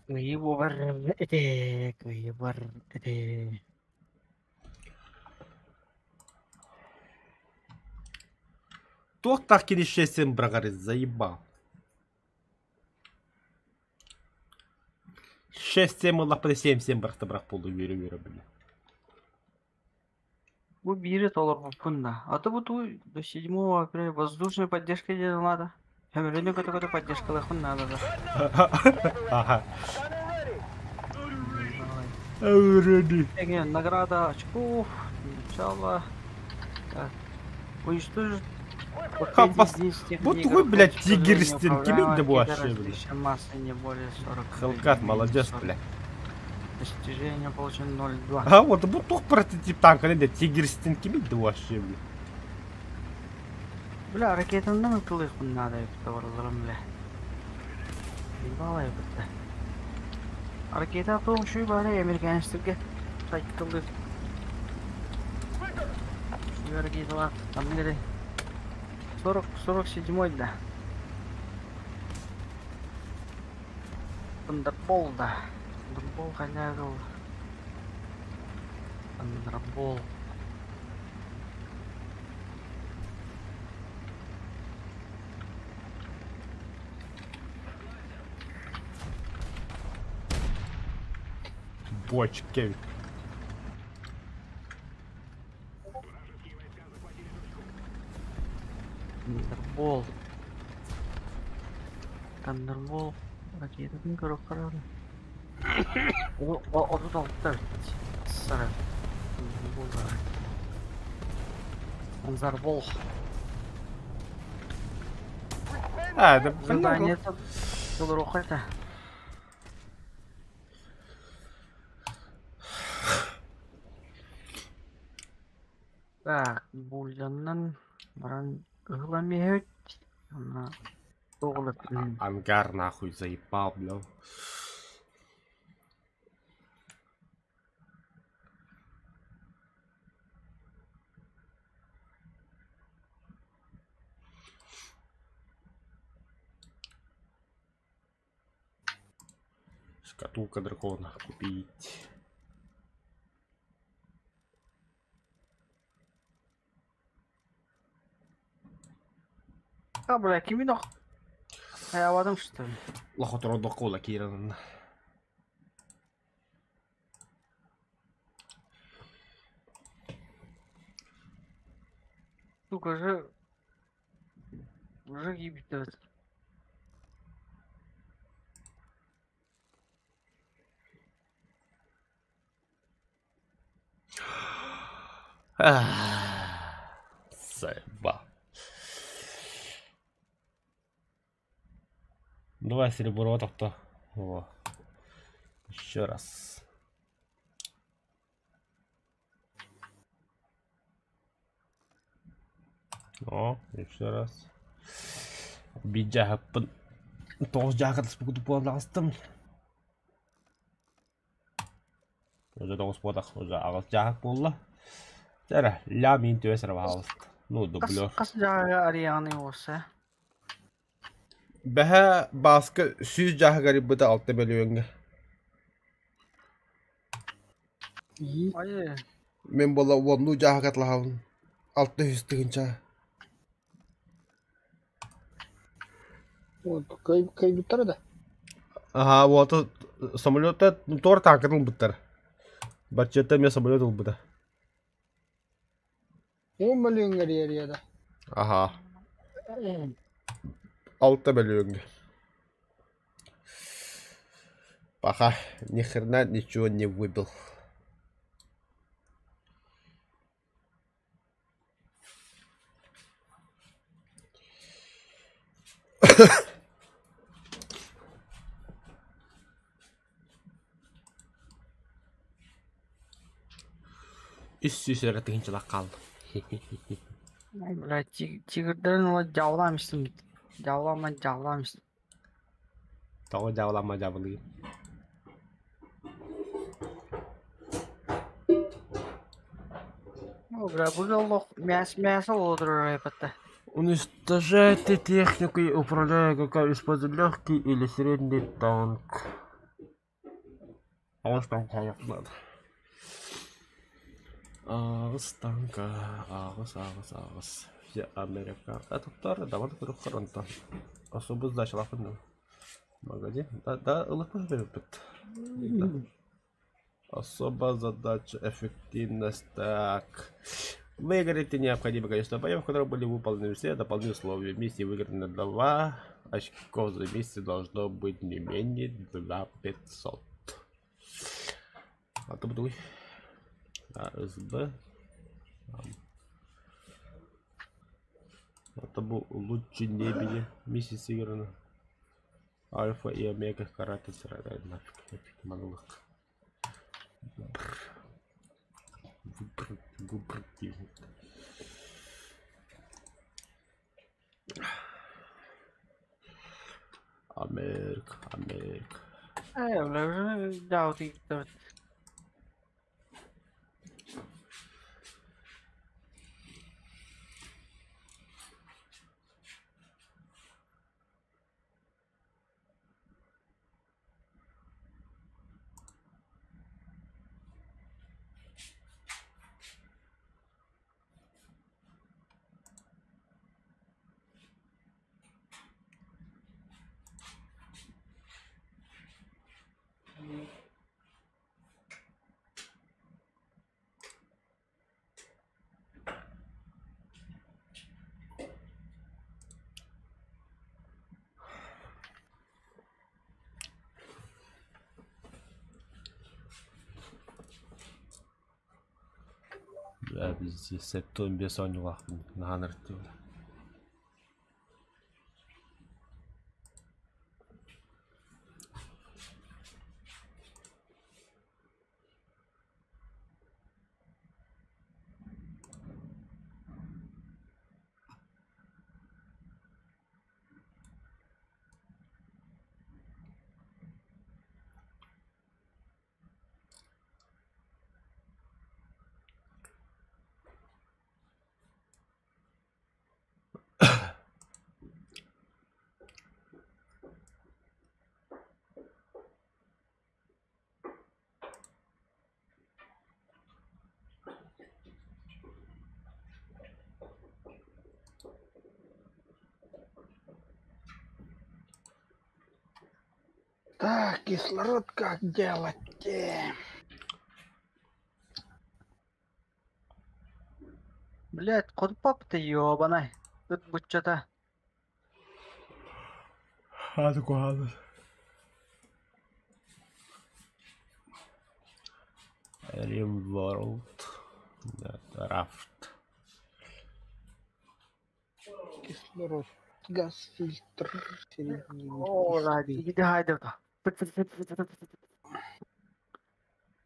Кыйы бар эте, кыйы бар эте. Туох так кини брагари заебал. 6-7 ыллах 7-7 брахта брах болду вере вере бля. Бу бири толор буппун А то бу до 7 апреля воздушная поддержка делать надо. Хэмрени көтө поддержка надо да. Ага. Ready. Эҥин награда очков, начало. Так. Уничтожить Хаппас. 10 Бу тугуй, блядь, тигристин кимин да бу вообще, блядь? Масса не более 40. Хелкат, молодец, блядь. Достижение получено 0,2. А вот бу туох прототип танка да тигристин кимин да вообще, блядь. Бля, ракетандан ытылыахпын наада эбит барыларым, бля. Ебала эбит. Ракета тоҕ үчүгэй баҕайы американецтэргэ сайтылыыр. Үчүгэй ракеталаах ханнык эрэ 40 47 да. Thunderbolt да. Thunderbolt хайдах ол Thunderbolt. Бочки. Thunderbolt. Thunderbolt ракетатын көрүөххэ эрэ. 36 эбит. Сара. Thunderbolt. Thunderbolt. А, да Задание толоруохха этэ. Так, бульдьаннан баран ыһылан иһэбит. Уонна туох ылыппын Ангар нахуй заебал, бля. Шкатулка дракона купить. А, бля, кими дох? Хайабадым что ли? Лохотородокула киирэн. Сука, уже... Уже гибит. Заебал. Давай серебро то. Во. Еще раз. О, еще раз. Биир дьааһыппын тоҕус дьааһык буолан таҕыстым. Уже тоҕус буотах, уже аҕыс дьааһык буолла. Дьэ эрэ, лям иин түбэс эрэ баһаалыста. Ну, дублер. Хас дьааһыгы арыйаҕыный уоса? Бэһэ Бааска сүүс дьааһык арыйбыта алта мөлүйүөҥҥэ. Айы. Мин буола уоннуу дьааһык атылаһабын. Алта үс тыһыынча. Кыайбыттара да? Аһаа, уолата самолета туора таанкатын ылбыттар. Баччата эмиэ самолет ылбыта. 10 мөлүйүөҥҥэ эрийэр да? Аһаа. Алта мөлүйүөҥҥэ. Пока ни хрена ничего не выбил. Үс сүүс эрэ тыһыынчалаах хаалла. Бля, тигрдэрин ыла дьаалаам истим. Дьаалаама дьаалаам истим. Тоҕо дьаалаама дьаабылыыр? Бля, бу олох мясо мясо олорор эпэтэ. Уничтожайте технику и управляя какая используя легкий или средний танк. Аҕыс танка надо. Аҕыс танка, аҕыс, аҕыс, аҕыс. Все Америка. Это второй, давай көрүк Особо сдачалаахпын Магазин. Да, да, ылыппын бериппит. Особая задача эффективность. Так. Выиграйте необходимое количество боев, в которых были выполнены все дополнительные условия. Миссии выиграны 2. Очков за миссию должно быть не менее 2 500. Аты АСБ. Это был лучший небе. Миссия сыграна. Альфа и Омега карате сыграли. Нафиг, нафиг, монолог. Выбрать, выбрать. Америка, Америка. Ээ, бля, уже да, вот и Бля, пиздец, 75 оонньуулаахпын наһаа ынырыктыыбын. Так, кислород как делать? Блядь, код пап ты ёбаный. Тут буччата. Хады куһаҕан. RimWorld. Raft. Кислород. Газ, фильтр, середний. О, да, иди хайда.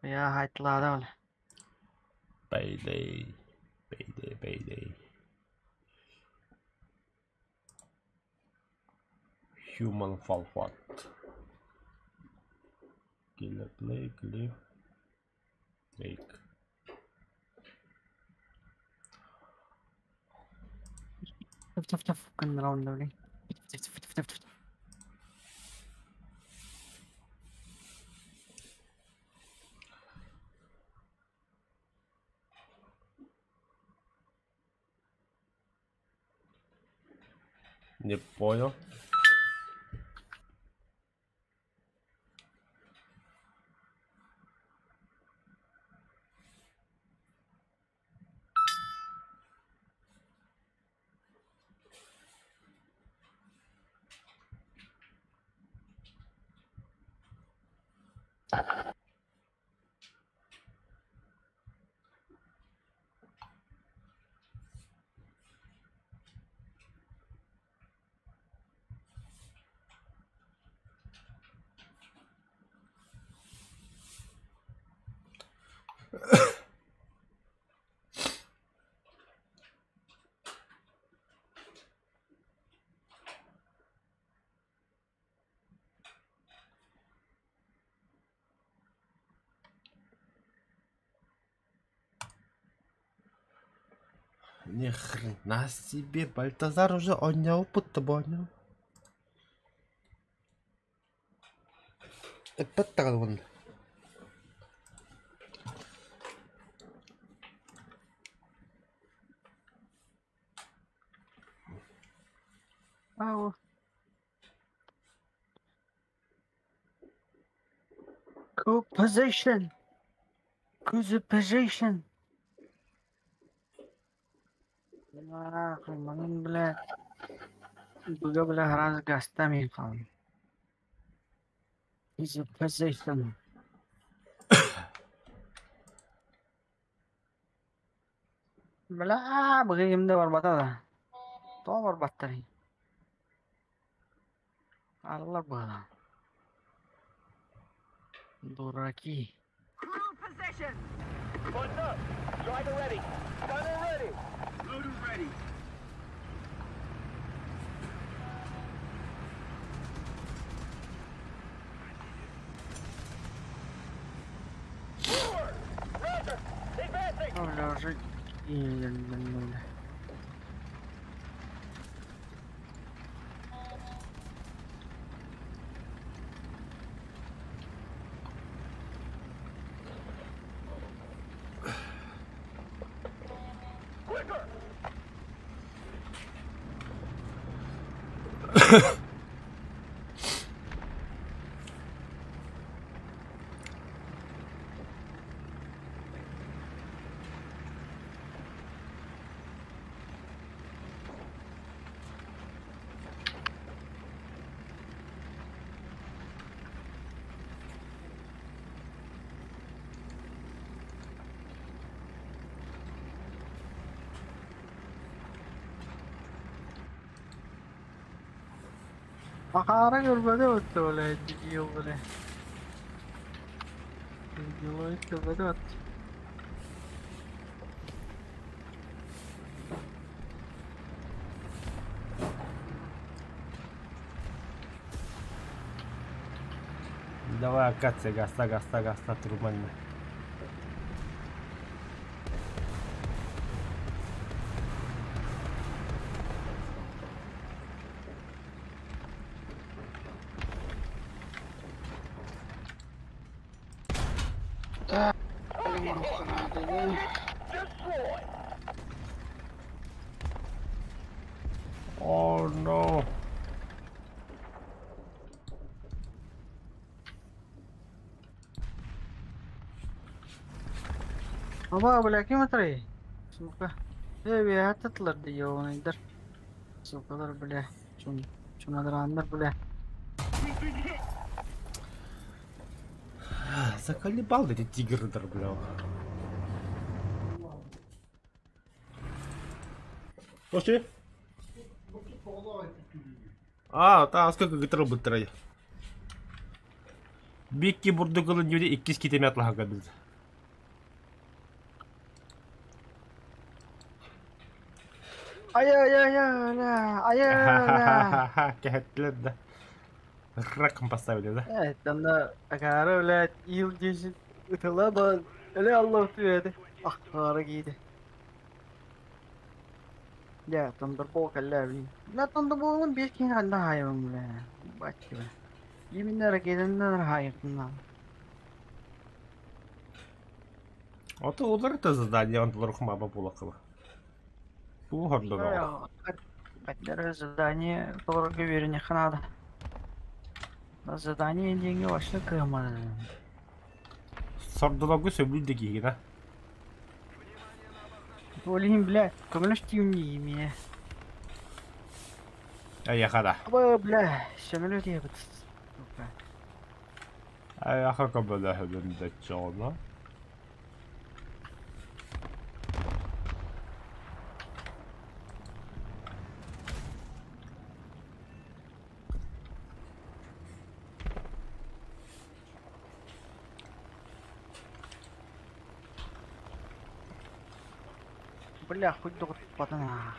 Я хайтлада. Payday. Payday, payday. Human Fall Flat. Killer Play, Cliff. Drake. Тፍ тፍ гыннара онно. Не понял. Ни хрена себе, Бальтазар уже онял, будто бы онял. Это Ау. Good position. Good position. Нахуй, манан, бля. Буга, бля, раз гастами қалым. Good position. Бля, быгыйым да барбата да. Тоҕо барбаттарый? Арыллар быһалаан. Дураки. Бля, уже бля. Макара көрбөтө өттө бля, дебил бля. Дебил көрбөтө өттө. Давай, акация, гаста, гаста, гаста, турманна. Да, надо, да. Oh no. Аба, бля, ким атарый? Сука. Э, ататлар да ёбаныйдар. Сукалар, бля. Чум, чумадраннар, бля. Заколебал эти тигры, бля. Слушай. А, та сколько гитар быттырай. Бикки бурдугылын юри иккис китеме атлаха кабыз. Ай-яй-яй-яй, бля, ай-яй, бля. Кәһәтләр да. Раком поставили, да? Э, там да, акара, блядь, ил 10 ытыла да, эле Аллах түбәде. Ахкара кийди. Я, Thunderbolt кэллэ, блин. Бля, Thunderbolt'un bir киһи ханна хаайабын, бля. Баччы, бля. Именно ракетаннан хаайыппын. Ото уларыта задание он толорухмаба булакыла. Бу хордоно. Каттары задание толорго бериниэххэ наада. Задание диэҥҥэ вообще кыаммат. Сордологу сөбүлүүр да киһи да. Ол иһин, бля, көмөлөс тиийим миэ. Айаха да. Аба, бля, сөмөлө диэбит. Айаха көмөлөһөбүн да чоно. Бля, хоть доҕорпотун аа.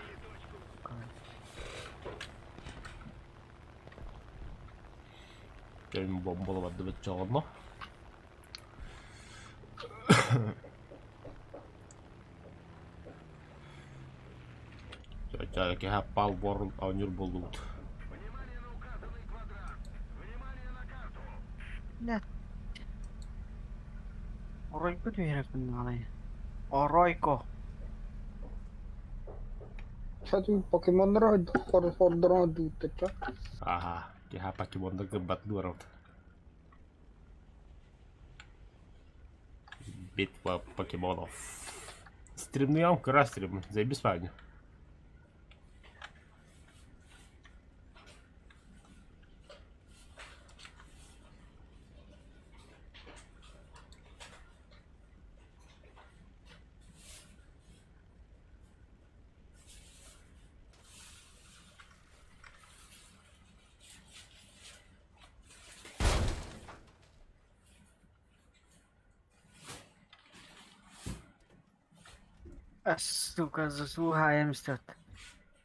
Кэлин бомбола бардыбыт чоно. Ча пал борун оонньуур буоллубут. Бля. Оройко түһэрэппин наалай. Оройко. Что покемоннар хордорон дуутача. Аха, киһа покемоннар гыббат дуорот. Битва покемонов. Стримнуем, кыра стрим, заебись парни. А, сука, заслугаем тут.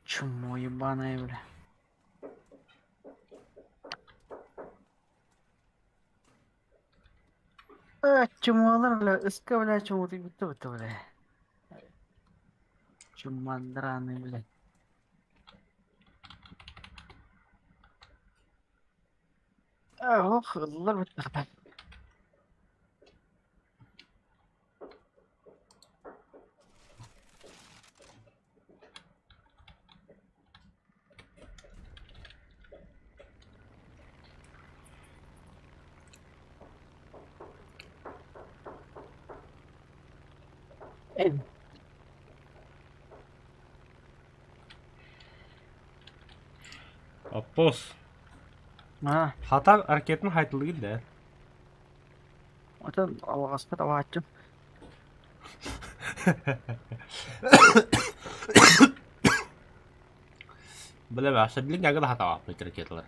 Чмо ебаное, бля. А, чмолар, бля, ыска, бля, чему ты бутто, бутто, бля. Чумандраный, бля. Ох, ыллар бутта. Аппос. А, Хатар ракетын хайтылыгын да. отон алҕаспыт авааччым. Бля, аша билин агы хатааппыт ракеталар.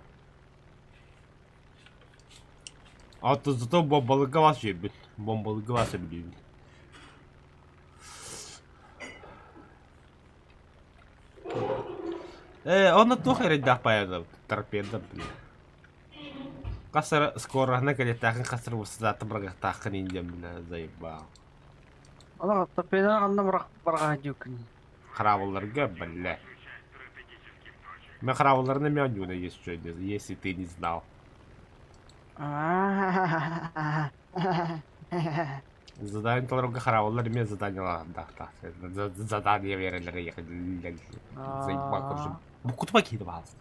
А то зато бомбалыга вас жебит. Бомбалыга вас билибит. Он туох эрэйдээх баайа торпеда, блин. Хас эрэ скоростна кэлиэхтээххин хас эрэ высотата бырагыахтааххын индиэн, бля, заебал. Ала торпеданы ханна барҕаһа дьүккүн. Хараабылларга, бля. Часть стратегических точек. Мен хараабылларына мен оонньууна, если что, если ты не знал. Задание толорорго хараабыллар эмиэ заданиелардаахтаах. Задание биэрэллэр заебал, короче. Букутума киһи баҕаласта.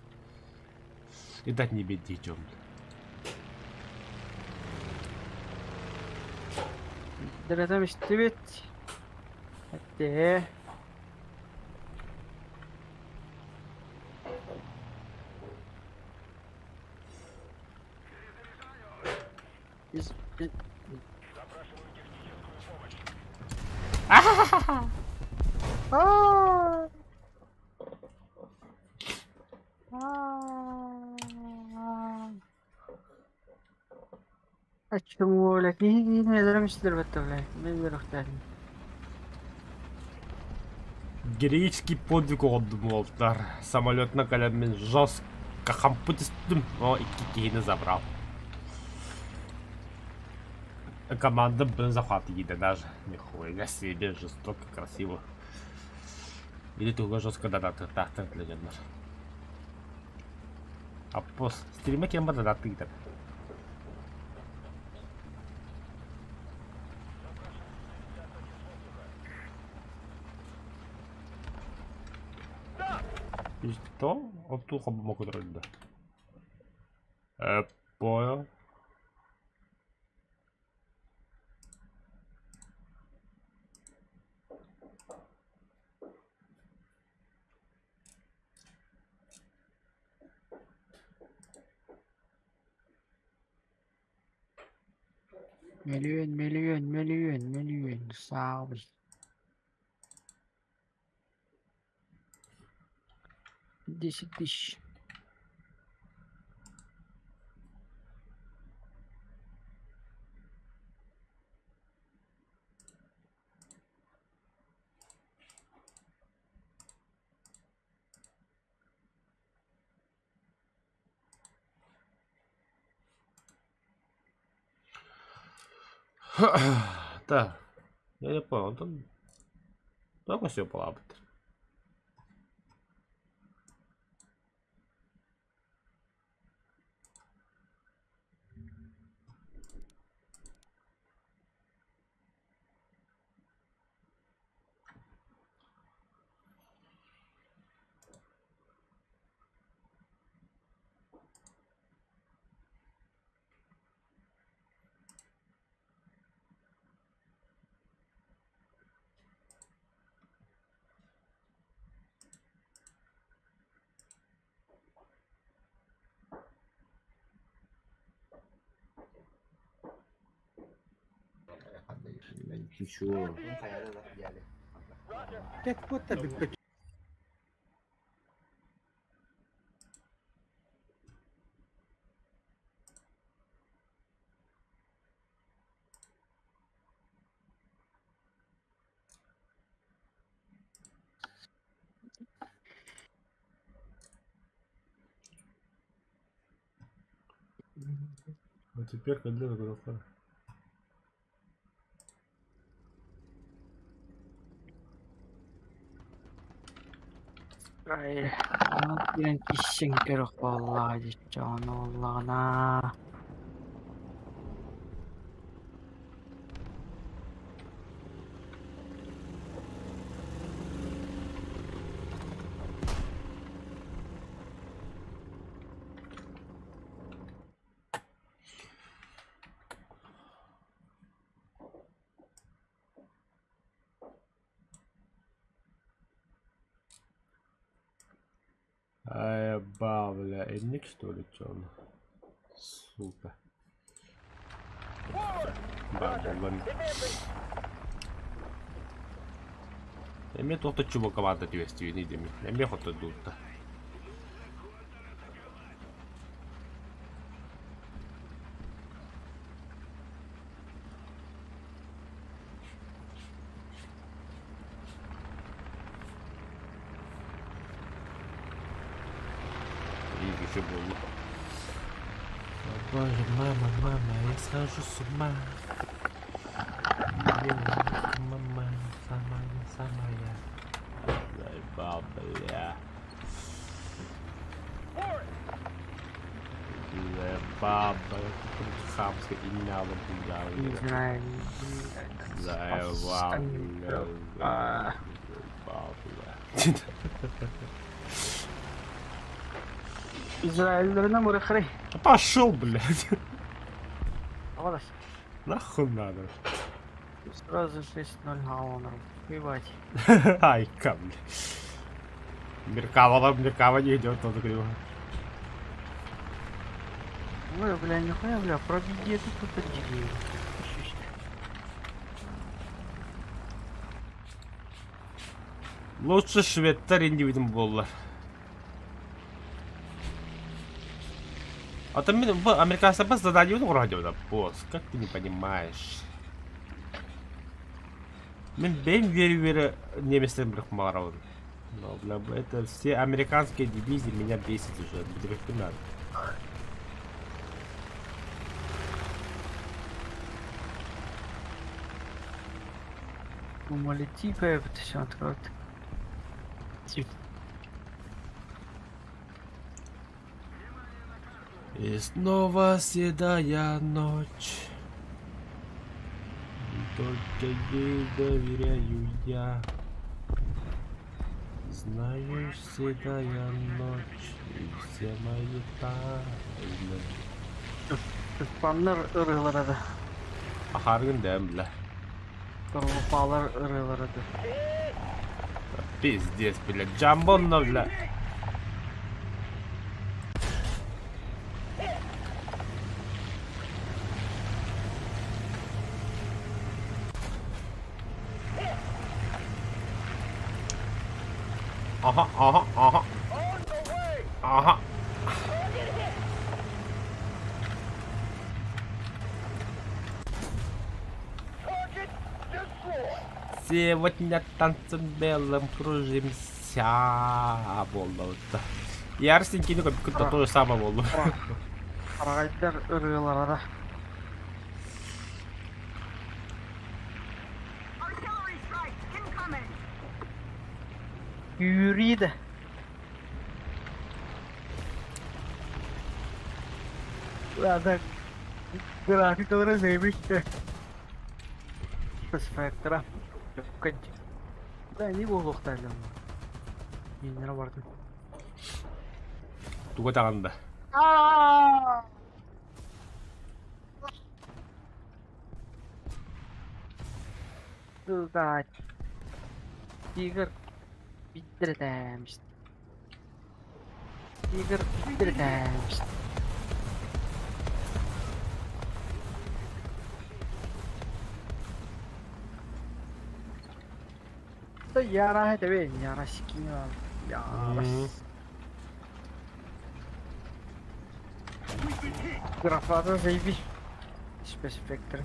И дать не бедить, Дэрэтем истибит. Этте. Из- из- Аа! Аа. Аччым бля, киһи киһини өлөрөм истилэр бэтте бля. Мен үөрөхтээхин. Героический подвиг оҕордум уолтар. Самолетна кэлэммин жестко хампы түстүм, но икки киһини забрал. Команда был захват еды даже. Нихуя себе, жестоко, красиво. Или туга жестко да да легендар. Аппос, стриме кем да да. Что? Отту хоббу да. Понял. Миллион, миллион, миллион, миллион. Саабый. 10 000. Да, я не понял, там только все полабыт. Ничего. А теперь когда көрүөххэ. Ай, онон киирэн киссиҥ көрөх буоллаҕа дии, дьоно буоллаҕына. Ай, бля, энник что ли, чё он? Сука. Бабла. Эмиэ туох да чубука команда түбэстибин идеми. Эмиэ хотойдуутта. Еще было. О боже, мама, мама, я схожу с ума. Мама, самая, самая. Заебал, бля. Заебал, бля. Хамская имя, бля. Не знаю. Заебал, бля. Заебал, бля. Израильлэринэн мурахрый. Пошел, блядь. Алас. Нахуй надо. Сразу 6-0 гаунером. Ебать. Ай, ка, блядь. Меркава, Меркава не идет, он криво. Ой, бля, нихуя, бля, пробеги тут подбеги. Лучше шведтар индивидум боллар. А там американцы бас задание вроде да, босс, как ты не понимаешь? Мен бен верю верю немецким брахмаровым. Но, бля, это все американские дивизии меня бесит уже, не надо. Умолити-ка это все откроет. И снова седая ночь. И только ей доверяю я. Знаю, седая ночь и все мои тайны. Испаннар ырыыларады. Ахаргын дэм, бля. Торлупалар ырыыларады. Пиздец, бля. Джамбонно, бля. Ага, ага, ага. Ага. Сегодня танцем белым кружимся. Болду. Ярсин кини көпкүт то же самое болду. Арагайдар ырыыларада. Artillery strike incoming! Юрида. Ладно. Графикалары заебись. Спецэффектора. Да, не буолуохтаах Ииннэрэ бардым. Туга таганда. Сука. Тигр. Биттирэтэмш. Тигр биттирэтэмш. Да яра это яра скинула. Яра. Графата заебись. Спецэффектор.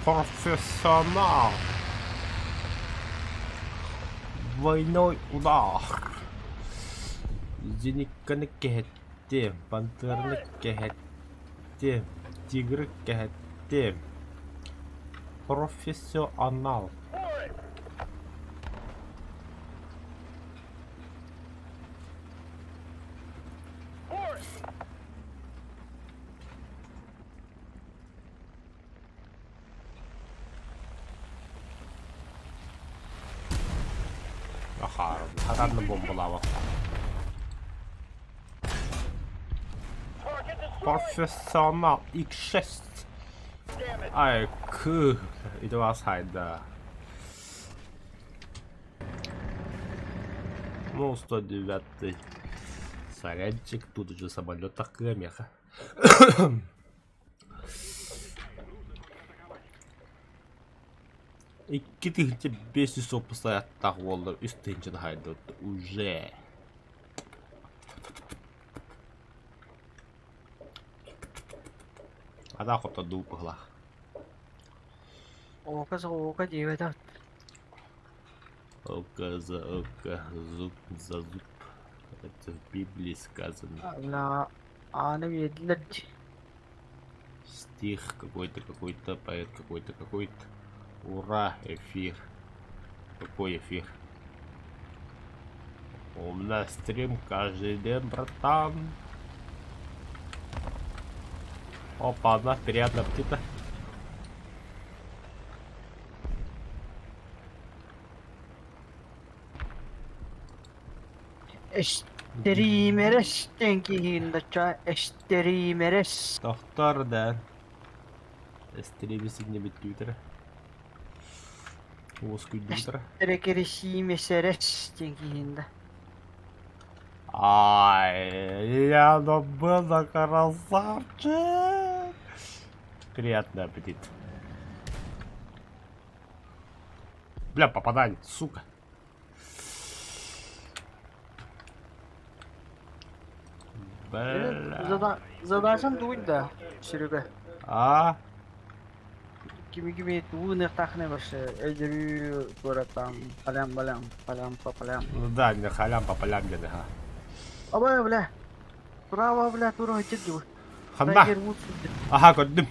Профессионал. Двойной удар. Зеникканы кэһэттим, пантераны кэһэттим, тигры кэһэттим. Профессионал. Хатарны бомбалаабакка. Профессионал X6. Ай, к. Ити вас хайда. Ну, 109 Сорянчик, тут уже самолетах меха. Икки тыһыынча биэс сүүс уоппустаах уоллар үс тыһыынча таһайдыбыт уже. Ата хоттордуу быһылаах. Ока ока диэбэтэх. Око за око, зуб за зуб. Это в Библии сказано. Ла ааны биэрдилэр дии. Стих какой-то, какой-то, поэт какой-то, какой-то. Ура, эфир. Какой эфир? У меня стрим каждый день, братан. Опа, одна, приятного аппетита. Эстримерес киһиин дача эстримерес. Тохтор да. Эстримисигне бүттүүтэрэ. Уоскуйдуутара. Эстерекересиимесерес диэн киһиин да. Ай, я был на красавчик. Приятный аппетит. Бля, попадание, сука. Бля. Задачам дуй да, Серега. А? Кими кими туу нехтахне вообще. Эдерю там полям балям, полям по полям. Ну да, не халям по полям где ха. Аба, бля. Право, бля, тура хотит. Ханна. Ага, көрдүм.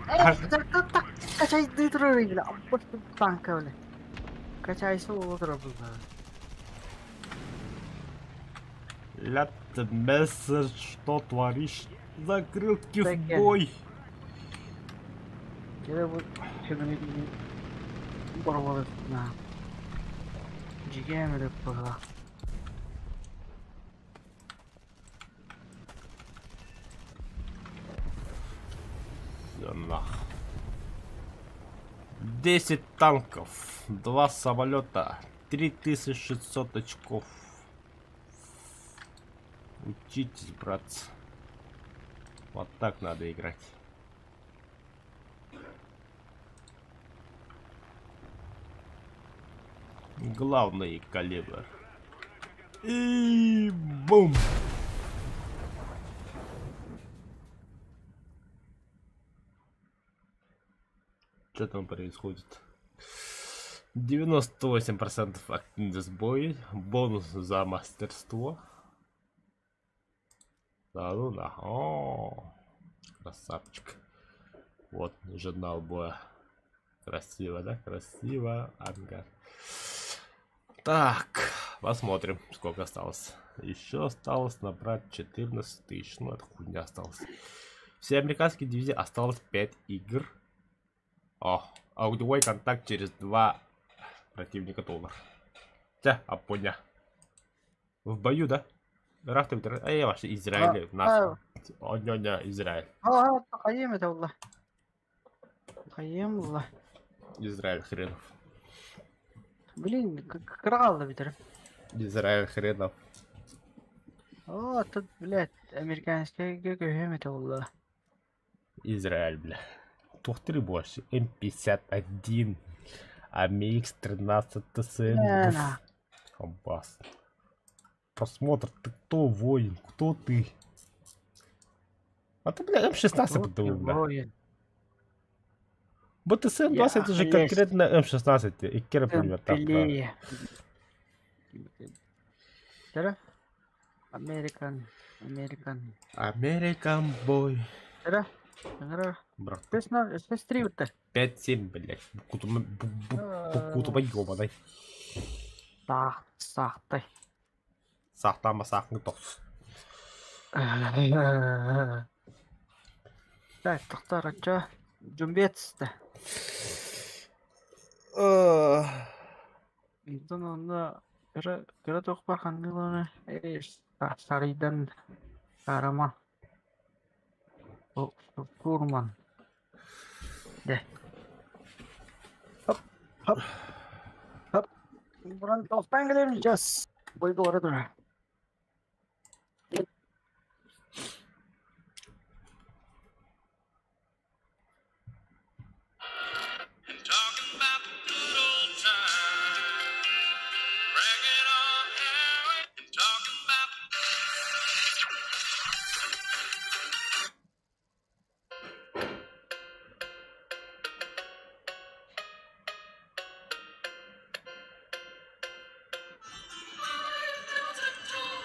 Так, качай дытры, бля. Танка, бля. Качайся, утро, бля. Ля ты мессер, что творишь? Закрылки в бой. Нах. 10 танков, 2 самолета, 3600 очков. Учитесь, братцы. Вот так надо играть. Главный калибр. И бум! Что там происходит? 98% активность боя. Бонус за мастерство. Да ну да. О, красавчик. Вот журнал боя. Красиво, да? Красиво. Ангар. Так, посмотрим, сколько осталось. Еще осталось набрать 14 тысяч. Ну, это хуйня осталось. Все американские дивизии осталось 5 игр. О, огневой контакт через 2 противника доллар. Тя, апоня. В бою, да? Рафта, а я вообще Израиль, нас. О, не, не, Израиль. А, хаем это Аллах. Хаем Аллах. Израиль хренов. Блин, крал битер. Израиль хренов. О, тут, блядь, американский ГГМ это Аллах. Израиль, бля. Тухтыры больше. М51. АМХ 13 ТСН. Аббас. Просмотр. Ты кто, воин? Кто ты? А ты, бля, М16 бля. БТС-М20 это же конкретно М16, икки пулемет. American, American. American boy. Эрэ, ыҥыра. Брат. 5-3 бытта. 5-7, блядь. Кутуба ёбаный. Саах, саахтай. Саахтаама саахны тохс. Так, тохтор очо. Жумбец да. Онтон онно кыра кыра туох ханныылана сарыйдан Роман Фурман дэ Хоп хоп хоп Буран тохтоон кэлэбин сейчас бойдуора турар.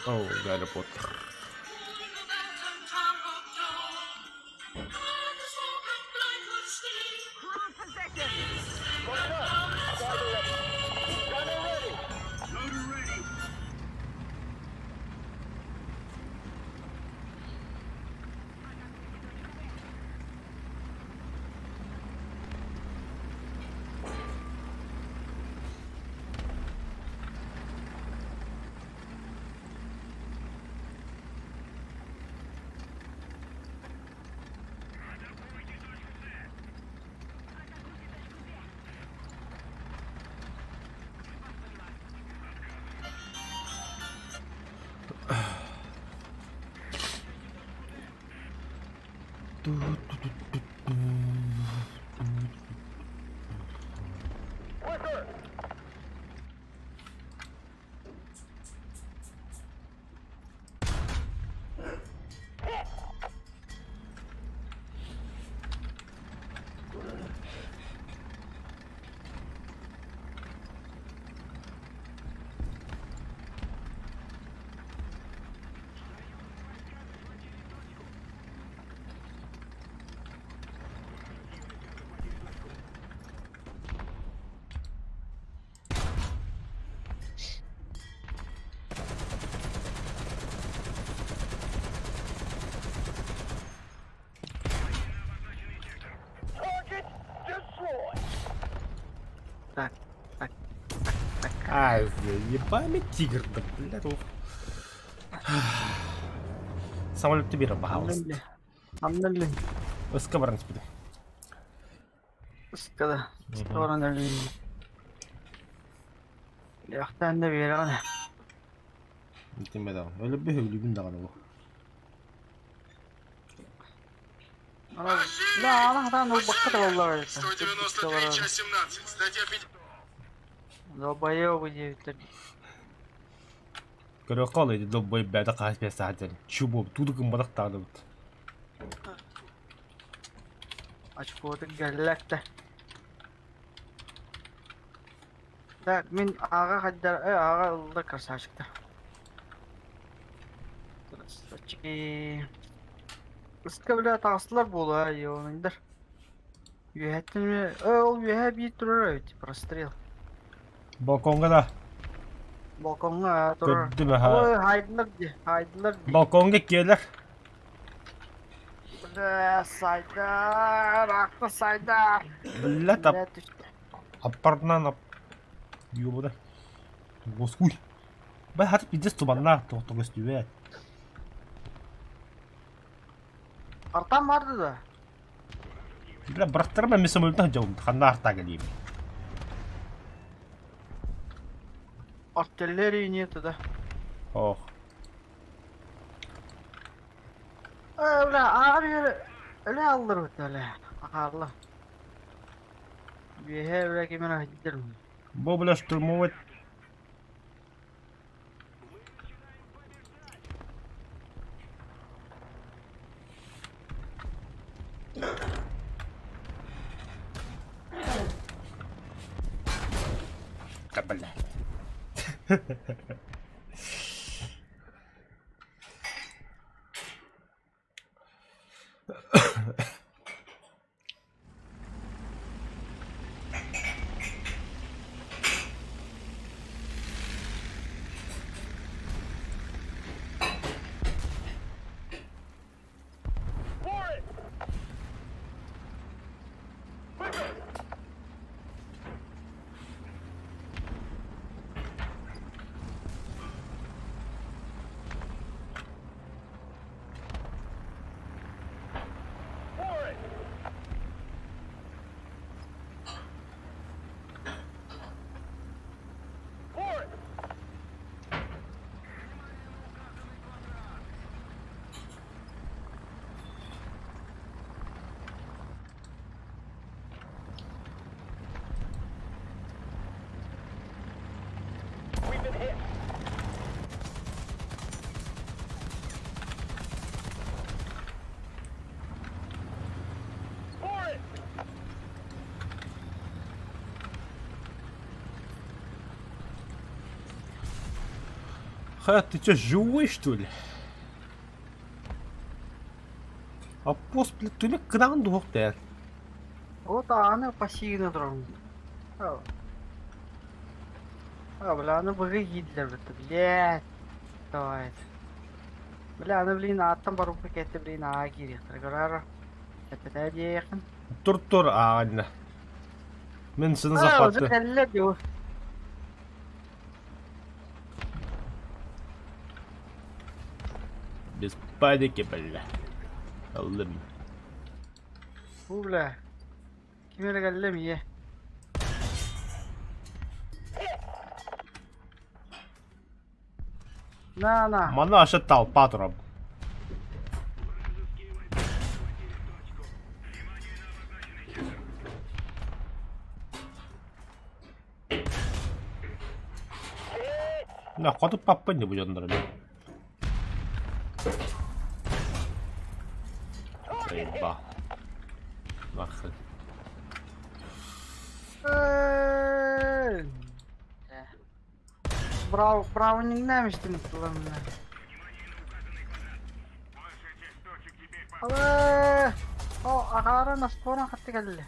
Oh, Гарри Поттер. Так, так, так, так. Ай, ебами тигр, да, блядь. Самолет тебе пожалуйста. Аннелли. Ыска баран спиды. Ыскада. Ыска баран өлүн. Ляхтан да биэрэҕин. Итимэ даҕаны. Өлөрбө өлүгүн даҕаны бу. Да, она там ылбакка да буоллар. 193, часть 17, статья 50. Долбоёбы диэбиттэр. Көрүөххэ ол ити долбой бэйэтэ хаһыс биэс саатан. Чубу тудукун бадахтааныбыт. Очкотун кэллэк да. Так, мин аҕа хайдар, аҕа ылла красавчикта. Красавчики. Ыска бля таҕыстылар буолуо ёндар. Үөһэттэн ол үөһэ биир турар эбит прострел. Балкоҥҥа да. Балкоҥҥа турар. Көрдүм аха. Ой, хайдылар дии, хайдылар дии. Балкоҥҥа киэлэр. Бля, сайдар, акта сайдар. Бля, тап. Бля, түстэ. Аппарынан ап. Ёбуда. Госкуй. Бай хатып пиздец туманнаах тоҕо көстүбэт. Артан барды да. Бля, бырахтарым эмиэ самолеттан дьолум ханна артаа кэлиим. Артиллерии нету, да. Ох. Бля, аҕа биэр өлө алларбыт өлө. Ахаалла. Үөһэ бля ким эрэ сылдьар. Бу бля штурмовать. бля. For it! Quicker! For it! For it! We've been hit. For it! Ха, ты чё, живой, что ли? А пост, блядь, түлек кыдан дух дэр. Вот аны пассивно дрон. А, бля, аны быгы киидлер бітті, блядь. Давай. Бля, аны, блин, аттан барып кетті, блин, аға киректір көрәрі. Әпәтә дейхін. Тур-тур, аҕанна. Мин сыны А, уже захватты. кәлле диу. Без паники, бля. Аллым. Бу, бля. Ким эле кәлле мие? На, на. Мана аша толпа турам. На, хоту папа не будет нормально. Заебал. Нахрен. Эй. Брау, Браунинг нәміштін тұламына. Большая часть точек теперь под... Алы! О, ағары наспорын қатты кәлі.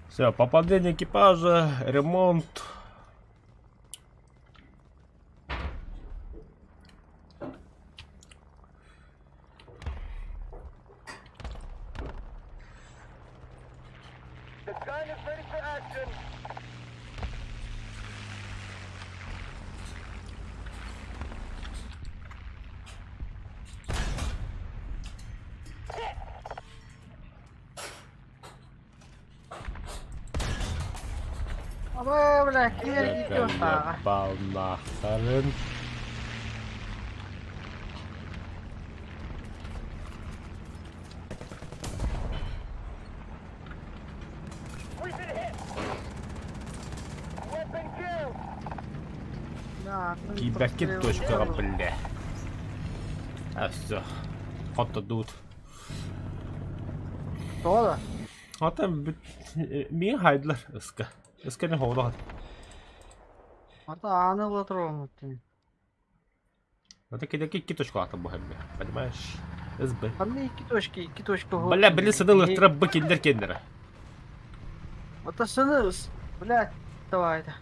Все, попадение экипажа, ремонт. The gun is ready for action. Абы, бля, кер киті ортаға. Заебал нахрен. We've been hit. Weapon down. Да, Киберкет точка, бля. А все. Хот дут. Тола. Ата мин хайдлар ыска. Ыска не хоолоо. Ата аны латыр тин. Это кидаки икки точка ата бу хэмме. Понимаешь? СБ. Аны икки точка, икки точка. Бля, били сыны лыхтыра б киндер кендера. Ата сыны, бля, давай да.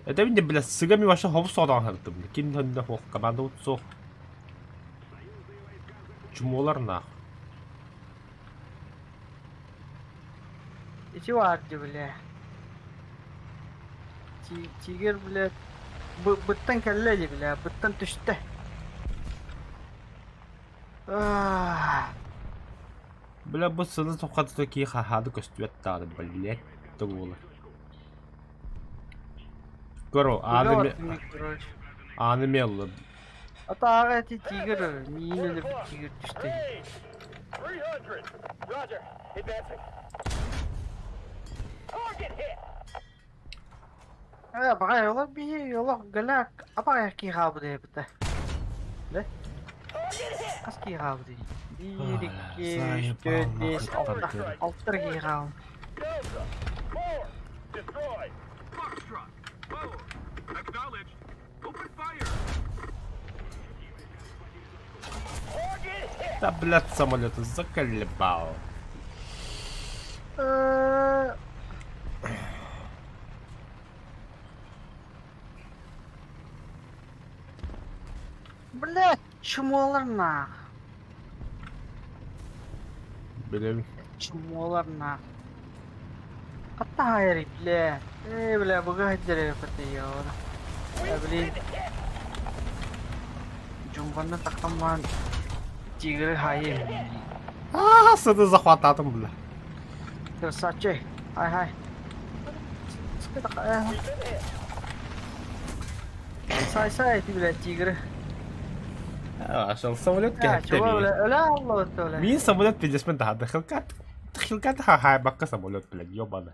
Это мне, бля, сыгами вообще хоп содан хартым. Ким хönнө хох команда утсо. Чумолар нах. Ити варды, бля. Тигр, бля. Быттан кәлле, бля, быттан төштө. Бля, бу сыны тохатты ки хахады көстүбэт таады, блядь, тугулар. Көрө, аны Короче. аны меллы. Ата ага эти тигр, миин эле бир тигр түштү. Range. 300. Roger. Advancing. Target hit. Э, бага yola bir yola galak. Aba ki habı diye bitti. Target hit. Хас киһи хаалбытый? Биир, икки, үс, Заебал түөрт, биэс, нахуй алта. танкер. Алта эрэ киһи хаалбыт. Delta. 4. Destroyed. Foxtrot. 4. Acknowledged. Open fire. Target hit. Да, блядь, самолеты заколебал. Э, Блядь, чмолар нах. Блин. Чмолар нах. Хатта хайрит, бля. Эй, бля, быга хаддер патыйор. Э, блин. Джумбанна тахтамман тигры хайы. А, сыды захвататым, бля. Красавчик. Хай хай. Сай сай, ты, бля, тигры. Ашал самолет А, чего, кәһәттә бля, öyle Allah öyle. Мин самолет пиздесмен тахады. Хилкат. Хилкат ха бакка самолет, блядь, ёбана.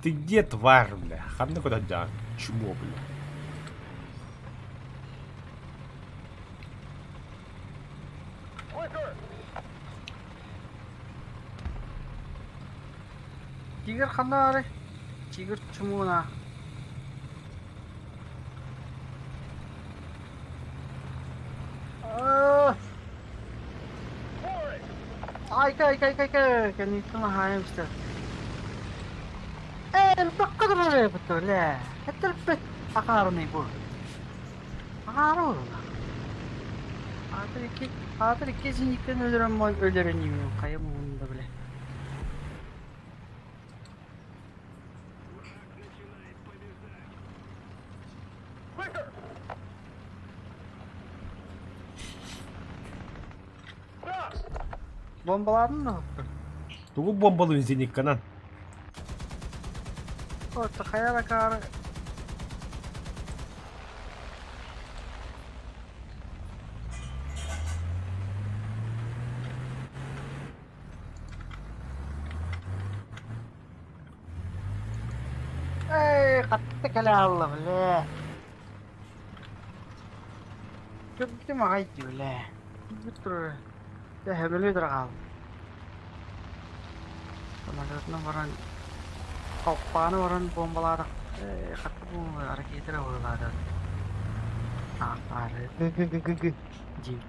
Ты где, тварь, бля? Ханна куда дя? Чмо, бля. Quicker. Тигр ханна ары. Тигр чумуна. Forest. Айка, айка, айка, айка, كان هايمستر. ايه البقدر لا حتى البت عقارني بو عقارون Hatır iki, hatır iki zinlikten öldüren mal öldüren kayım bunu da bile. Quicker. Stop. Bombaladın mı? Тугу бомбалын зенитканан. Orta kaya kar. Ey, قطتك على الله بالله. كنت ما غيتي ولا بتر تهبل يدرغاو самолетны баран калпаны баран бомбаладык катты бомба ракета бомбалады ары г г г г г дейт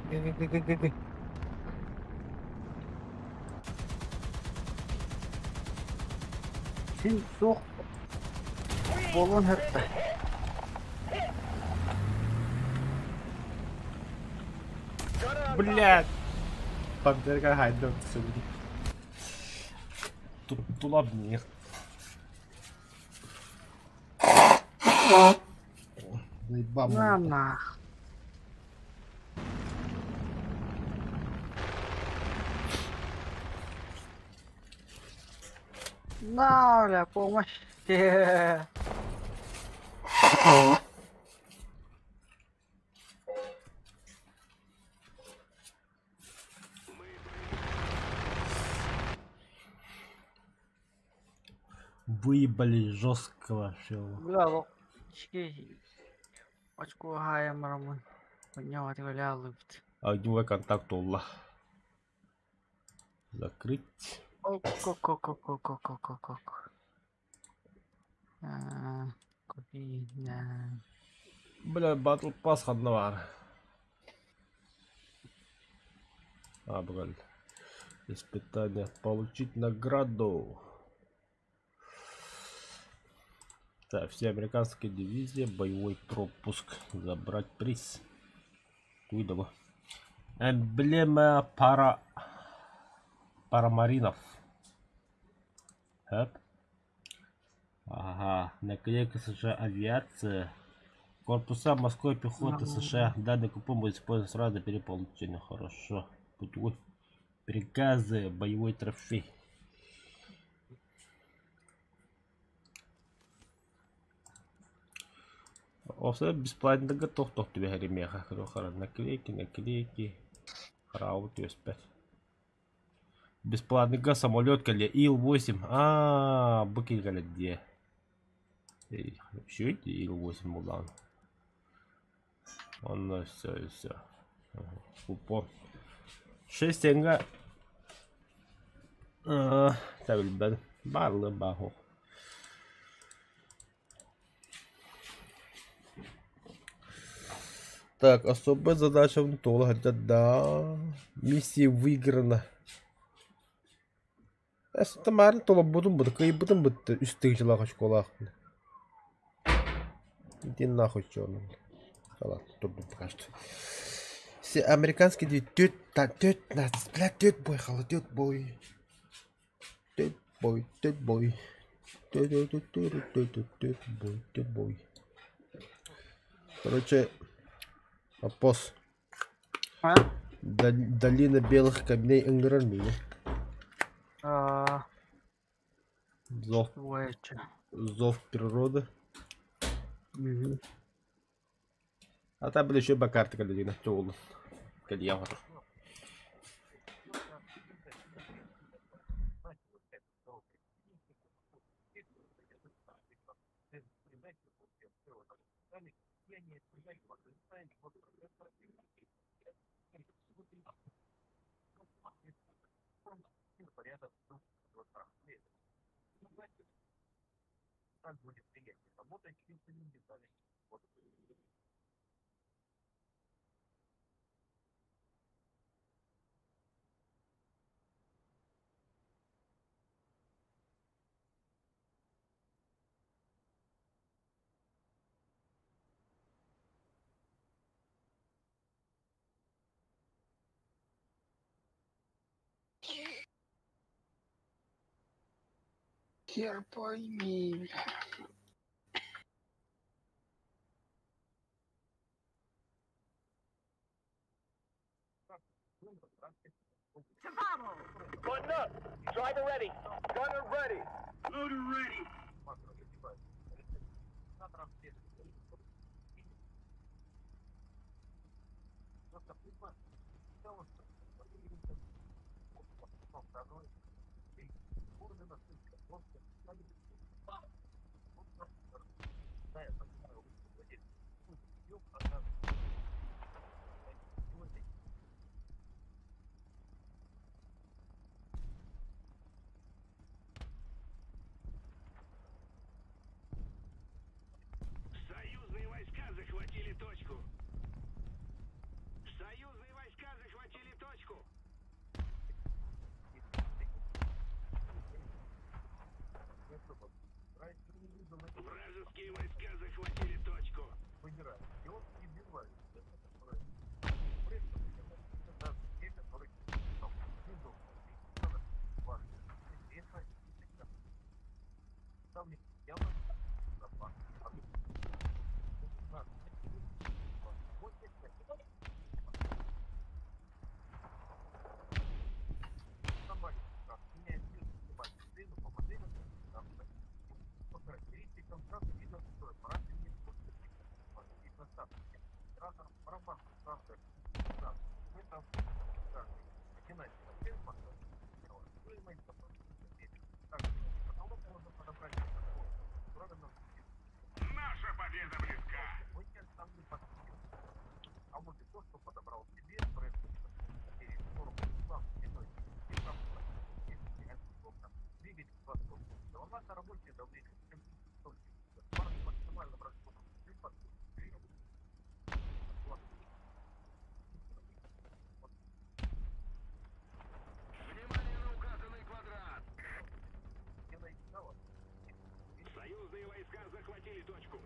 г г г г г син суох болон хөттө Блядь. Пантерка хайдам все-таки. Тут тулабни. Заебал. на нах на бля помощь Выебали жестко вообще. Бля, ол ички очко хаямарамын. Поднял бля лыпт. Огневой контакт Олла. Закрыть. Ок-ок-ок-ок-ок-ок-ок-ок. Купи, да. Бля, батл пас хаднавар. А, блин. Испытание. Получить награду. Так, все американские дивизии, боевой пропуск. Забрать приз. Уйдово. Эмблема пара... Парамаринов. Хэп. Ага, наклейка США авиация. Корпуса морской пехоты США. Данный купон будет использован сразу при получении. Хорошо. Путевой. Приказы, боевой трофей. Офсет бесплатно готов, тох тебе ремеха. Наклейки, наклейки. Раут 5. Бесплатный газ, самолет, кале, Ил-8. А, быки, где? Үчүгэй дии Ил-8 буоллаҕына. Онно все и все. Купон. Шесть тенге табилбэт баарлы бааху. Так, особая задача туола сылдьар да. Миссия выиграна. Эстэмээрин толорбутум бу, кыайбытым бытты үс тыһыынчалаах очколаахпын. Иди нахуй чё турдум пока что. Все американский дии түөрт түөрт бля түөрт бой хаалла түөрт бой. Түөрт бой түөрт бой. Түөрт бой түөрт бой. Короче, вопрос. А? Долина белых камней ыҥырар миигин. А, Зов, Двоечка. зов природы. Мгм. А там были еще карта кэллигинэ туолун. Кэлиэ оҕото. Хер пойми, бля. Button up. Driver ready. Gunner ready. Loader ready. Союзные войска захватили точку. Союзные войска захватили точку. Вражеские войска захватили точку. Наша победа близка. Внимание на указанный квадрат. Союзные войска захватили точку.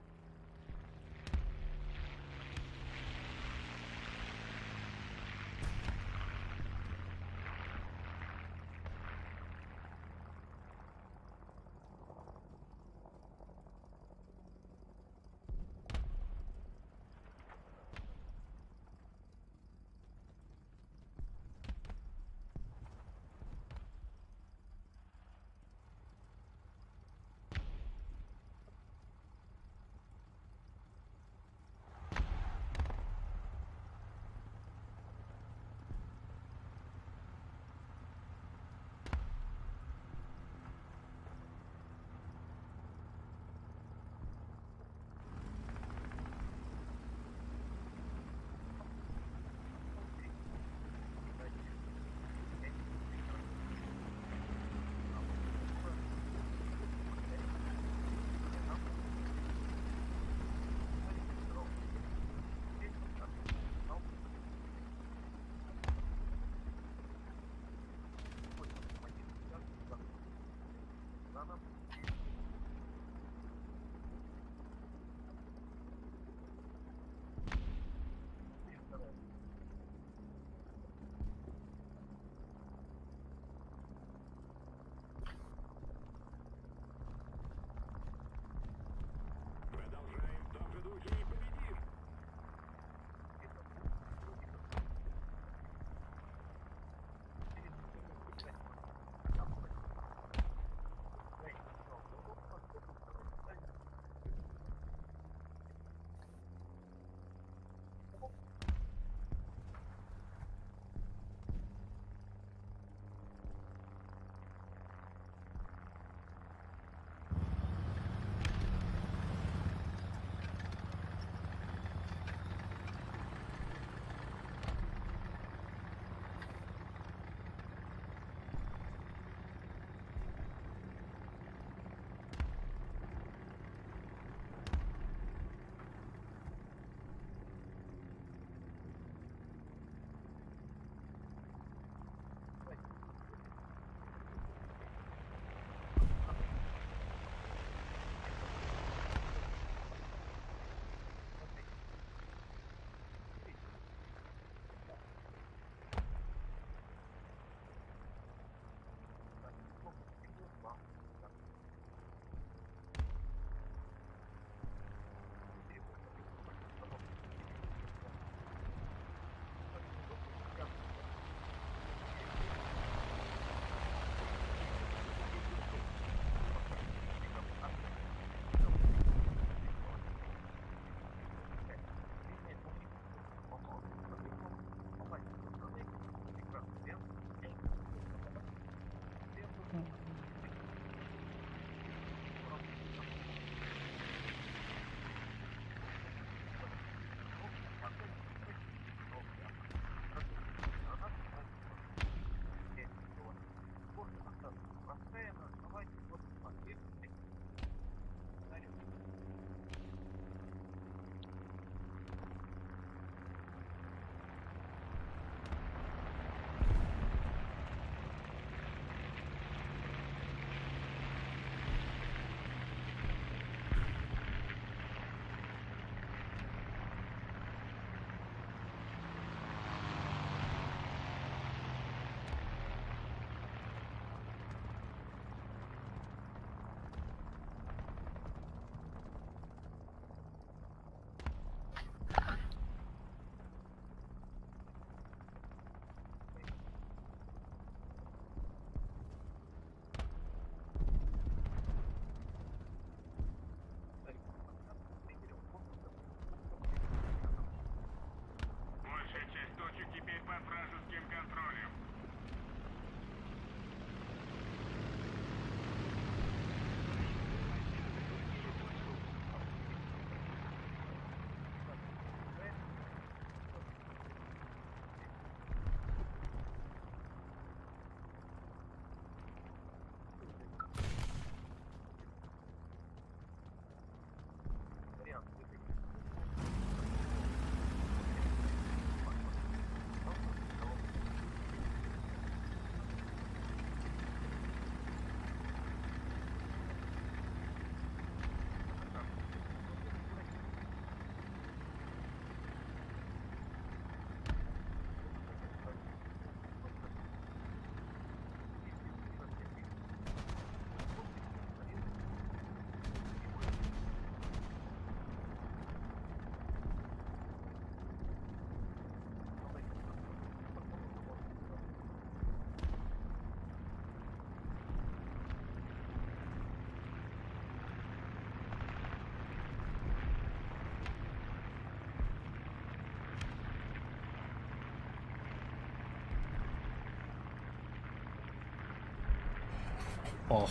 Ах,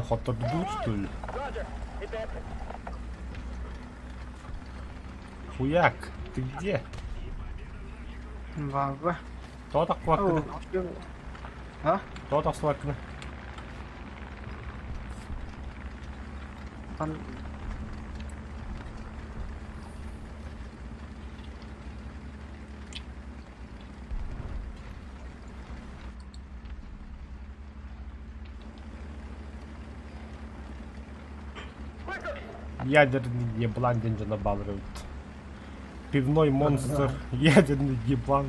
хоттордубут, что ли? Roger. Advancing. Хуяк, ты где? Баба. Кто так квакает? А? Кто так свакны? Там... Ядерный еблан деньги набалывают. Пивной монстр, ядерный еблан.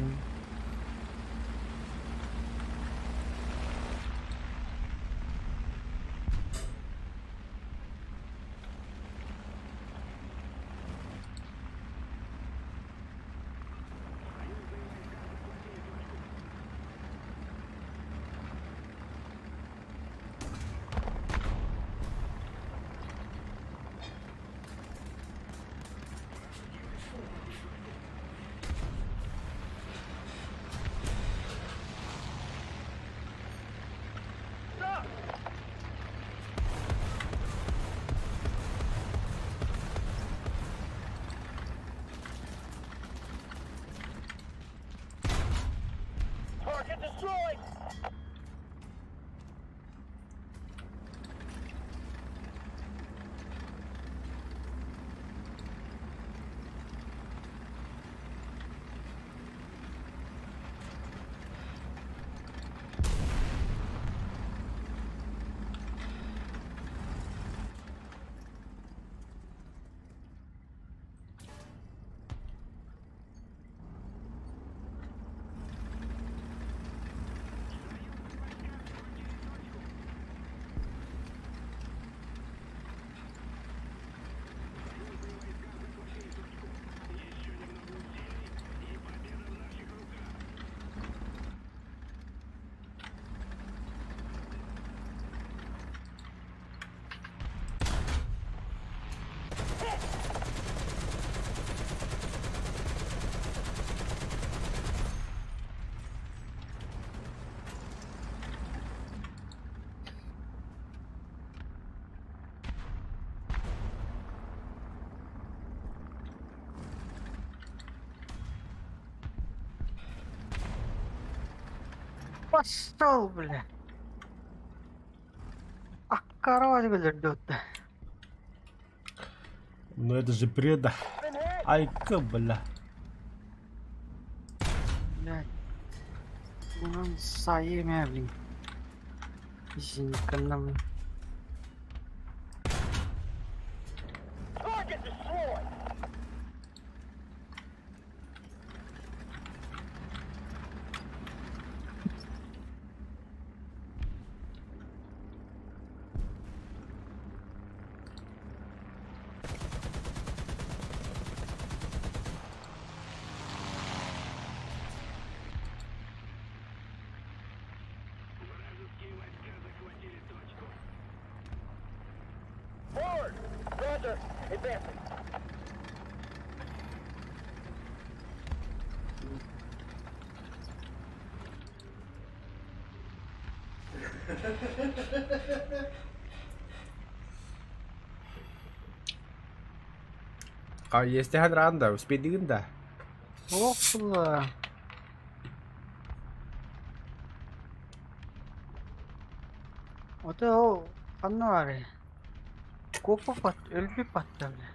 Target destroyed. Пошел, бля. А король, бля, ждет. Ну это же бреда. Been hit. Айка, бля. Блядь. Ну, сайымя, блин. Зинканом. Target destroyed. Forward. Roger. Advancing. А есть ранда, успей да. Ох, бля. Вот это фонарь. Копа пат, өлбі патта, бля.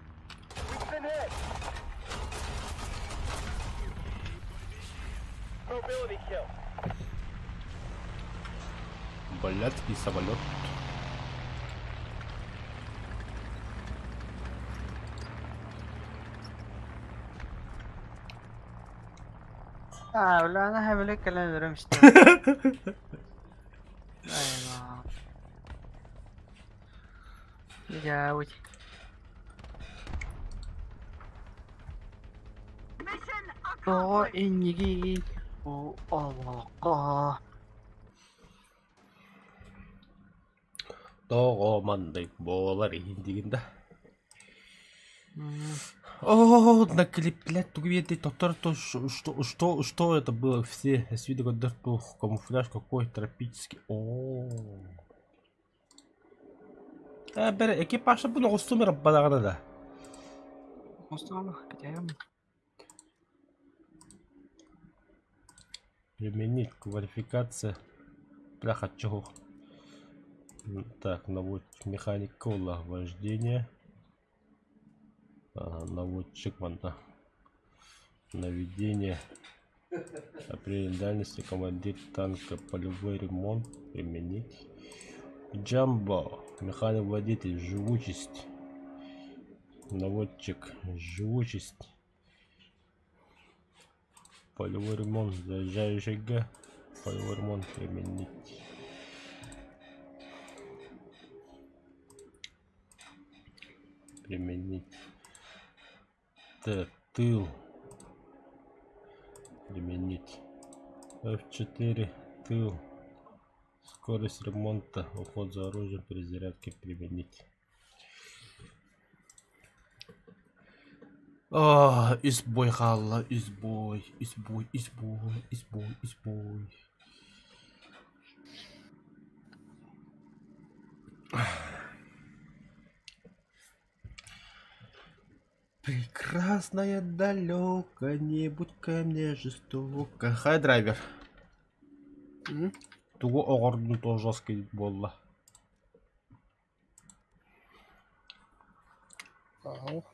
We've been hit. Mobility kill. Блядский самолет. А, бля, она хэмле кэлэн өрөмсті. Айва. Я уйти. Mission Тоҕо accomplished. иннигий бу олоххо Того мандай болар индигинда. М, О, наклеп, блядь, тугветы, тотор, то что это было? Все с виду камуфляж какой тропический. О. Бэрэ экипажа бу оҕустум эрэ бадаҕына да. Оҥостуом, кэтэһэм. Применить квалификация. Бляха, чего? Так, наводчик механик кола вождение. Ага, наводчик манна. Наведение. Определение дальности командир танка. Полевой ремонт применить. Джамбо. Механик водитель. Живучесть. Наводчик. Живучесть. Полевой ремонт. Заезжающий Г. Полевой ремонт применить. Применить. Т. Тыл. Применить. F4. Тыл. Скорость ремонта. Уход за оружием. Перезарядки применить. А, избой хаалла, избой, избой, избой, избой, избой. Прекрасное далеко, не будь ко мне жестоко. Хай драйвер. Тугу оҕордун то жесткий буолла. Ау.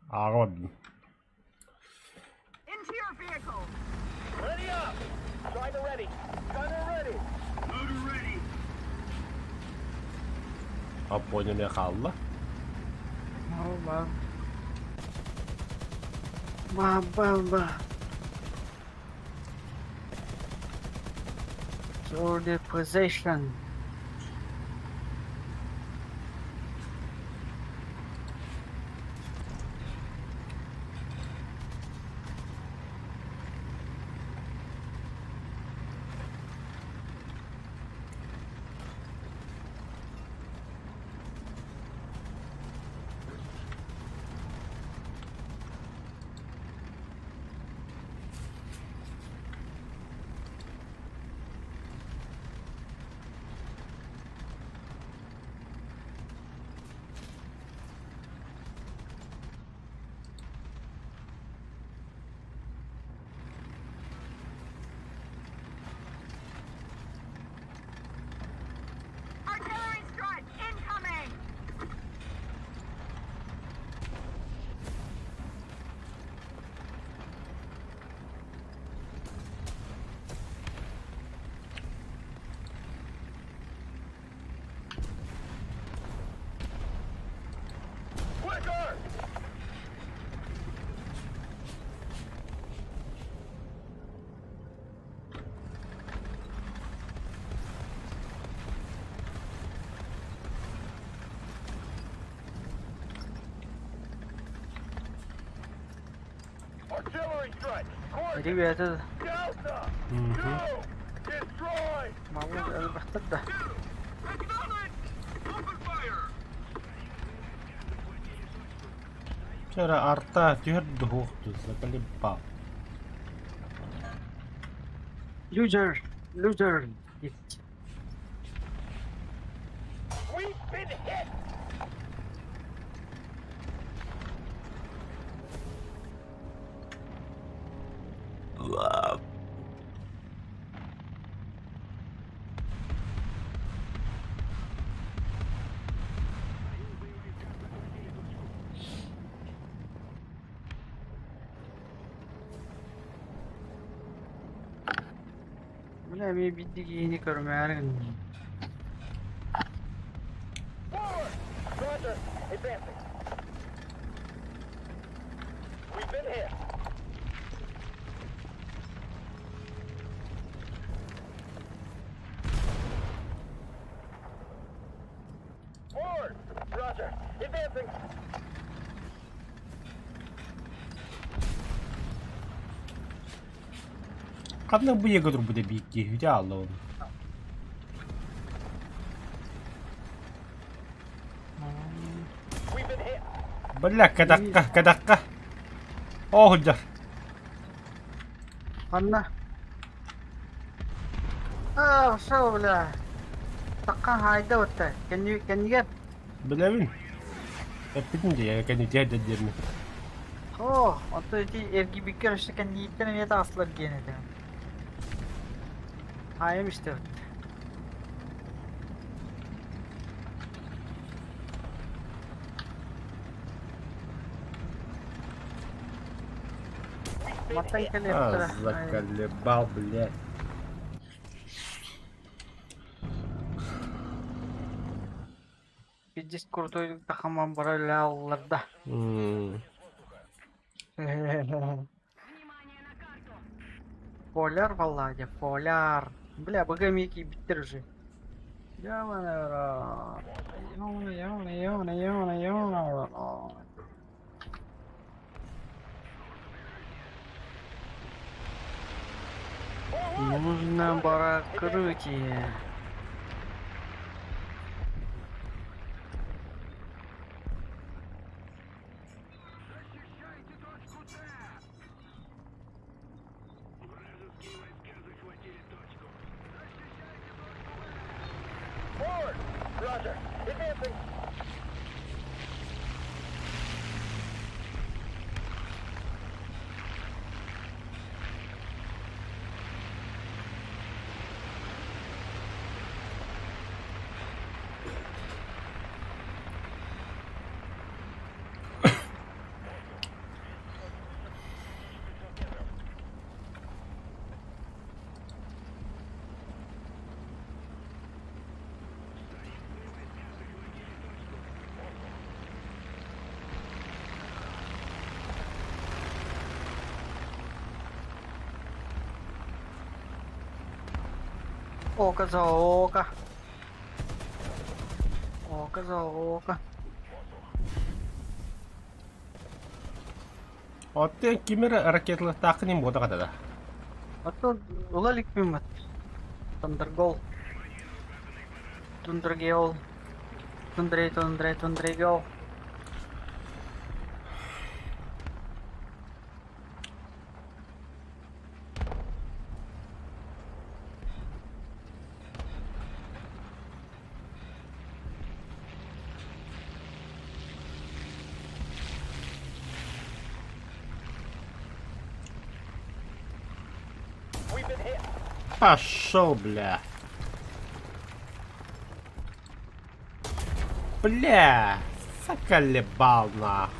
Ааҕа бардым. Into your vehicle! Ready up! Driver ready. Gunner ready. Loader ready. Аппоня эмиэ хаалла. Ба. Ба ба ба. So the position. Artillery strike incoming! Quicker! Artillery strike! Coordinates Ребята, Delta! Мгм. Two! Destroy! малый элбэхтэр да. Acknowledge! Open fire! Вчера арта түһэр дуһуохту заколебал. Loser, loser. We've been hit! Бля, эмиэ биирдэ киһини көрүмээри гынным. Forward! Roger! Advancing. We've been hit. Forward! Roger! Advancing! Ханна бу ийэгэ турбута биир киһи үтэ аалла ол. We've been hit. Бля, кадакка, кадакка. Оо, сылдьар. Ханна? А, шо, бля? Такка хайда отта. Кэнни кэннигэр. Билэбин. Эппитин дии, кэннитигэр диэммин. Оо, онтон ити эргийбиккэр өссө кэннииттэн эмиэ таҕыстылар диэн этэ. Хаайым истэбит. Мантан А, кэлиэхтэрэ. заколебал, блядь. Пиздец крутой тахаман бараллар да. М. Поляр, Володя, поляр. Бля, БГ Микки биттер уже. Ёбаный рот. Ёбаный, ёбаный, ёбаный, ёбаный, ёбаный рот. Нужно баракрытие. Forward! Roger. Advancing. Око за око. Око за око. Оттон кимир ракеталыахтааххын иһин буотах этэ да? А то ыла иликпин Тандергол. Тундергеол. Тундрей, тундрей, тундрейгол. We've been hit. Пошел, бля. Бля, заколебал нахуй.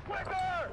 Quicker!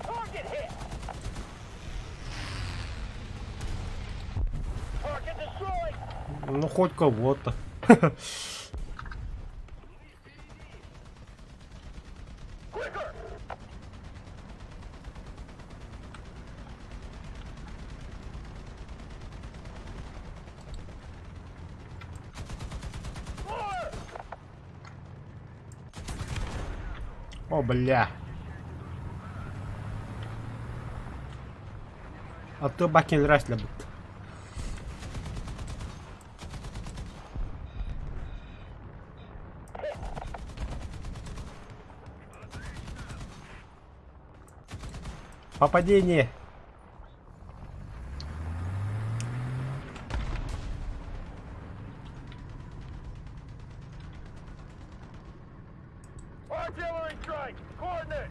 Target hit! Target destroyed! Ну хоть кого-то. Quicker! More! О, бля. А то баки раз любит. Попадение. Artillery strike! Coordinates!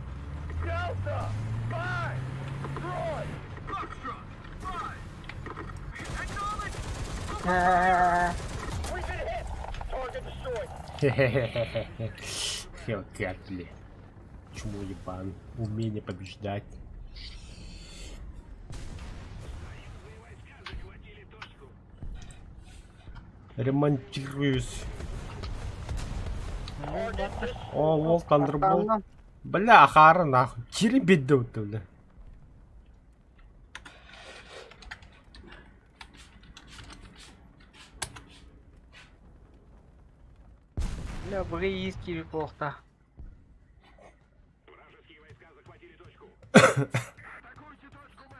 Delta! 5! Destroy! Foxtrot! 5! Acknowledge! We've been hit! Target destroyed! Хелкат, бля. Чмо ебан. Умение побеждать. Ремонтируюсь. О, ол Thunderbolt. Бля, ахара нахуй. Кири бедді бля. Бля, быгы иис киирбит буолуохтаах. Вражеские войска захватили точку. Атакуйте точку Б!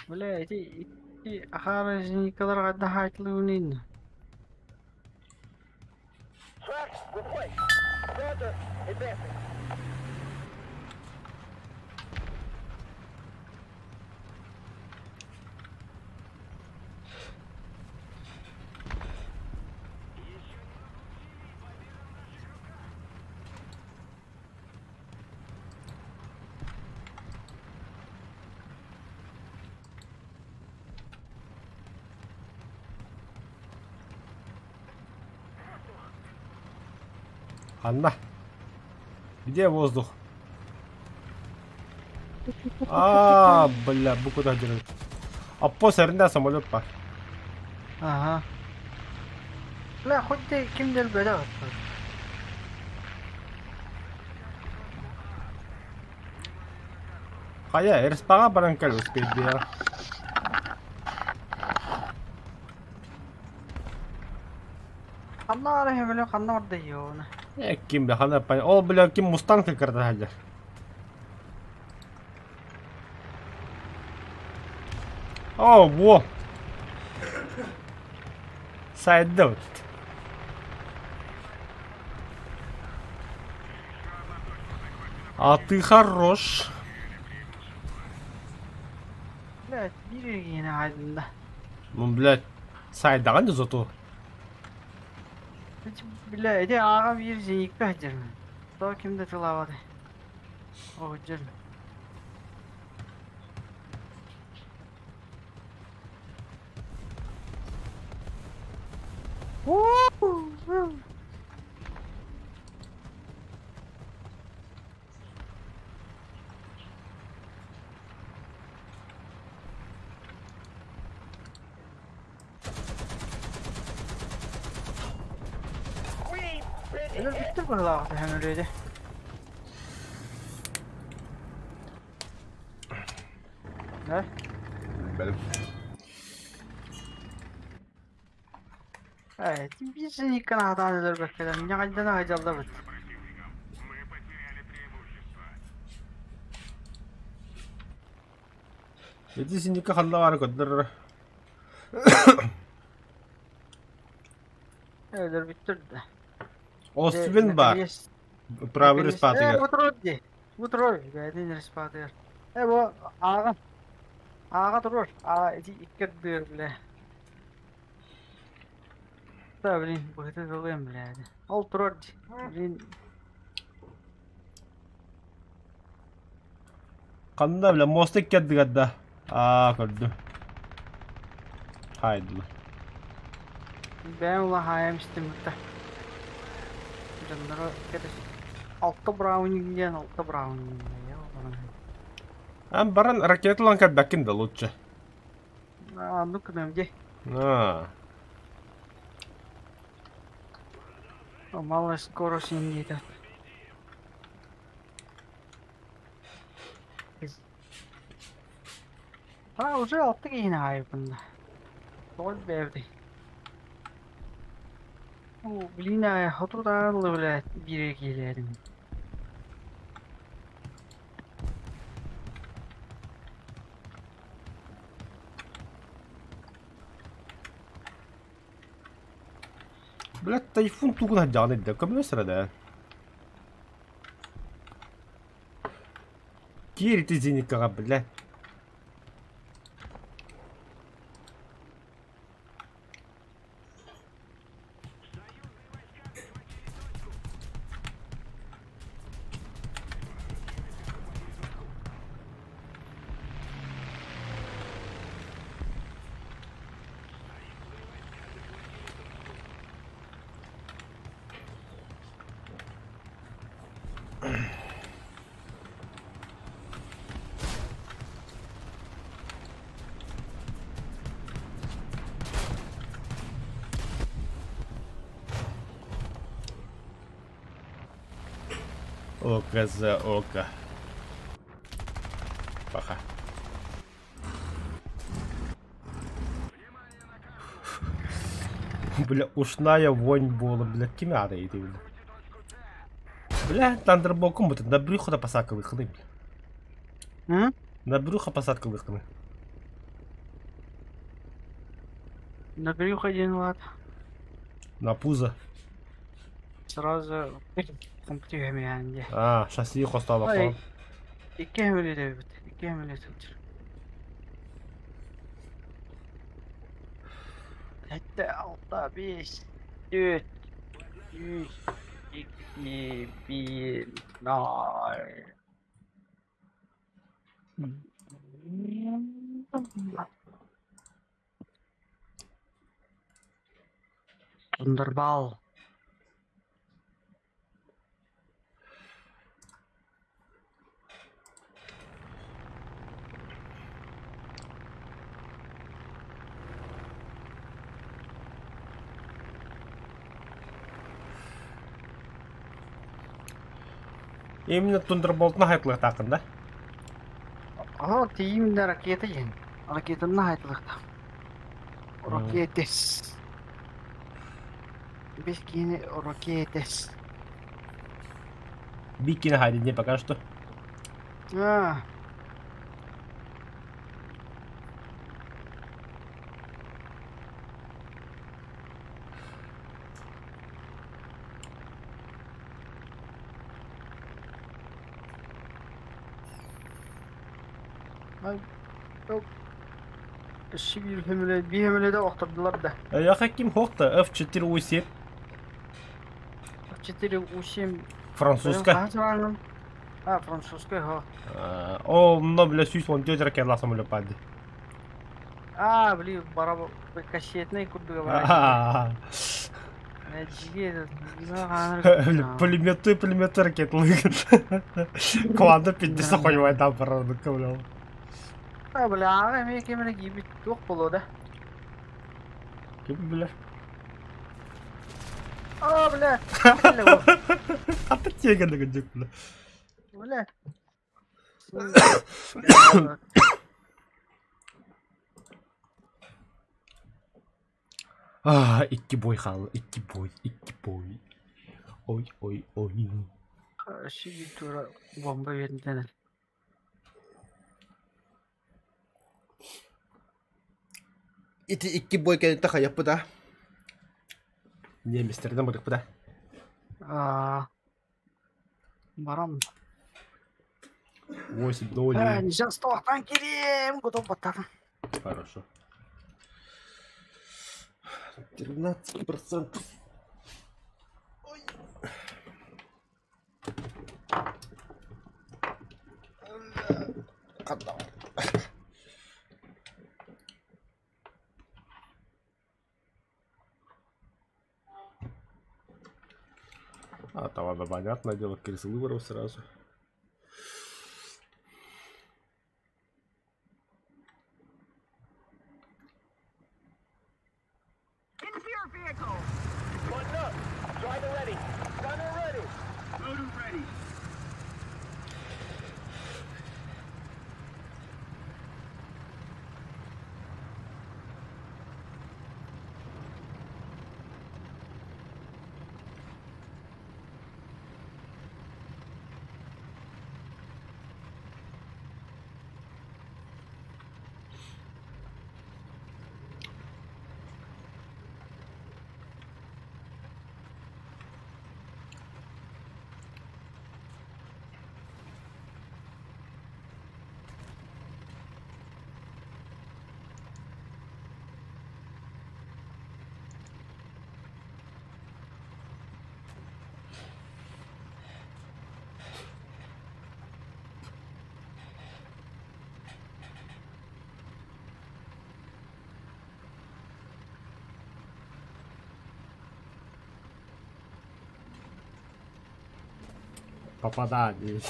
Бля, ити ити ахаарыжникалар хайдах хаайтылыыбын Tracks replaced. Panther advancing. Анна. Где воздух? А, бля, бу куда держит? А после аренда самолет па. Ага. Бля, хоть ты ким дэлбэтэх Хайа, РСП-ҕа баран кэл успейдиэҕэ. Ханна баар эһэ ханна барда ёна. Э, ким бля, хана пон... Ол, бля, ким Мустанг кырда халдьар. О, во! Сайдут. А ты хорош. Блядь, биир эргиини хаайдым да. Ну, блядь, сайдаҕын да зато. Бля, ити ааҕа биир зениккэ сылдьармын. Тоҕо ким да тылаабатай. Оһдьар. We've been Өлөр hit. бүттэр быһыылаах төһөмөлүөдэ. Да? Бэлэм. Ээ, биир зениккэ наһаатаан өлөрбөккөлөр. Ньаҕайдана сылдьаллар Противником. Мы потеряли преимущество. Ити синика ханна баара көрдөрөр. Өлөрбүттэр да. Освин бар. Правый Э, респатыгар. бу турар дии. Бу турар. Бэйэтин респатыгар. Э, бу ааҕа. Ааҕа турар. Аа, ити икки ардыгар, бля. Да, блин, быһыта тылыам, бля. Ол турар дии. Блин, Ханна, бля, мост икки ардыгар да. Аа, көрдүм. Хайдылар. бэйэм улахан истим да. Дьонноро кэтэс. Алта браунинг диэн алта браунинг. Ан баран ракеталан кэлбэккин да лучше. Оннук гыныам дии. Аа. Малая скорость не этот. А, уже алты киһини аайбын. Тоҕо бэрдий. О, блин, аа, хоту-таалла, блядь, биир киһилэрим. Блядь, тайфун тугун хадьаҕын ирдэ. Көмөлөс да. Киир ити зеникаҕа, бля. Око за око. Пока. Бля, ушная вонь буола, бля, ким аада ити, бля. Бля, Тандерболкум бутын, на брюхо да посадка выхлы, бля. М? На брюхо посадка выхлы. На брюхо один лад. На пузо. Сразу компьютер дии. А, шасси хостала. Ой. Икки өмүлү Икки өмүлү сылдьар. Сэттэ, алта, биэс, түөрт, үс, икки, биир, ноль. Тундарбал. Именно Тундарболтна хайтлыктакын да? Ага, тиимдэ ракета диэн. Ракетаны хайтлыктаах. Ракетес. Бес киини ракетес. Бикини хайдин пока что. А. Өссө биир хөмүлэ, биир хөмүлэдэ охтордулар да. Я хаким хохта F4U7. F4U7. Французская. А, французская, ха. О, мно, бля, сүүс он түөрт ракета самолет пади. А, блин, бараб кассетный курдуга бар. Пулеметы, пулеметы ракеты. Команда 50 хуевая там барабан, бля. А, бля, аҕа эмиэ ким эрэ киирбит туох буолуо да? Ким бля? А, бля, Ата тегін деген бля. Бля. А, икки бой хаалла, икки бой, икки бой. Ой, ой, ой. Өссө биир тура бомба биэрдилэр. Ити икки бой кэнниттэн хайаппыт а? Немецтерден барыппыт а? Аа, барам. 8-0. Э, сейчас туохтан кириэм, готов баттатым. Хорошо. 13%. Ой. А, там ладно, понятное дело, Крис выборов сразу. Into your vehicle. Button up. Driver ready. Gunner ready. Loader ready. Попадание.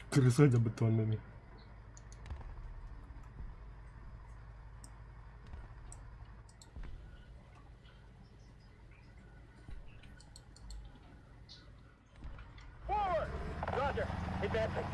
Крыса бетонными. Forward! Roger. Advancing.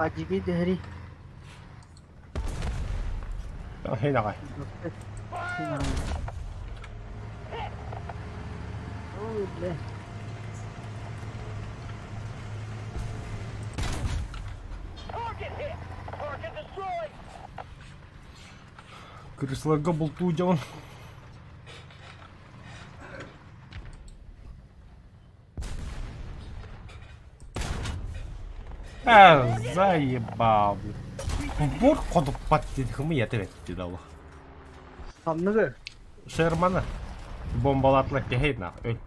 Кадиги дэһэрий? Хей давай. Ой, бля. Target hit! Target destroyed! Крысларга бултуу дьон. А, заебал. Бур ходуппат диэн хымыйа тэбэттии далы. Ханныгы? Шерманы бомбалаатылар кэһэй нах өл.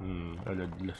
Өлөрдүлэр.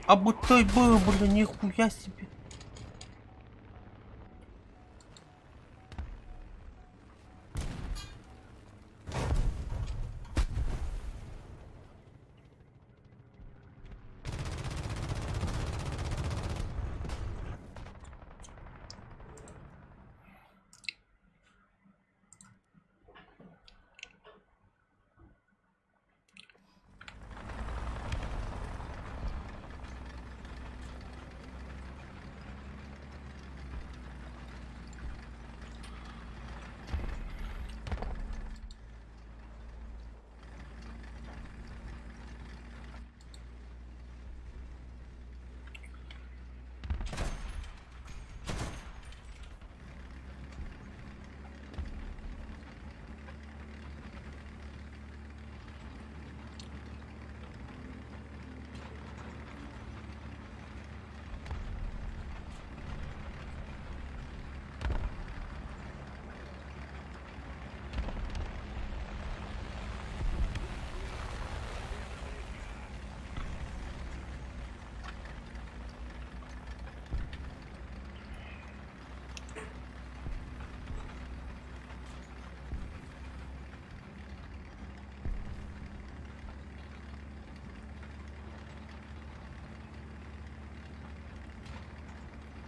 А будто бы, блин, нихуя себе.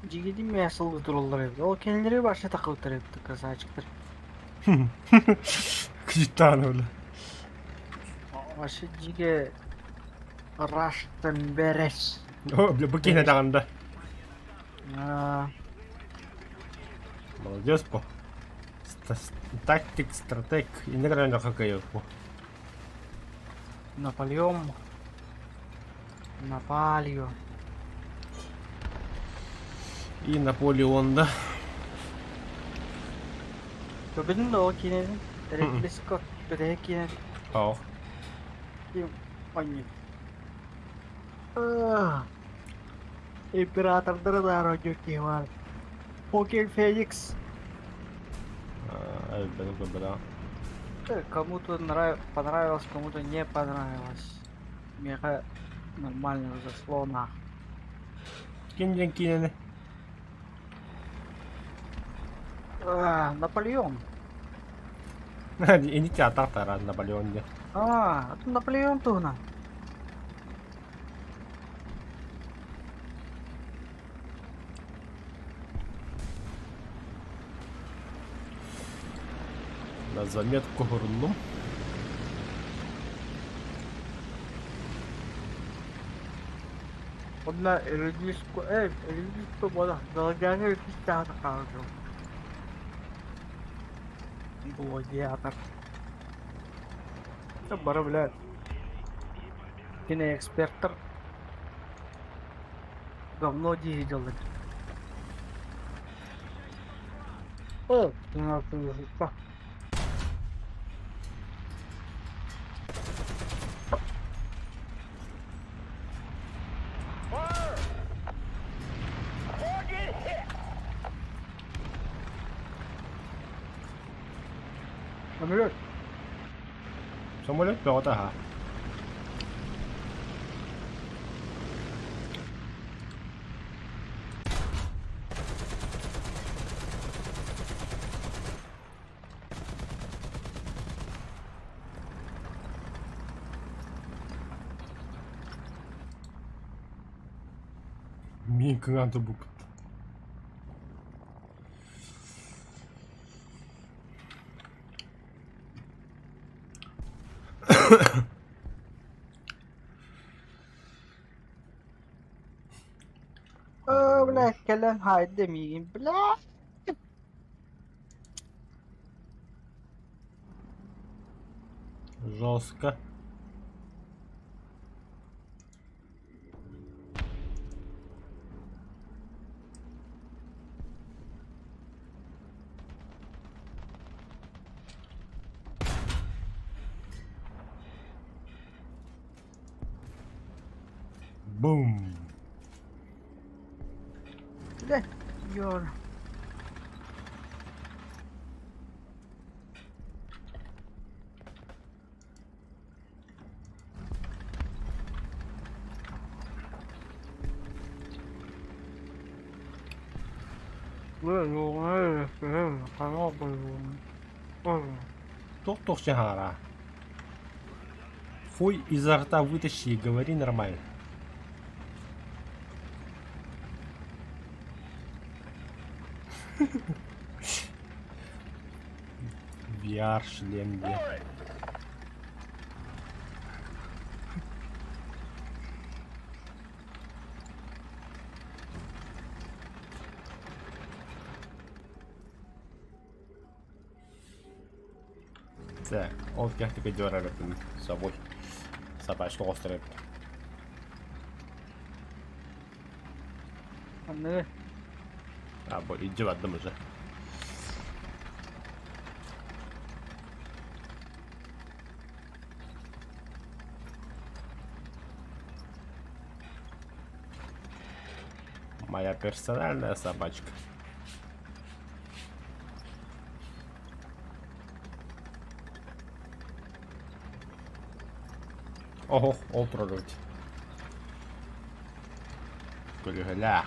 Дьигидим мясо тураллар эбит. Ол кинилэри вообще такылтар эбит, красавчиктар. Капитан, бля. Вообще дьигэ Раштан бэрэс. О, бля, бу киһи даҕанда. Аа, Молодец по. Тактик, стратег, иногда хоккей по. Наполеон. Напалио. И Наполеон, да. Көрбүтүн да ол киинэни? Ридли Скотт бүтэһик киинэ. Тоох. Ким оонньуур? Императордары да оонньуур киһи баар. Покер Феникс. Элбэҕи көрбөтөҕүм. Кому-то нрав... понравилось, кому-то не понравилось. Миэхэ нормально зашло нах. Ким диэн киинэни? Наполеон. Ини театр таран Наполеон диэн. А, это Наполеон туһунан. На заметку уһуруннум. Онно Ридли Ридли буолар Долганы үтүстээх хаалдым. Гладиатор. Бары блядь. Киноэксперттэр говно дии сылдьаллар. О, Самолет. Самолет бөҕөтө аһа. Мин кыҥаан турбуппут. Оо, бля, кэлэн хаайда миигин, бля. Жестко. Бум. Бля, ёр. Туох-туох чаһаара. Фуй изо рта вытащи и говори нормально. VR шлем где. Так, ол кэхтика дьуорарыппын собой. Собачка оҕустарыппын. Анны А, бу илдьэ бардым уже. Моя персональная собачка. Ого, ол турар эбит. Көлүһэлээх.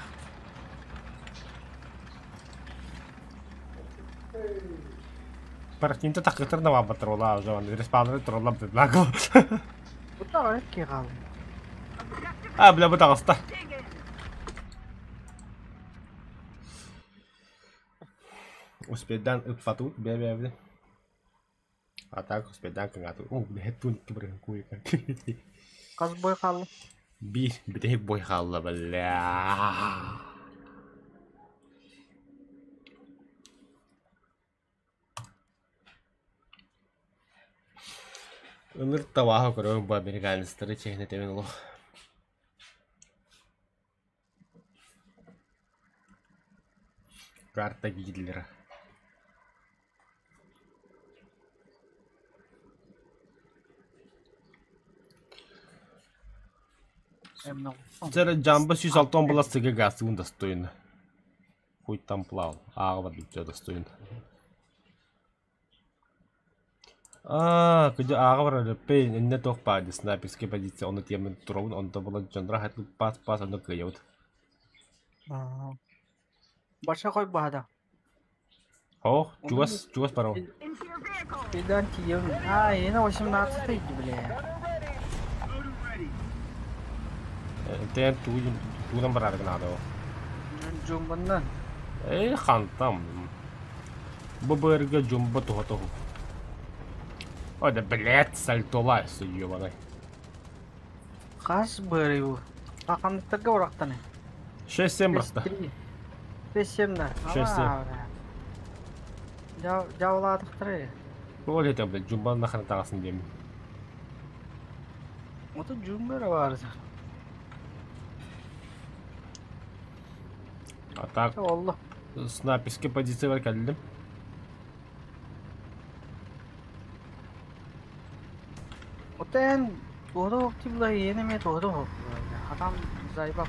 Партинта такытыр да бабатыр ола уже он респаунер тураллар бытлак. Бутаҕа икки хаалла. А, бля, бу таҕыста. Успейдан ыппатыбыт бэйэ-бэйэбитин. А так успейдаан кыҥаатым. Оо, блядь, туун икки бырыһын куйка. Хас бой хаалла? Биир бүтэһик бой хаалла, бля. Ыныр табааһы көрөбүн бу американецтары чиэһинэ тэбин олох. Карта Гитлера. Сэр Джамба 106 была сыга газын достойна. Хуй там плавал. Ааҕа барбыт достойна. Аа, кыдьа ааҕа барар эппэй, иннэ туох баар дии снайперскай позиция ону тиэмэн туруобун онто буолан дьонноро хатылык паас-паас онно кыайабыт. Аа. Баша хойбаһа Ох, чугас, чугас барабын. Педан тиийэбин. Аа, иэнэ 18 бля. Тэйэн тугунан бараары гынаада ол. Джумбаннан. Ээ, хантам. Бу быарга джумба туһа туһу. Ой, да блядь, сальтолайся, ебаный. Хас быарый бу? Ханныктарга барахтаны? 6-7 барахта. 6-7 да. 6-7. Дьаулаатахтара. Ол это, блядь, джумбан нахрен таҕасын диэмин. Ото джумба эрэ баар. А так, Олло. снайперскай позициябар кэллим. Отен туода октибла иэн эмиэ туода Хатан зайбап.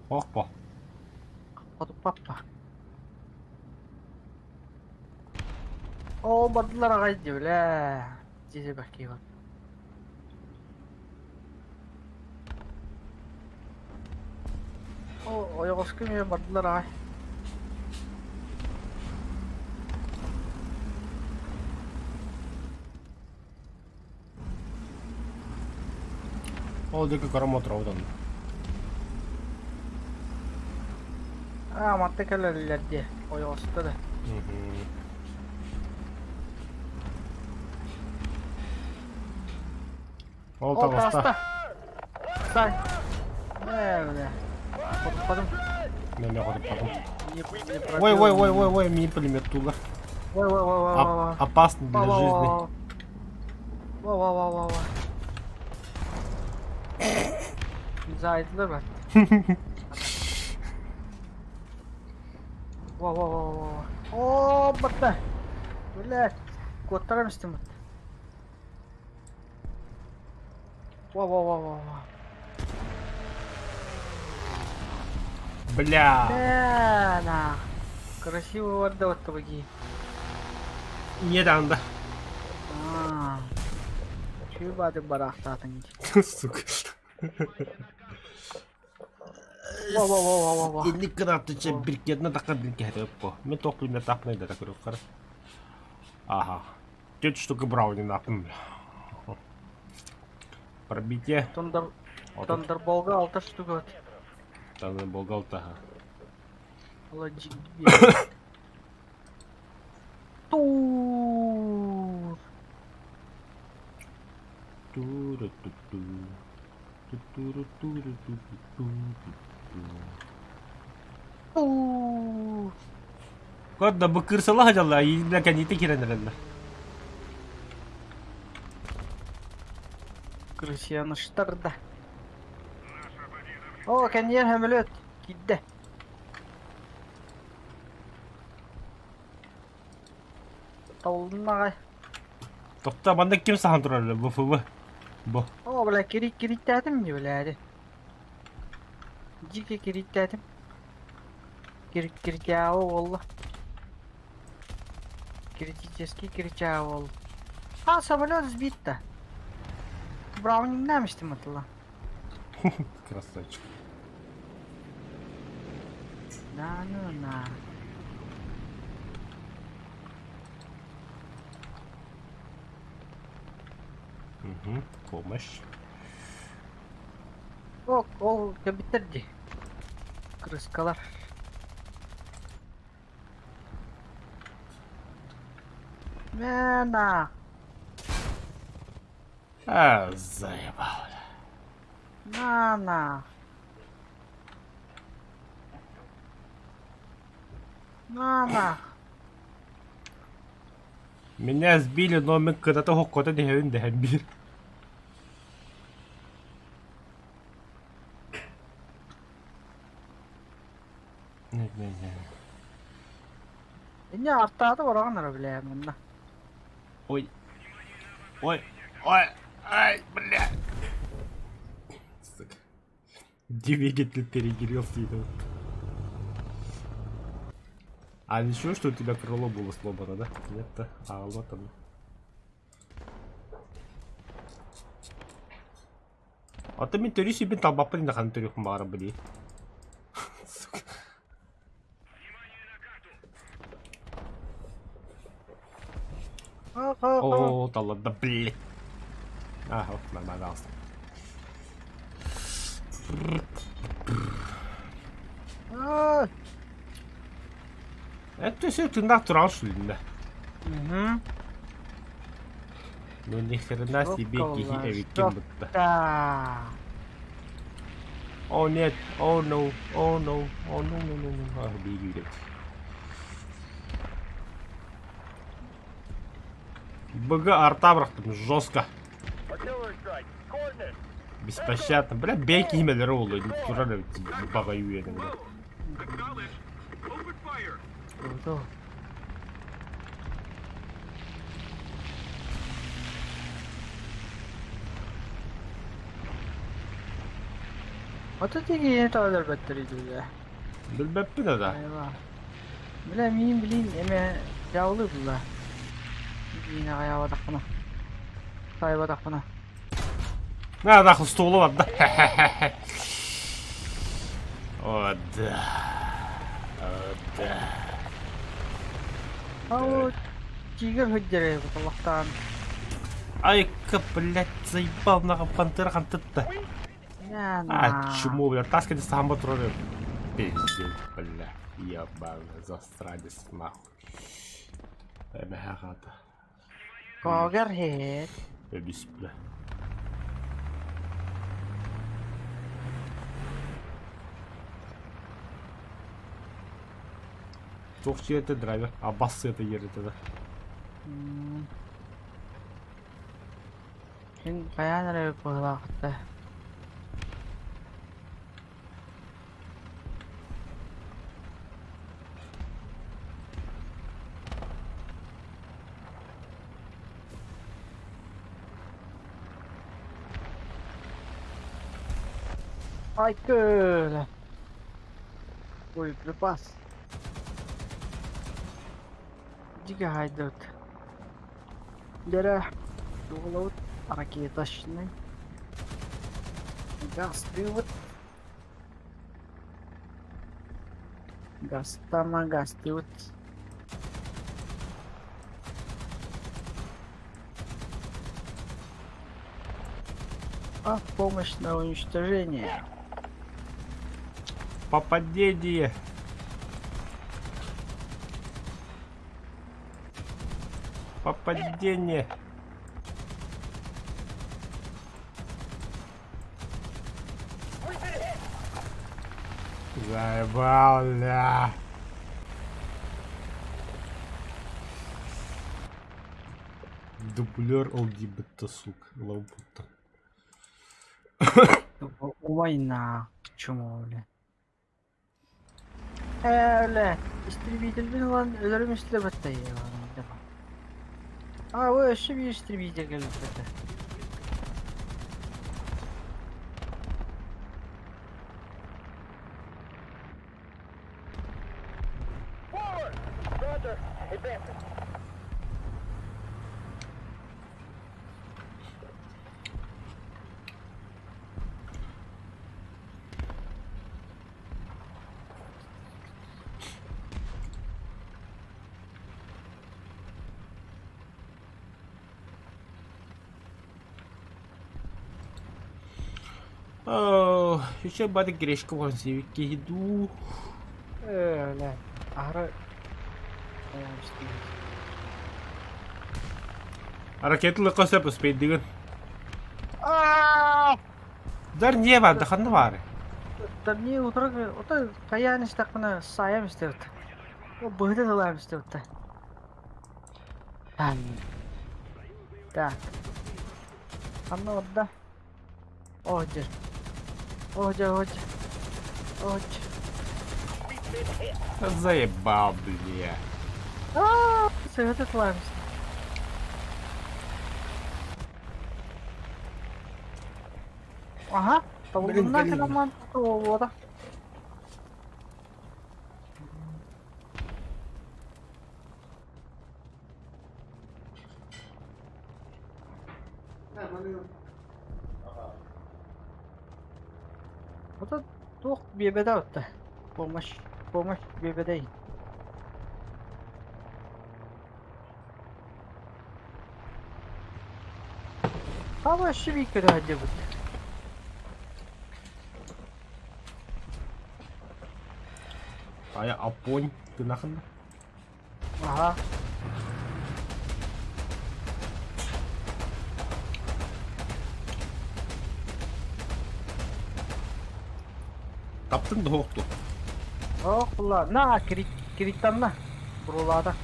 Охпо. Хотуппаппа. Оо бардылар аҕай дии бля. Дьизи бакиба. Оо ойоҕоско эмиэ бардылар аҕай. Ол диэки көрө отуробут онно. Аа манта кэлэллэр дии ойоҕосто да. Ол Ол таҕыста. таҕыста. Стай. Ээ бля. Хотуппатым. Мен хотуппатым. Не Ой, ой, пробил. ой, ой, ой, мин пулемет тулар. Ой, ой, ой, ой, ой, ой. Опасно для жизни. Во, во, во, во, во. Зайдылар бар. Во, во, во, во, во. О, батта. Бля, куоттарам истим бат. Во, во, во, во, во. Бля. Бля, на. Красиво барда вот табаги. Не данда. Аа. Чүй бады барахтаатын. Сука. Во, во, во, во, во, во. Инник кыраатыча биркетне такка бирке по. Мен тоқ пулемет тапнай да көрөк кара. Ага. Төрт штука брауни напым. Пробитие. Тондор Тандерболга алта штука вот. Тандерболга алта. Ола Тур. Ту-ру-ту-ту. Ту-ту-ру-ту-ру-ту-ту-ту-ту. Тур. Код бу кырсала хажалла, бля кәнити кирен эрэллэр. Крысяныштар да. О, кэнниэр хөмөлөт киирдэ. Толлун аҕай. Тохта, манна ким сахан турар бу ФВ? Бу. О, бля, кирик кириктээтим дии, бля, Дьике кириктээтим. Кирик киричааҕа буолла. Критический киричааҕа буолла. А, самолет сбит-то. Браунинг истим атыла. Красавчик. На, ну, на. Угу, помощь. О, ол кэбиттэр дии. Крыскалар. Мена. А, заебал. На-на. На-на. Меня сбили, но мы когда-то хоккота дehevin дehen bir. Нет, нет, нет. Инне артааты бараҕын эрэ бля манна. Ой. Ой. Ой. Ай, бля. Сука. Двигатель перегрелся. и там. А ничего, что у тебя крыло было сломано, да? Нет-то. А, вот оно. А ты мен төрү сибин талбаппын да хан төрүхүн баҕара били. Сука. О, талларда, блядь. А, вот, нормально осталось. Это все ты натурал, что ли, да? Угу. Ну ни хрена себе кихи эвикин будто. О нет, о no, о no, о no, no, no, no. А, беги, блядь. БГ арта там жестко. Беспощадно. Бля, бейки имя роллы. Баба юэна, бля. Ата тиги таалар баттырыйды. Билбеппин да. Бля, мин билин эме жаулы була. Мин аябадакпына. Сайбадакпына. На, нахуй стулу отда. О, да. О, да. Ау, тигр хөддере буталактан. Ай-ка, блядь, заебал нахуй пантера хантытта. А, чмо, бля, таска не сам батролер. Пиздец, бля, ебаный засранец, нахуй. Эмэхата. Когер хет. Эбис, бля. Тохчи это драйвер, а басы это ерет это. Хин баян буолаахта. Ай көл. Ой, припас. Дига хайдут. Дера дуолаут ракеточный. Газ тывыт. Газ газ тывыт. А помощь на уничтожение. Попадение. Попадение. Заебал, ля. Дублер ЛГБТ, сука. Лабута. Война. Почему, бля? Бля, истребитель бин lan ölürüm истребитель. А, вы еще bir истребитель geldi. Forward! Roger. Advancing. О, еще бады грешка вон сивики иду. Бля, ара. Ракеталыахха сөп успейдыгын. Дар не бар, да ханна баары? Дарни утары ото хайаан истэхпинэ саайам истэбит. Быһыта тылаам истэбит. Так. Ханна орда? Оһдьыр. Оһдьыр, оһдьыр. Оһдьыр. Заебал, бля. Сыһыта тылаам Аха, Блин, табылынна блин. кынаман туолуота. Ото туох биэбэтэ отта. Помощь, помощь биэбэтэй. Хаба өссө биир көрө сылдьыбыт. Ая, апонь, ты нахрен? Аха. Таптың да хоқту. Ох, ла, на, кирит, кириттанна. Бурулаата.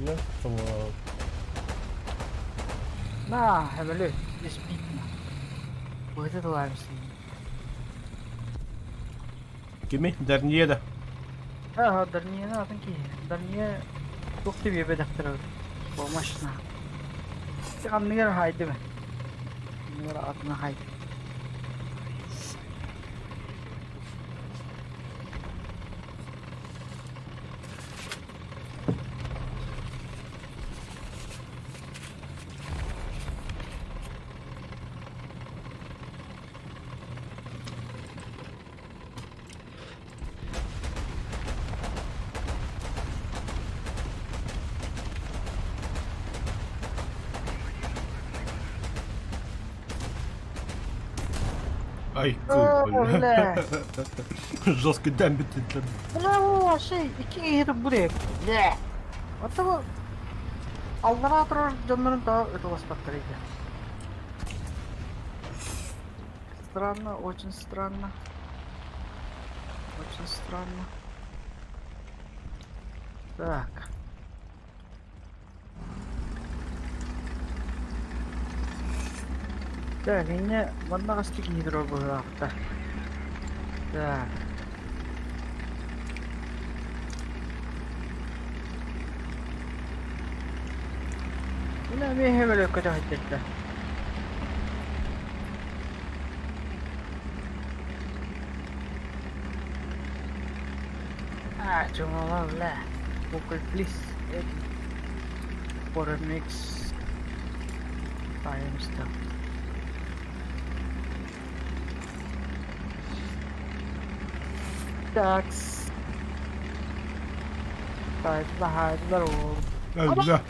Бля, На, хэмэлэ, испитна. Быһыта тылаамсын. Кими? Дарнье да. Ага, Дарнияны атын киһи. Дарния туох да биэрбэтэхтэрэ помощь на. Анныгар хаайдым. Анныгар атына хаайдым. Ай, О, бля. бля. Жесткий дамбит. Бля, вообще, икки киһи бу Бля. Ото бу аллараа турар дьоннорун тоҕо ытыласпаттар этэ. Странно, очень странно. Очень странно. Так. Так, инньэ манна хастыы киһи турар быһыылаахта. Так. Мин эмиэ сөбүлэккэ көтөхөйдөрдө. А, чуҥала, бля. Vocal please. For a mix. Time stuff. Такс. Хаайдылар ол. Ай, бля.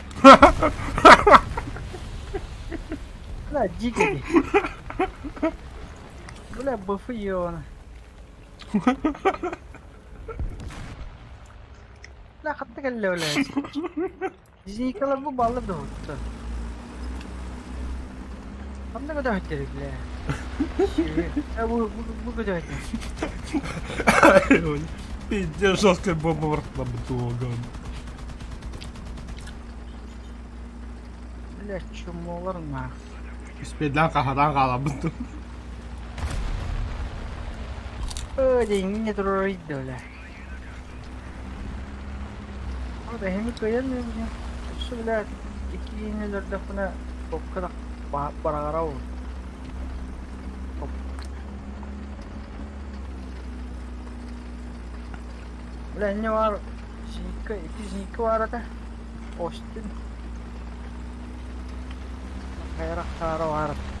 Бля, дикий. Бля, бафы ебана. Бля, хатта кэллэ бля. Дизникалар бу баллар да отто. Ханна көтөхтөр бля. Бу бу бу көтөхтөр. Пиздец, жесткая бомба в рот набутула, Бля, чумолар нах. Успейдан хаһадан хаалабыт. Өө, дьиҥҥэ турар бля. О, эһэми кыайан мин. Өссө бля, икки киһини өлөрдөхпүнэ топка да бараҕара ол. Бля, инньэ баар синикка, икки синикка баар этэ. Остин. Хайрахтаара баар этэ.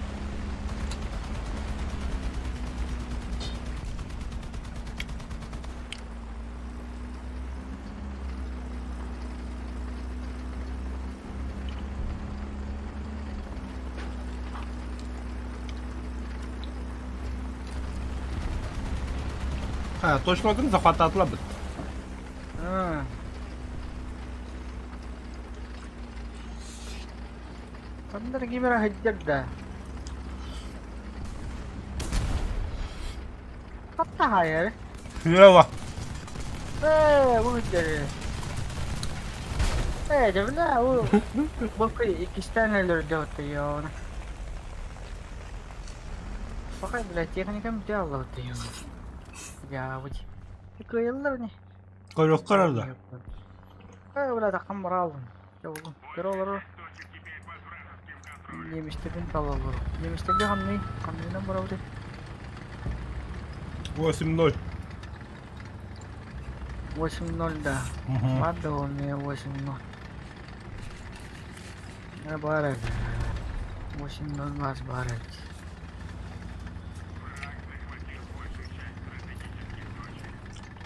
А, точно захвататылар бит. Ханна кимера сылдьар да. Хатта хайар. Слева. Ээ, бу сылдьар. Ээ, дьэ бля, бу бу иккистээн өлөрдө ёна. Пока, бля, техникам бүтэ аллабыт ёна. Дьаабыт. Кыайаллар не. Көрүөххэ да. Ээ, бля, таххан бараалын. Дьэ, көрө олорор. Точек теперь под вражеским контролем. Немецтердин талаллар. Немецтерге ханный, ханныйынан барабыт. 8-0. 8-0 да. Ладно, у меня 8-0. Я баар 8-0 бас баар эбит. Враг захватил большую часть стратегических точек.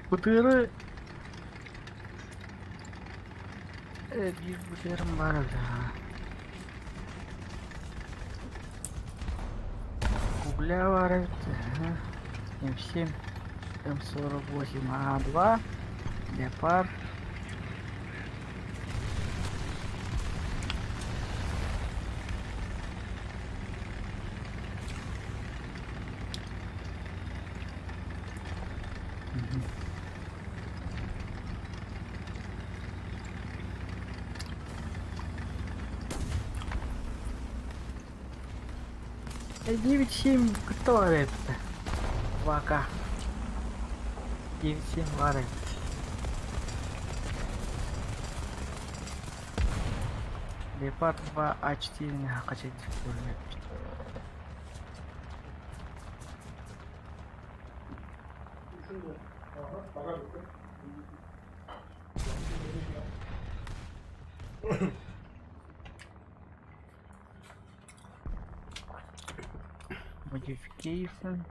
Бутыры биир бутырым баар эбит. Угля баар эбит. М7, М48, А2, Леопард. 9-7 кто это? 2К. 9-7 баар эбит. Леопард 2 А4 качать. Modification.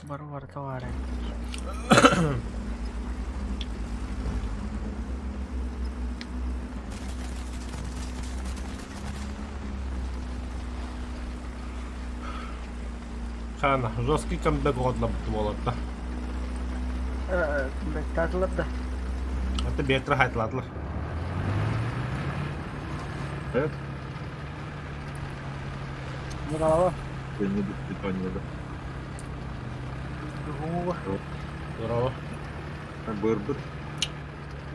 Варвар товары. Хана, жесткий камбэк годла буолла. Бектатылар да. Это бетра хайтладлар. Это? Здорово. Я не до питания, да. Здорово. Здорово. Бырбыр.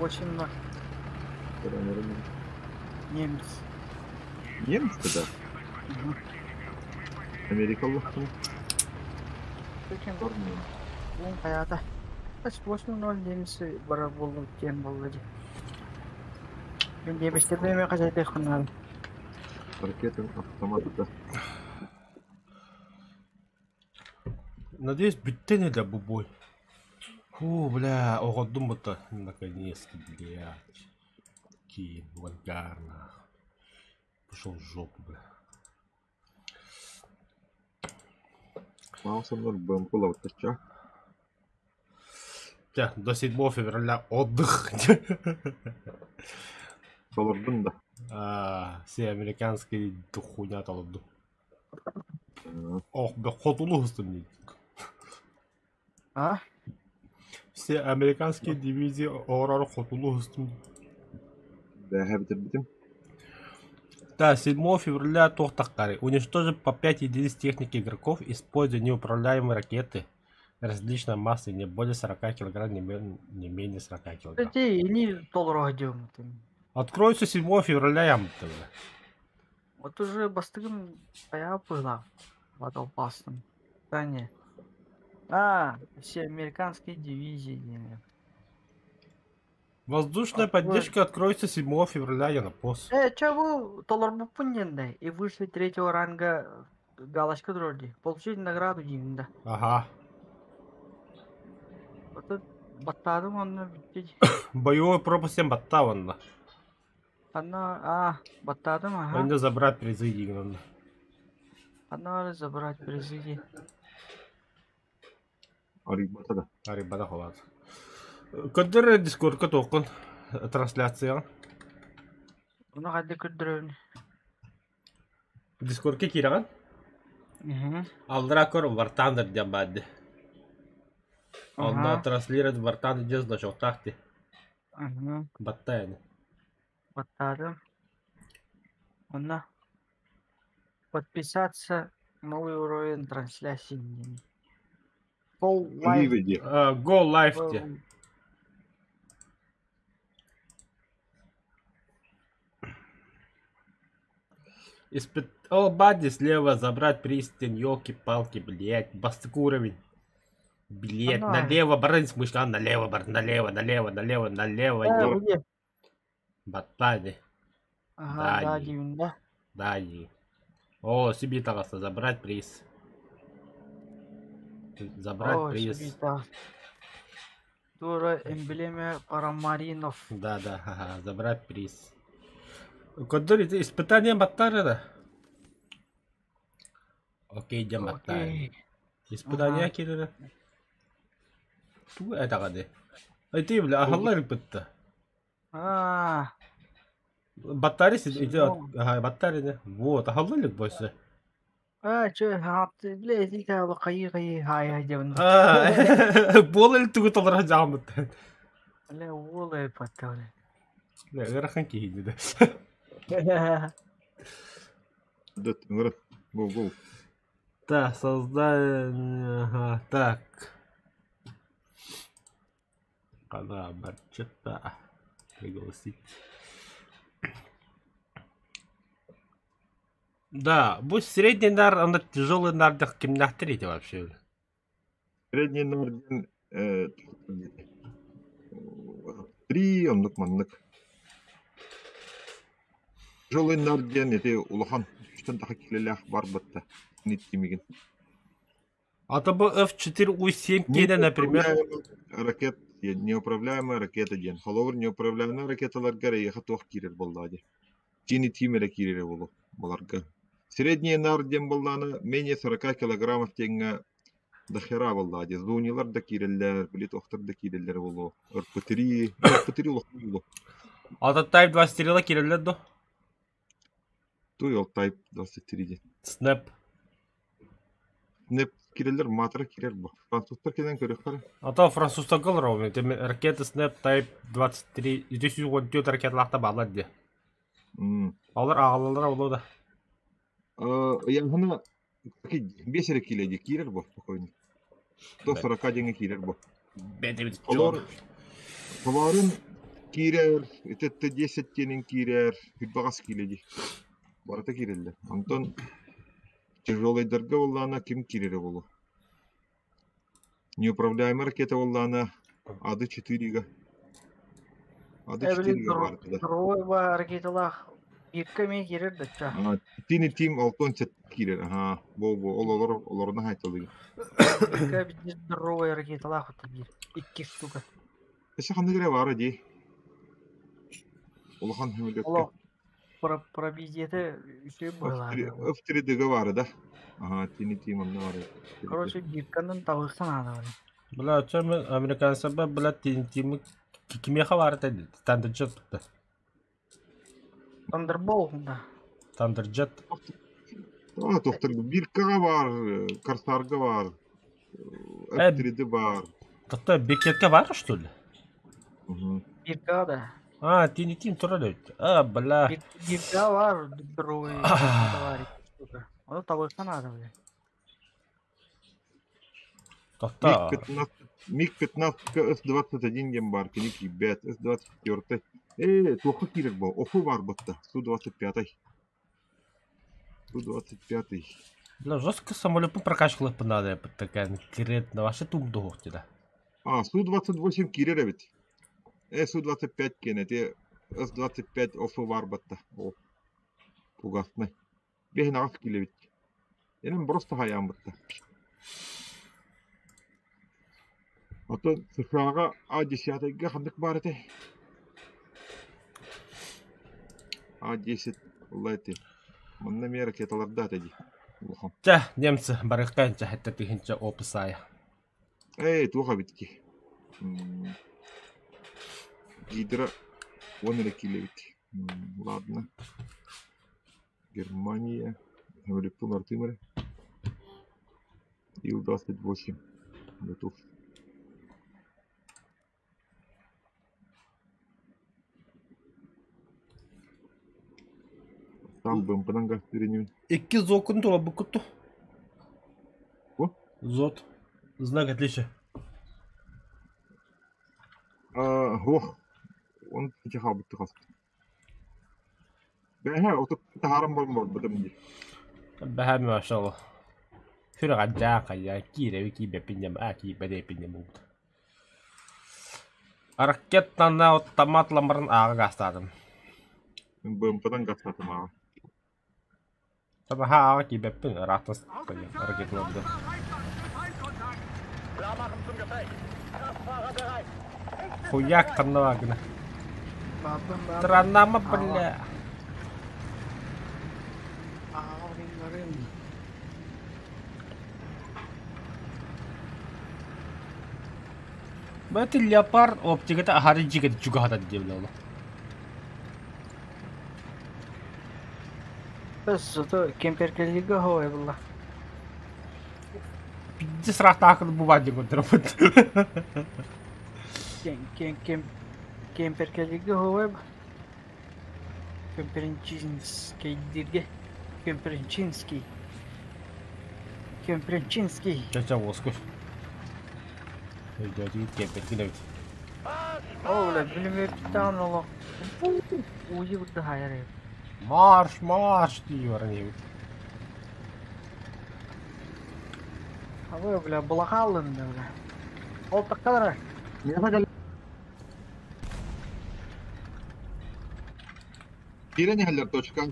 8-0. Немец. Немцы, да? Угу. Америка лохту. Таким Бун хаята. 8-0 немцы бара болду тем болду. Мен немецтерден мен кажайдай хунал. Ракеты, автоматы, да. Надеюсь, бүттен да бу бой. Фу, бля, оҕордум будто наконец-то, блядь. Киин, в нах. Пошел в жопу, бля. Маусом 0 БМП лаутача. Тя, до 7 февраля отдых. Солордун да. А, все американские хуйня толорду. Ох, бля, хотулу мне. А? Все американские дивизии орар хотулу Да, битим. Да, 7 февраля Тохтахкари. Уничтожить по 5 единиц техники игроков, используя неуправляемые ракеты различной массы, не более 40 килограмм, не менее 40 килограмм. Кстати, или доллар идем. Откроется 7 февраля, я Вот уже бастыгым я была в опасном. Да не. А, все американские дивизии. Воздушная поддержка откроется 7 февраля, я на пост. Че вы, доллар бупуненный, и выше третьего ранга галочка дроди. Получить награду да. Ага. Вот тут баттадым он бит. Боевой пропуск 7 баттаванна. Она, баттадым, ага. Надо забрать призы дигнан. Она забрать призы. Арибата да. Арибата холат. Көдөр дискордка тоқын трансляция. Оны қайда көддірөбін? Дискордка кираған? Алдыра көр War Thunder диэн баады. Онно Ага. транслировать Вартан идет значоктаах дии. Ага. Баттай ини. Баттаатым. Онно подписаться новый уровень трансляции диэн. Go live. Ливе дии. Go live дии. Испыт... О, бади слева забрать пристань, елки-палки, блять, бастык уровень. Блять, Ана. налево, баран смышла, налево, бар, налево, налево, налево, налево, Э, ё... где? Баттани, Ага, да, Дани. диибин да. Дани. О, себе таҕыста, забрать приз. Забрать О, приз. Сибита. Тура эмблеме Парамаринов. Да, да, ага, забрать приз. Который испытание Баттара, да? Окей, дем Баттара. Окей. Испытание Ага. кирера. Ту это гады. Ай ты, бля, ахаллар бытта. А, Баттари идет. Всё. Ага, баттари, да. Вот, ахаллар больше. а, чё, хаапты, бля, итинка кайы кайы хай хай диэн. А, бол эль тугу толора жаамыт. Бля, уолай патталы. Бля, ыарахан киһи да. Дөт, ыҥырын. Go, go. Так, создание, ага, так. Кана барчета. Пригласить. Да, пусть средний нар, он тяжелый нар, да кимнахтер эти вообще. Средний нар диэн э, три оннук маннык. Тяжелый нар диэн ити улахан үстэн таха килэлээх барбатта. Ниттимигин. А то бы F4 U7 киэнэ, например. Ракет, неуправляемая ракета диэн. Холобур неуправляемая ракеталарга эйиэхэ туох киирэр буоллаҕа дии. Тини тиим эрэ киирэрэ буолуо баларга. Средний нар диэн буоллаҕына менее 40 килограммов диэҥҥэ дохера буоллаҕа дии. Зунилар да киирэллэр, били туохтар да киирэллэр буолуо. РП-3, РП-3 улахан буолуо. А то Type 2 стрела киирэллэр дуо? Туй ол Type 23 диэн. Snap. Неп киирэллэр, маатара киирэр бу. Французтар кэлэн көрүөхтэрэ. А то французтарга олоробун. Ракета Snap Type 23 214 ракеталаахта бааллар дии. Олор аҕалалара буолуо да. Ыйааһына биэс эрэ киилэ дии киирэр бу спокойно. 140 диэҥҥэ киирэр бу. Бэтэбит Олор Товарын киирэр, ити Т-10 диэнин киирэр, үрбэҕэс киилэ дии. Барыта киирэллэр. Онтон тяжелайдарга буоллаҕына ким киирэрэ буолуо? Неуправляемый ракета буоллаҕына АД-4-га. АД-4-га баар Здоровый ракеталаах бииркэ эмиэ киирэр да ча. Тини тим алтон сет киирэр. Аха, бу бу ол олор олорно хайталыгы. Бииркэ биир здоровый ракеталаах вот биир. Икки штука. Өссө ханнык эрэ баара дии. Улахан сөмөлүөккэ. Олох пробитиетэ үчүгэй быһыылаах. F3D-га баара да. Аха, тини тим онно баара. Короче, биирканан табыахсан наада. Бля, чем американцы бля, тими кимиэхэ баар этэ Thunderjet да. Thunderbolt да. Thunderjet. А, тохтор биркаҕа баар, Корсарга баар, F3D баар. Тохто Бекетке баар что ли? Бирка да. А, тини тим турар эбит. А, бля. Бирка баар здоровый товарищ штука. Ону табыахха наада, бля. Тохто. МиГ-15 С-21 диэн баар, кини киирбэт, С-24. Ээ, туохха киирэр бу? Офу баар батта, Су-25. Су-25. Бля, жестко самолету прокачивать надо, такая конкретно. Вообще тум дух да. А, Су-28 киирэр эбит. Э, Су-25 киэнэ, те С-25 офу баар батта. О, фугасный. Бэһин аҕыс киилэ эбит. Энэн просто хайаан батта. Оттон США-ҕа А-10-га ханнык баар этэй? А-10 ылла эти. Манна эмиэ ракеталардаах этэ дии. Улахан. Чэ, немцы барыахтаан чэ, хэтэ тыһыынча описая. Эй, туох эбит ки? Гидра уон эрэ киилэ эбит. Ладно. Германия. Самолеттун артыым эрэ. Ил-28. Готов. Там бымпынан гастырынын. Икки зокун тула букуту. Бу? Зот. Знак отличия. Ох. Он тихо бутты хаспыт. Бэһэ отут таһааран барбытым дии. Бэһэ машалла. Сүрэ гаджаа кая киирэби киибэппин дем а киибэдэппин дем буолбут. Ракетаны автомат ламбарын ааҕа гаастаатым. БМП-дан гастаатым ааҕа. Табаһа ааҕа киибэппин ыраахтан ракеталарда. Хуяк ханна гына. Транама бля. Бэти леопард оптиката аһары дьигэ чугаһатар диэбилэ олох. Бэс зато кемперкелиге хоой булла. Пизде сыраахтаахын бу баар диэн көрдөрөммүт. Кем кем кем кемперкелиге хоой Кемперинчинскийдирге. Кемперинчинский. Кемперинчинский. Чача уоскуй. Өйдөөтүгүт кемперкин эбит. О, бля, билимэптаан олох. Уйу бурда хайар. Марш, марш дии баран иһэбит. Абы, бля, булахалын да, бля. Ол таккалара. Киирэн иһэллэр точка.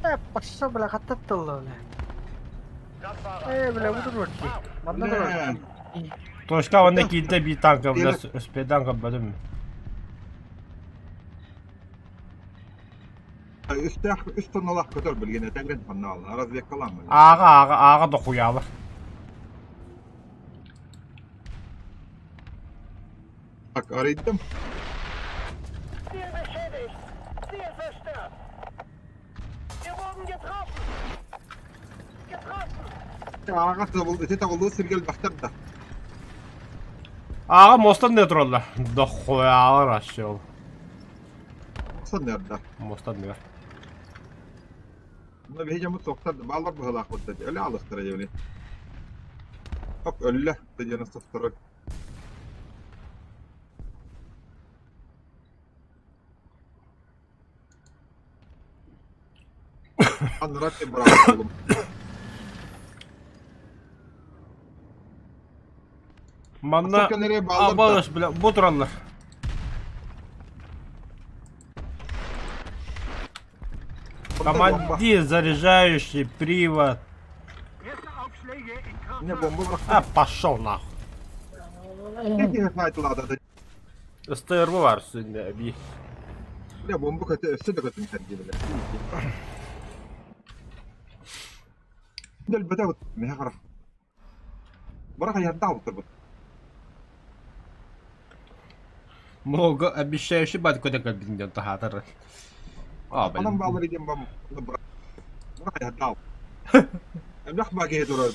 Э, пошел, бля, хаттаттылла, бля. Э, бля, буду ротти. Манна да ротти. Точка онно киирдэ биир танка, бля, успедан көрбөтүм. Үстээх үс тонналаах көтөр билигин этэгрин ханна разведкалааммын. Ааҕа ааҕа ааҕа дохуйаалар. Так, арыйдым. Ziel beschädigt. Ziel zerstört. Wir wurden getroffen. Getroffen. Ааҕа табыл ити табыллыы сиргэ элбэхтэр да. Ааҕа мостан не тураллар. Дохуйаалар вообще ол. Мостан да. Мостан нөр. Мына биһи дьоммут суохтар да бааллар быһыылаахпыт да өлө алыстара дьэбили. Оп өллө 92. Аннара быраҕан буолум. Манна абалыш бля бу тураллар. Командир, заряжающий, привод. А, пошел нахуй. СТР бар сүнне би. Бля, бомба көтө өссө да көтүн кэрди бля. Дэлбэтэ меха харах. Бараха ярда утырбыт. Много обещающий бат көтө кэлбитин тахатар. А, блин. Анам баалар идем бам. Бараха ярда. Эмлэх баге турар.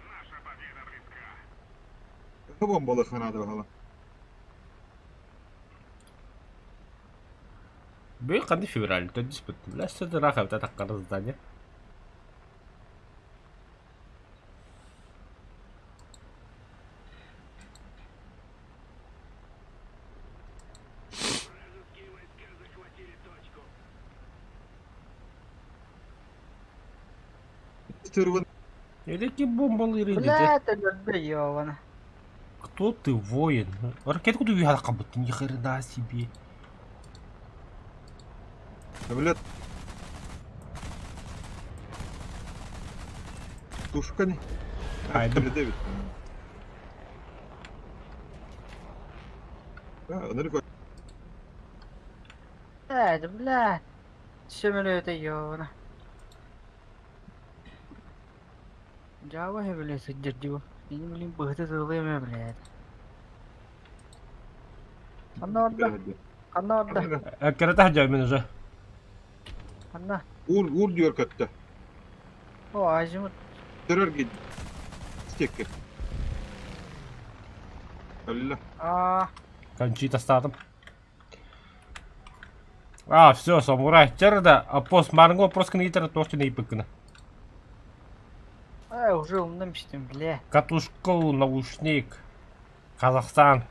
Наша победа близка. Бомбалы ханады бахала. Бу қандай февраль, то диспут. Бля, что ты рахав, та так здание. Вражеские войска захватили точку. Сырвын Элеки бомбалы Бля, ты горды, ёбана. Кто ты, воин? Ракетку ты уехал, как будто ни хрена себе. Блядь. Тушка не. А, это- Дэвид. Да, далеко. Бля, да, бля. Сөмөлөтө ёбана. Жаба хебеле сыддыр диво. Мин блин быһыты тылыам ээ блядь. Ханна барда? Ханна барда? Эккирэтэ сылдьабын мин уже. Ханна? Уур уур диэр көттө. О, азимут. Төрөр гид. Стекке. Алла. Аа, Кончита статом. А, все, самурай. Терда, а пост марнго просто не гитара тоже не ипыкна. а уже умным мечтым, бля. Катушку, наушник. Казахстан.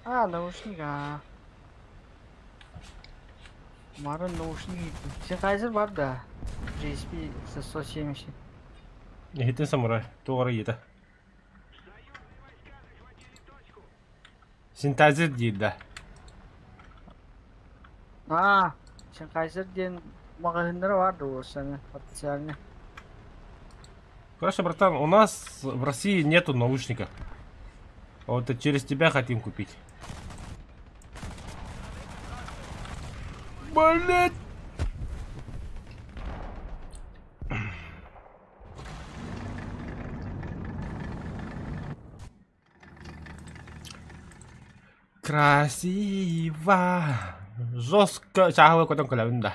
А, наушник, а. Марын наушник. Sennheiser бар да. GSP 670. Иһитин самурай. Туора иитэ. Синтезер диир да. А, Sennheiser диэн маҕаһыыннара бар да уопсайынан официально. Короче, братан, у нас в России нету наушников. Вот и через тебя хотим купить. Блять! Красиво. Жестко. Чахлы котон көлөбүн да.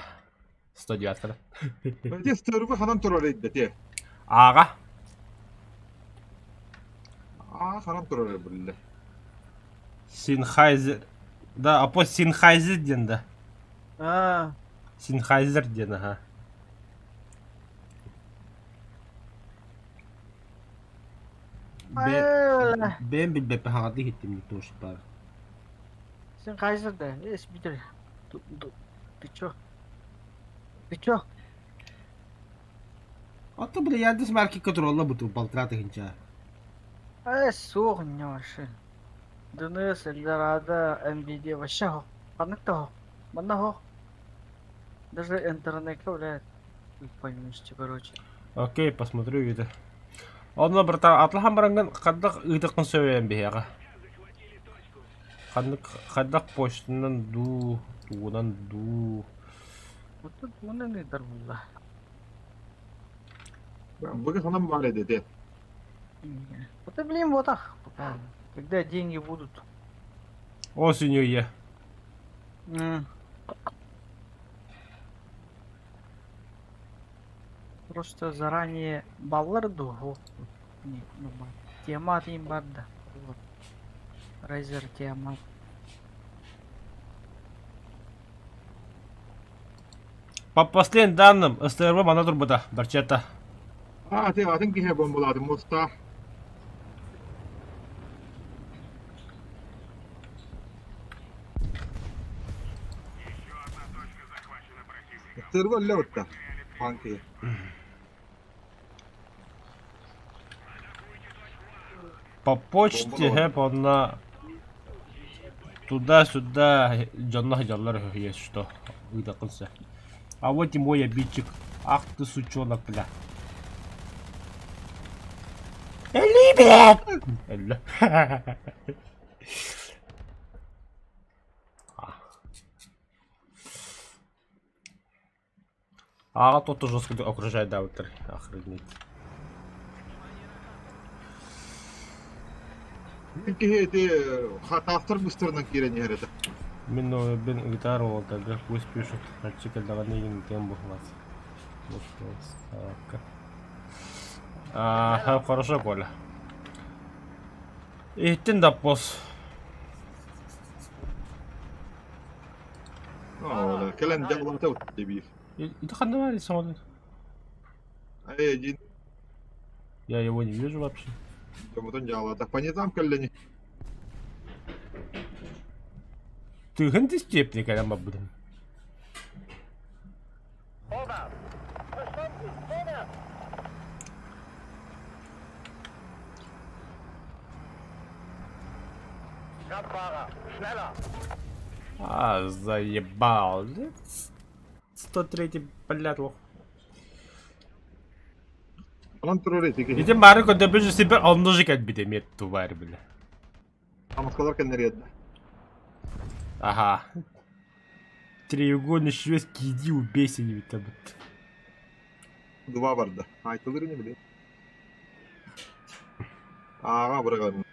109 да. Ити стербы ханан турар эйдэ Ага. Аа ханан турар билле. Синхайзер. Да, а по Синхайзер диэн да. А, Синхайзер диэн, ага. Бля. Бэм билбэппэ хаҕарды иһиттим тоже пар. Sennheiser да, эс бүтэр. Ты чё? Ты чё? Ото бля Яндекс маркет контролла буту полтора тысяча. Э, суох не вообще. ДНС, Эльдорадо, МВД, вообще хох. Ханнык да хох. Манна хох. Даже интернетка, блядь. Хуй поймешь, короче. Окей, посмотрю это. Онно братан, атлахан баранган хаддах ыытыккын сөбөйөн биһиэхэ. Ханнык хаддах почтанан дуу, тугунан дуу. Вот тут мунан ыытар булла. Быгы ханан бар эдэ Вот и, блин, вот так. Пока. Когда деньги будут. Осенью я. Просто заранее баллар дугу. Не, ну, Тиамат им барда. Вот. Razer Тиамат. По последним данным, СТРВ мана турбута, барчета. Аа те атын киһи бомбалаады моста. Еще одна точка захвачена противником. Стербы элле бутта. Панки. По почте Бомбалаады. хэп онна туда-сюда дьоннох дьоннор есть что ыытакынса. А вот и мой обидчик. Ах ты сучонок, бля. Эли, блядь! Элли. А тут жестко окружает даутер. Охренеть. Бир киһи ити хатаахтар быстарынан киирэн иһэр этэ. Мин бен гитару вот тогда пусть пишут. Артикль давай тем бухлас. Ага, хорошо, Коля. Иттин да пос. Оо, кэлэн дьаалата биир. Это ханна смотрит. Эй, один Я его не вижу вообще. дьомутун дьаалата. Понятам кэллэни. Ты гынды степни, когда мы будем. Vorwärts! Verstanden! Vorwärts! Kraftfahrer, schneller! А, заебал. 103 блядь, лох. Онон турар ити киһи. Иди Марико, да бежи себе, он ножик отбитый, мет тварь, бля. Амаскалар кэннэриэдэ. Ага. Треугольный шведский, иди убейся, не ведь там. Два барда. Айтылыр не биле. Ааҕа быраҕан.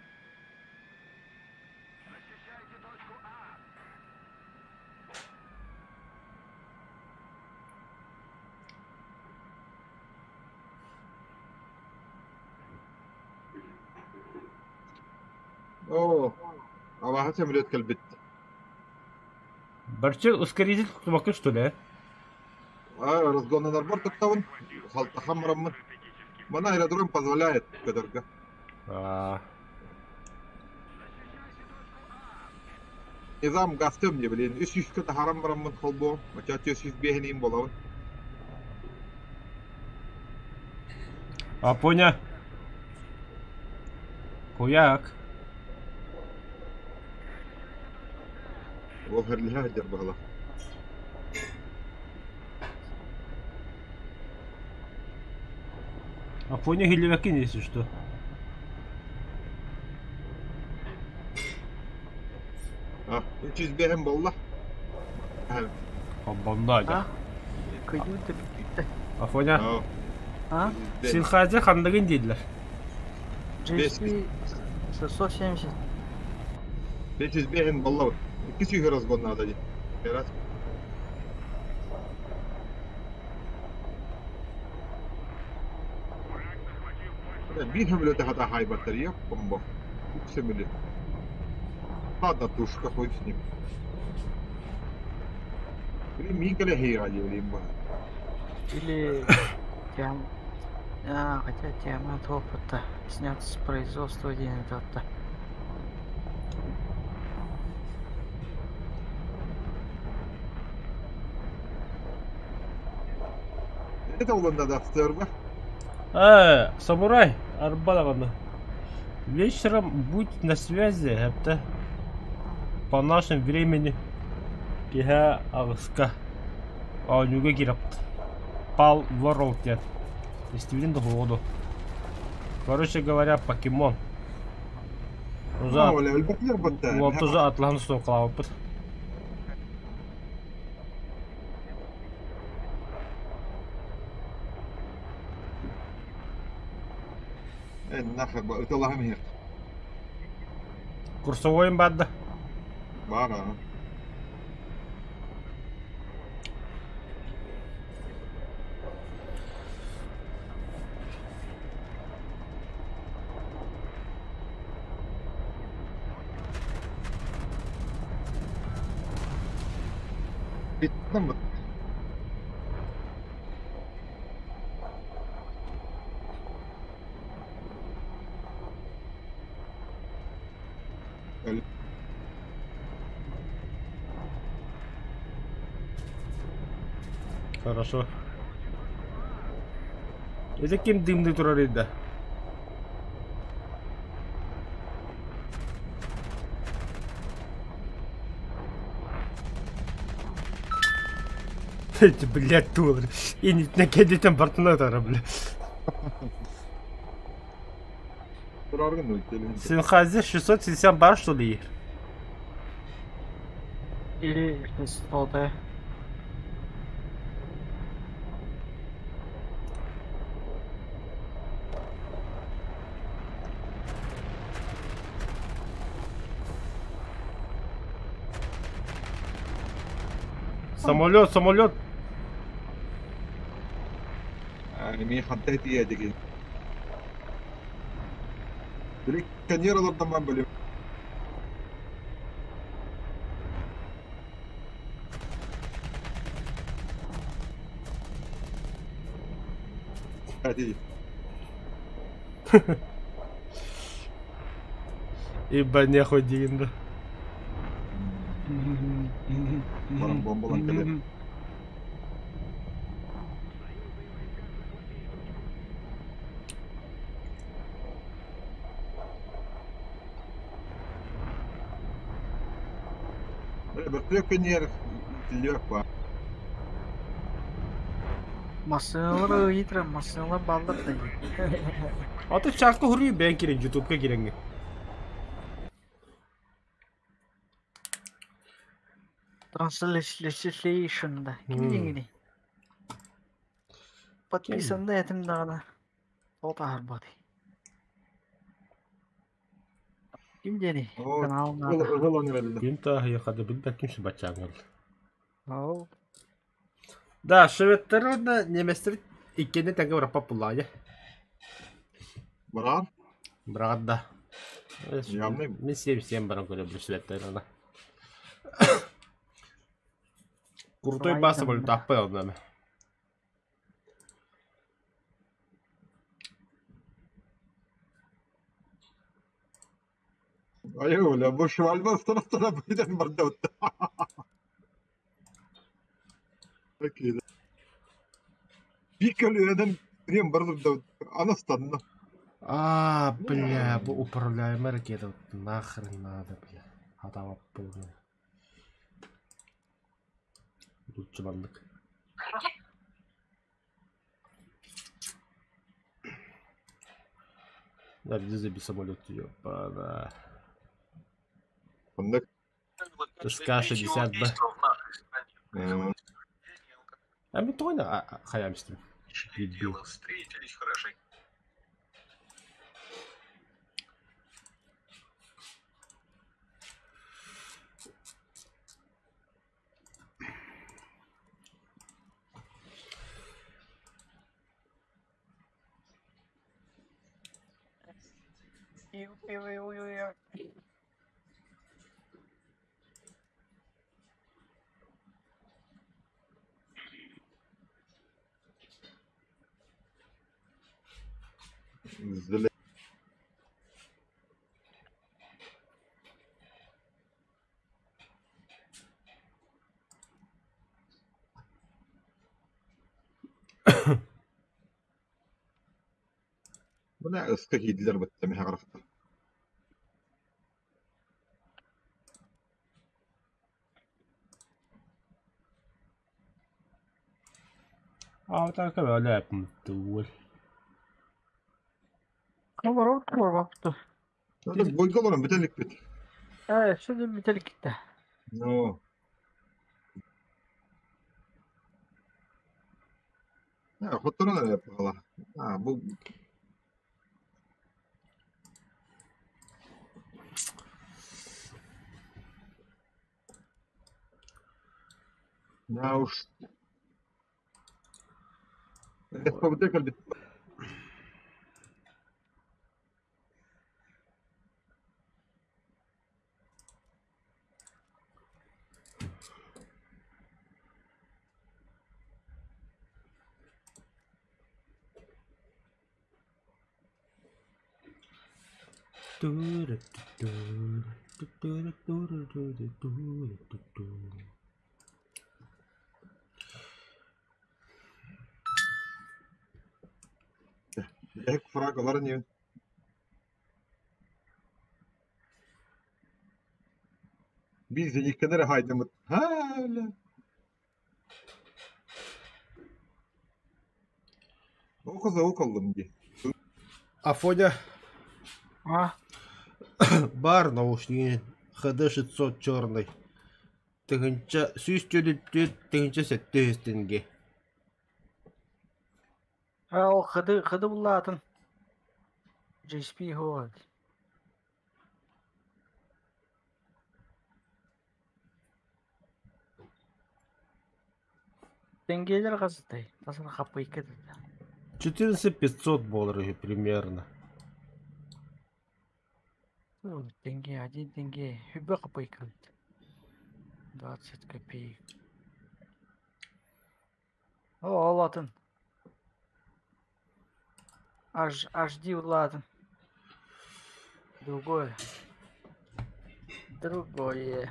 Оо, абааһы сөмөлүөт кэлбит. Барча ускоритель тутумакка что ли, а? А, разгоннанарбар туттабын, халтахан бараммын. Мана аэродром позволяет көтөргө. А, Низам гастым не блин, үс сүүскэ таһааран бараммын холбуом, оччо 405 иин буолабын. Апоня. Куяк. Ол хэрлиһэ сылдьар быһыылаах. Афоня иһиллибэккин если что. А, 305 буолла. Холбонно дьэ. А? Кыйыы да бүттэ. Афоня, А? Синхайзер ханныгын дииллэр? GSP 670. 505 буолла. Икки сүүһү разгон наада дии. Раз. Биир сөмөлүөтэ хата хаайбаттар, ёп, бомбо. Үс сөмөлүөт. Ладно, тушка, хуй с ним. Блин, миин кэлэ эһиэҕэ дии, блин, бу. Или тем... А, хотя тема опыта снят с производства один это. Это уланда да сырба. Э, самурай, арба Вечером будь на связи, это по нашему времени киһэ аҕыска оонньууга киирапт. Пал World диэн. Истибитин да ходу. Короче говоря, покемон. Уже Оля, өлбөтүлэр батта. вот уже атлаһан суох. Э, нахер, ыталаһым иһэр. Курсовойум баада. Баар, а. Биттен бут. Хорошо. Это ким дымный турар да? Эти, блядь, тур. И не на кедетен бартына тара, бля. Тураргын өлтелин. Синхайзер 670 бар, что ли? Или 600, да. Самолет, самолет. Мин хантай тиийэ Били каньералардан бан били. Hadi. Ибо нехуй диин да. Баран бомбалан кэлэр. Бөртүө каньер тиллиэк ба. Массыналар ыйытра, массыналар баллар да. А ты чарка хури бен кирен, ютубка киренге. Translation да. Ким деңгени? Подписан да этим дагана. Ол тахар бады. Ким диэний? Оо, Канал наада. ылан эрэллэр. Ким тааһыйа билбэт ким сыбаччааҥҥыл. Ол Да, шведтэр уонна немецтэр иккиэннэ тэҥҥэ быраппат буллаҕа Бараар? Быраҕат да. Явный. Мин сиэм сиэм баран көрөбүн шведтэр ана. Крутой Давай, бааса давай. болтааппай онно. Айы, бу швальба тарафтара быйдан барда утта. Окей. Пикали эден прем бардыр да анастанна. А, бля, бу управляемая ракета нахрен надо, бля. Хатаап бля. Лучше маннык. Да, где заби самолет, ёпана. Оннук. СК-60Б. А ми той на хаямстым. Дебил. Встретились хорошо. Зеле. Бына ыска киирдилэр бытта миһэ харахтар. А так өлөөпүм туул. Олорор туорбапты. Надо бойга олорон бүтэликпит. Ээ, сүдү бүтэликитэ. Ну. Хотторон эрэ пахала. А, бу Да уж. СПБ кэлбит. Эк фраг олар не. Биз зениккенер хайдымыт. Ха, Оказа околлым ди. Афоня А, бар наушнигин ХД-600 черный. Тыһыынча сүүс түөрт тыһыынча сэттэ үс тенге. ол хыды хыды буллаатын. JSP хоот. Теңгелер қазытай. Тасыр қапы екі. 14 500 долларов примерно. Тенге, один тенге. Хүбі қапы екі. 20 копеек. О, алатын. Аж, HD ладно. Другое. Другое.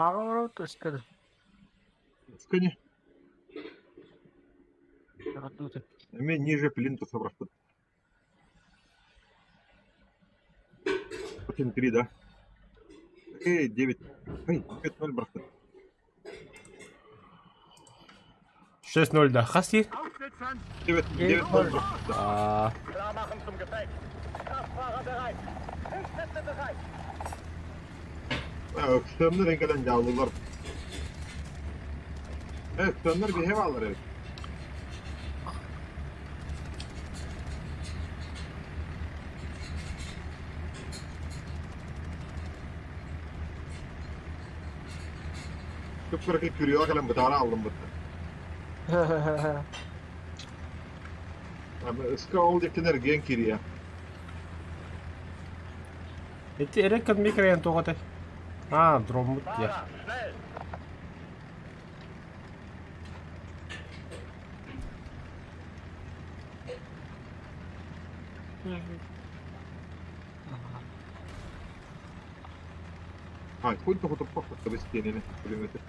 Аҕа түскэдэ. Скани. Эме ниже плинтуса просто. 8-3, да? Эй, 9. Эй, 9-0 просто. 6-0 да. Хас сир? 9 9 Аа. Öksönler engelen yavrular. Öksönler bir hev alır evet. Kıpkırık kürüyor kalem bıtara aldım bıttı. Abi ıska ol yakınır gen kiriya. Эти эреккат микроен тоҕотой? Аа, дроммут диэх. Ай, хуй тоҕотоппох бистиэнини пулеметы.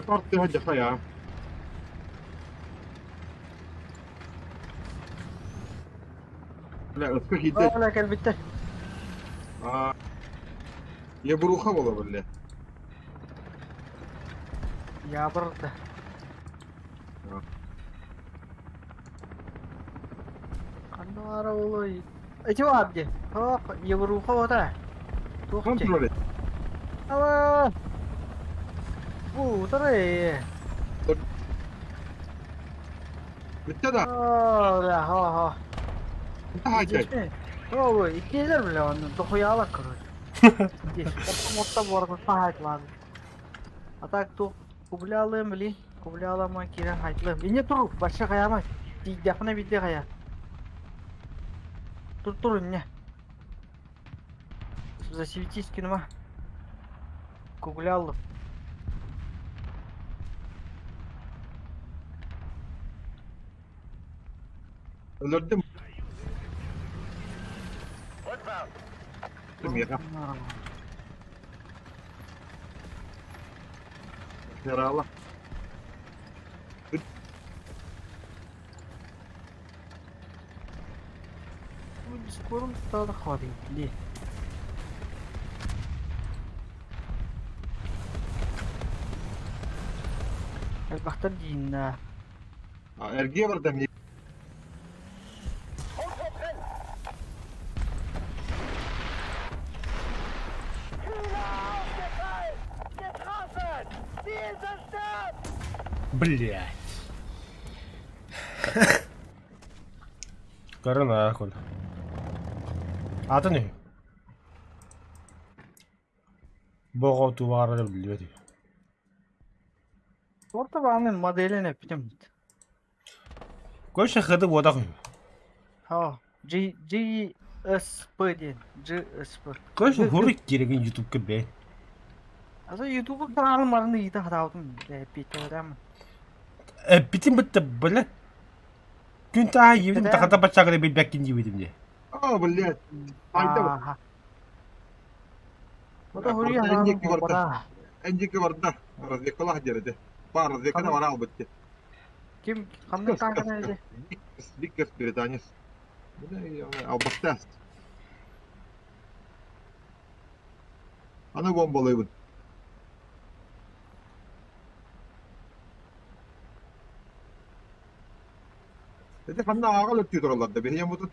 Партия дьахайа. Бля, ыска киирдэ. Бля, кэлбиттэр. Аа. Ебруха буола бля. Ябырда. Ханна олой. Эти вабди. Ох, Евруха ота. Туох чи. Контроль. Ала. Бу, утары. Бүттэ да. Оо, да, ха-ха. Хайдай. Оо, иккилер бля, онно дохуяла, короче. Здесь. Мотта борда сахайт ладно. А так ту кублялым, бли, кублялама кирен хайтлым. Ине тур, башы каяма. Дияхна бидде кая. Тур тур инне. Засветись кинума. Куглялым. Өлөрдүм. Миэхэ. Херала. Скоро стало хватит, бли. Элбахтар диинна. Эргиэ бардам. Блять. Көрө нахуй. Атын үһү. Боҕо тубаара да биллибэт үһү. Орта баанын моделин эппитим. Көшө хыды буотах үһү. Ха, G G S P диэн. G S P. Көшө хурук киреген ютубка бэ. Аса YouTube каналым барында иите хатаабытым. Эппитим. Эппитим бытта блядь. Күн таа иебитим тахата баччагына билбэккин диэбитим дии. Оо, блядь. Хайда. Аха. Ота хуруя Энжики барда. бара. Энжики барда. Разведкалах дерде. Бар разведканы бара албытты. Ким ханнык таҥкана эти? Виккерс британец. Албастас. Аны бомбалайбын. Эти ханна ааҕал өттүү тураллар да биһиэн бутун.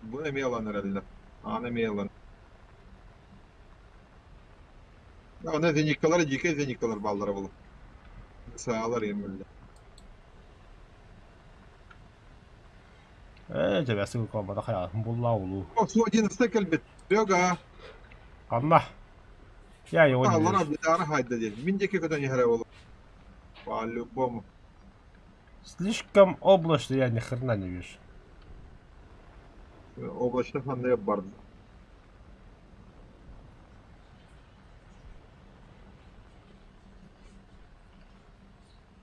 Бу эмиэ ылан эрэллэр. Ааны эмиэ ылан. Аны зениккалар, дьиикэй зениккалар бааллара буолуо. Саалар иэмэллэр. Ээ, дьэ, бэс хайа булла улуу. О, су 11 кэлбит. Бөга. Ханна. Я его не Аллара вижу. битара хайда диэн. Мин диэки көтөн иһэрэ буолуо. По-любому. Слишком облачно, я ни хрена не вижу. Облачно ханна барды.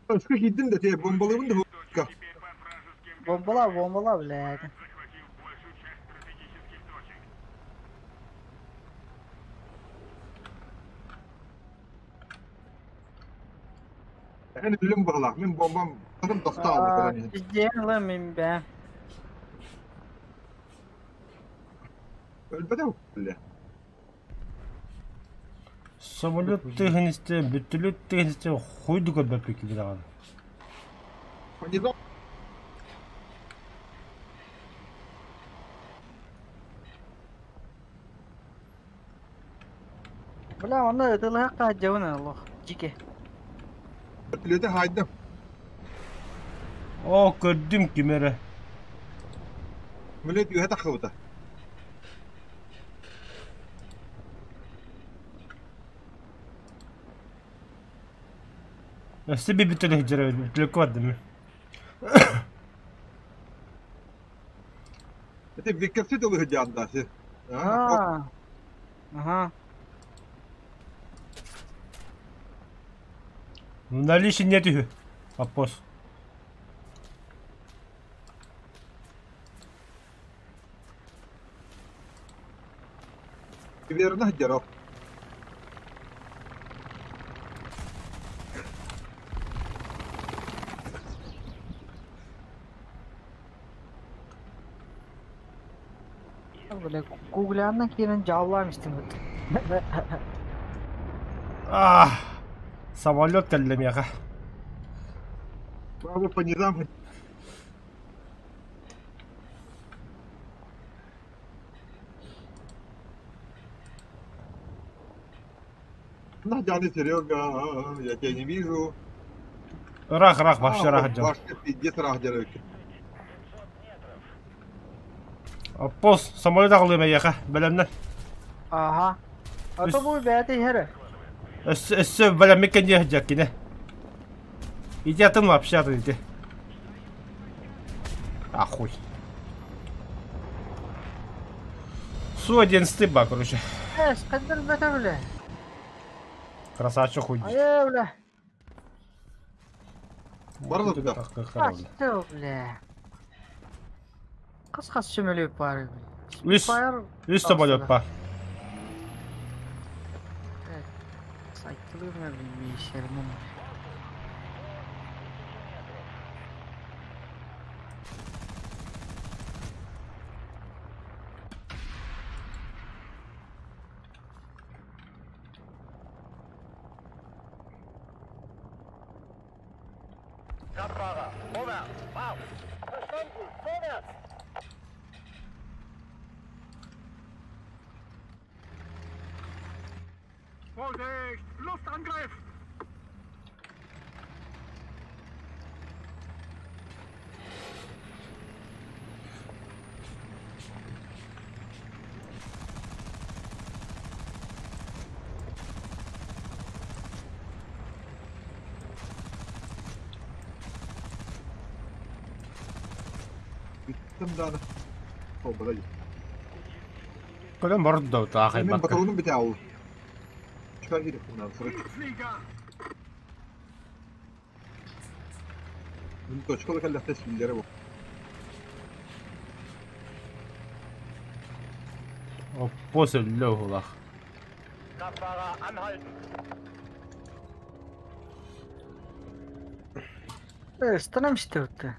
Ыска киирдим да тиэ бомбалыыбын да ка. Теперь под вражеским Бомбала, бомбала, блядь. захватил большую часть стратегических точек. Эн өлүм баҕалаах, мин бомбам тырым тохтообут көрөн иһин. Издиэн ыла мин бэм. Өлбөтө бля. Самолет тыаһын истэн, бүттүлүт тыаһын истэн хуйду көрбөппүт кини даҕаны. Понедельник Бля, онно ытылыһах хаадьабын олох. Дьике. Вертолеты хаайдым. Оо, көрдүм ким эрэ. Самолет үөһэ таххыбыта. Өссө bir бүтүн сылдьар эбит, бүтүлүккэ бардым мин. Это Виккерси тылы сылдьан да. Аа. Ага. Наличие нет үһү. Вопрос. Верно сылдьар Бля, гуглянна киирэн дьааллаан истим ыт. Ах, самолет кэллэ миэхэ. Баба по низам Надяны, Серега, я тебя не вижу. Ыраах, ыраах, вообще ыраах дьон. Башня пиздец ыраах дьарык. Оппос, самолет аҕалыам эйиэхэ, бэлэмнэн. Ага. А то бу бэйэтэ иһэр. Өссө, өссө бэлэммит кэнниэ сылдьар кини. Иди атын вообще атын иди. Ахуй. Су-11 ба, короче. Эс, ханна өлбөтө бля. Красавчик хуй. Айа бля. Барда туда. Хасты бля. Хас хас сөмөлүөт баар бля. Үс, үс самолет бар. Сайтылыыр билбиишеринэн. Kraftfahrer, vorwärts, marsch! Verstanden, vorwärts! Vorsicht, Luftangriff! Бүттүм даҕаны. Холборо дии. Көрөн барда Мин таахайбакка. баталонум бүтэ ол. Чүкар киирихпин наада сырыт. Flieger! Мин точкала кэллэхтэ сииллэрэ бу. Оппос өллө уһулах. Kraftfahrer, anhalten! Ыстанам истэбит.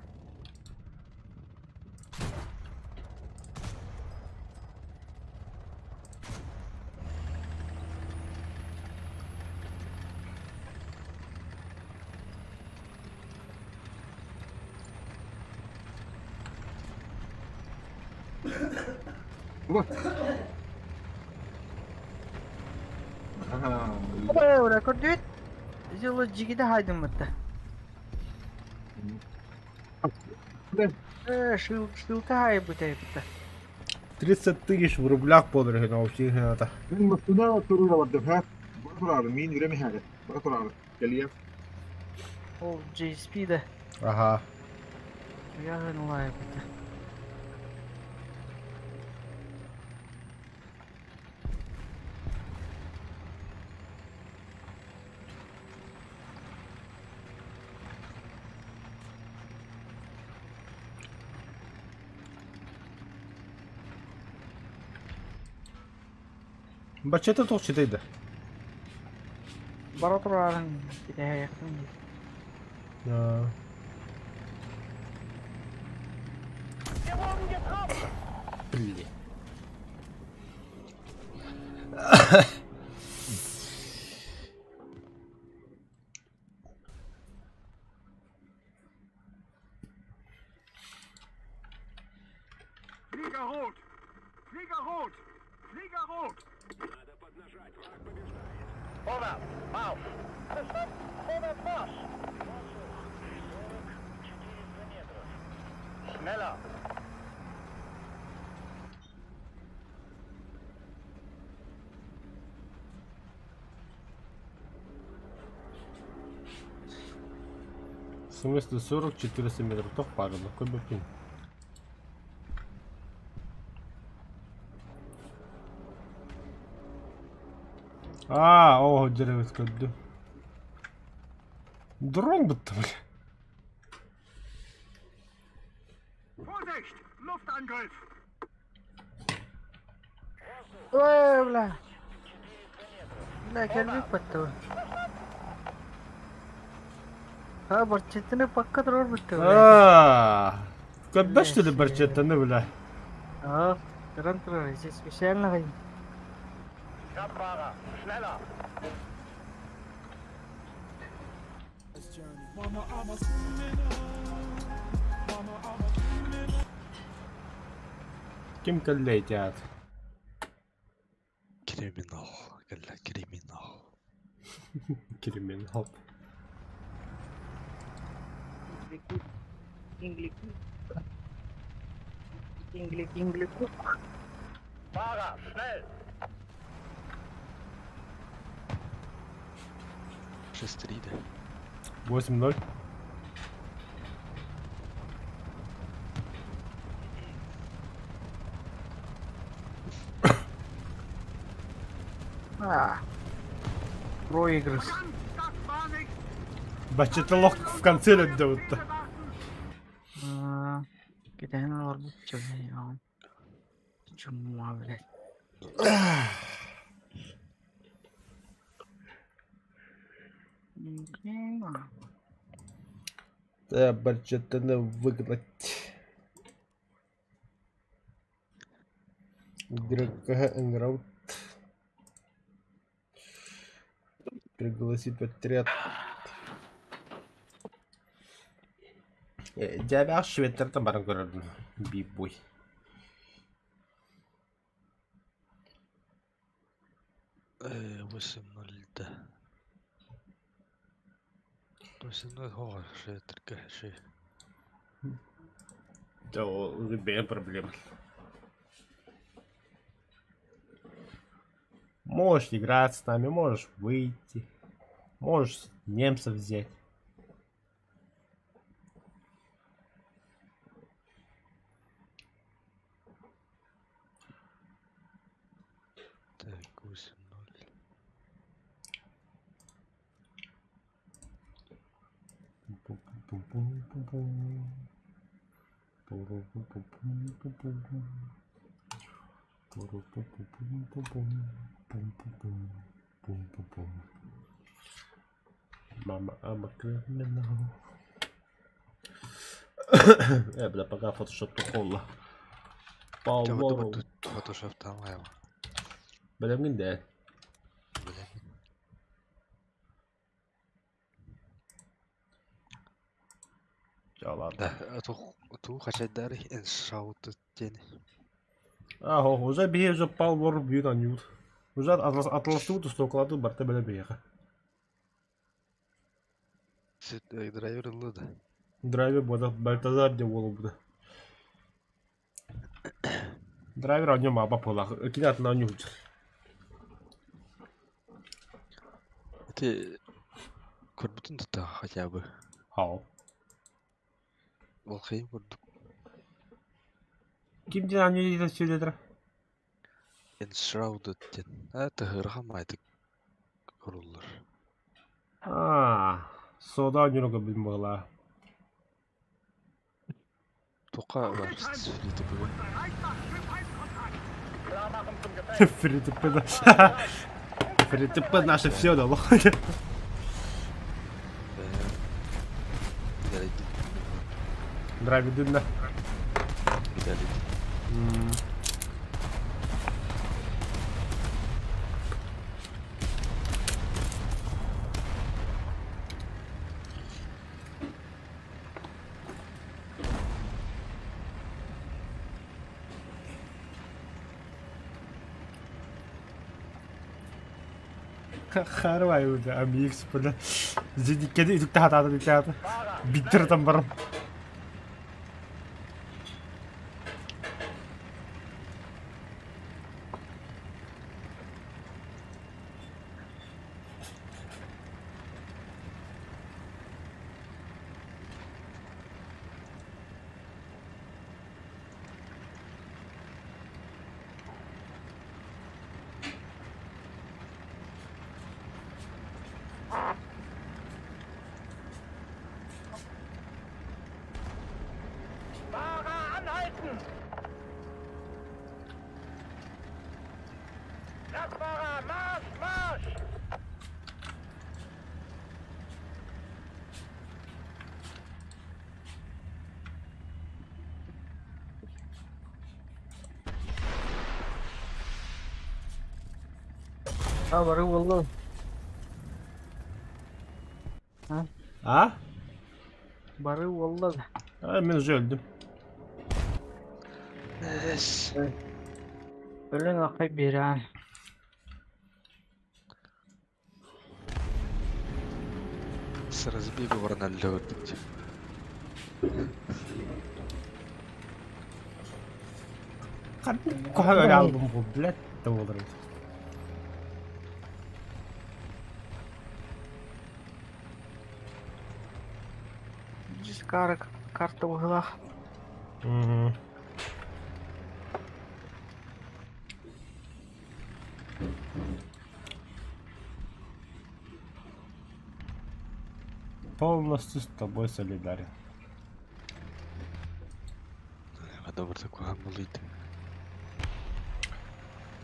Бу. Аха. Ora көрдүт. Жылы жигиде хайдыммытта. Э, шил шилка хайбыта эбитте. 30 тысяч в рублях подороже, но вообще это. Мин массыына турура бардым ха. Бар турары, мин үрем иһээри. Бар турары. Кэлиэм. Ол JSP да. Ага. Ягын улайбыта. Баччата туох ситэй да. Бара турарын китэһэйэхтин. Да. Блин. Flieger rot! Flieger rot! Flieger rot! Надо поднажать, враг побеждает. Vorwärts, Marsch! Verstanden, vorwärts, Marsch! 400 метров. Schneller! В смысле 40 400 метров? Кто пару? Какой бы пин? А, о, дерево скажу. Дрон будто, бля. Vorsicht! Luftangriff! Ой, бля. Бля, кэлбит баттыбы. Ha, барчеттini пакка турар бутты, бля. А, Когда что ли барчеттаны, бля? А, туран турар, здесь специально хай. Kraftfahrer, schneller! Ким кэллэйтят? Криминал. Кэллэ криминал. Криминал. Ингли, ингли, кук. Fahrer, schnell! 6-3 да. 8-0. А. Проигрыш. Das war nichts! Бачета лох в конце лет вот-то. А, Китай олорбут чё, Чума, блядь. Да, барчеттаны выгнать. Игрока Энграут. Пригласить в отряд. Дявя шветтер там баран бибой. 8-0 да. 8-0 хоҕор шетрка ши. Да, без проблем. Можешь играть с нами, можешь выйти. Можешь немцев взять. Так, 8-0. Пум-пум-пум-пум. Пу-ру-пу-пу-пум-пум-пум. Пу-ру-пу-пу-пум-пум-пум. Пум-пум-пум. Пум-пум-пум. Мама, I'm a criminal. Бля, пока фотошоп тухолла. Чего Павлов. тут фотошоп там айва. Бля, да. Бля. Да ладно. Да, ту хачайдары эншаут тени. Ага, уже бие уже палвор бьют анют. Уже атластут, что кладу барта бля беха. Драйвер лыда. Драйвер буде, Бальтазар де волу буде. Драйвер а ньому аба пола. Кидати на нього. Ты көрбүтүн да хотя бы. Хау. Волхайым көрдүк. Ким де аню дейді сөйледір? Enshrouded ден. А тыгырга майтык көрүлөр. А, сода анюрга білмін бағла. Тока бар фри бүгүн. Bereit machen für Feindkontakt! Klar machen zum Gefecht! Фри-ТП Фри-ТП наше все дало. Драйвидинна. Видали. Харвай уже, АМХ, бля. Зениккеди үтүктэ хатаата дитята. Биттер барам. Fahrer anhalten! Lastfahrer, Marsch, Marsch! Ha бары буолла. А? Бары буолла да. А, мен уже өлдүм. Эс. Өлөн акай берен. С разбегу баран өллөгөрдүк. Кохан алдым бу, блядь, да болар. Дискары карта быһылаах. Мгм. Полностью с тобой солидарен. Добр кухан булыйт.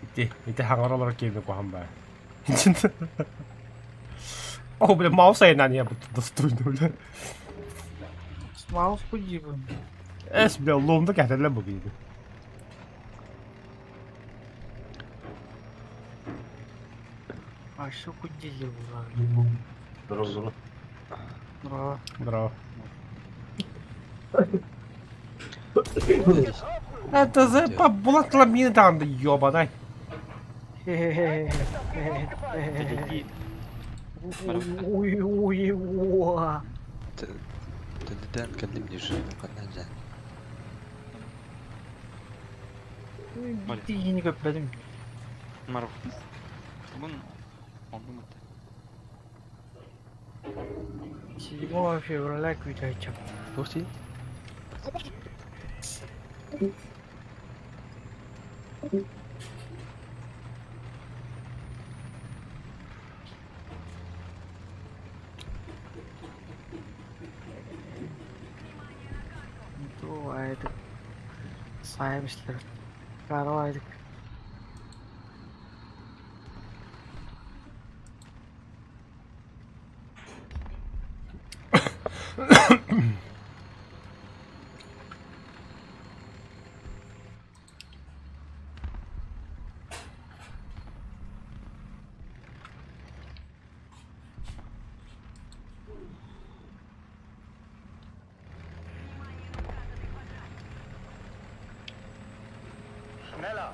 Ити, ити хаңаралар келме кухан ба. О, бля, маус айынан я буду достойно, бля. Маус кудибын. Эс, бля, ломда кәтәлән бу бейді. Ашы кудили булар. Здорово, здорово. Браво. Браво. Это за булатла мины там, ёбаный. Ой, ой, ой. Тенден кэллим диши каннан Тигини көппөдүм. Маров. Бүгін ондум өтті. 7 февраля күүтәчем. Туох Туу айдык. Сайымышлар. Каро айдык. Schneller!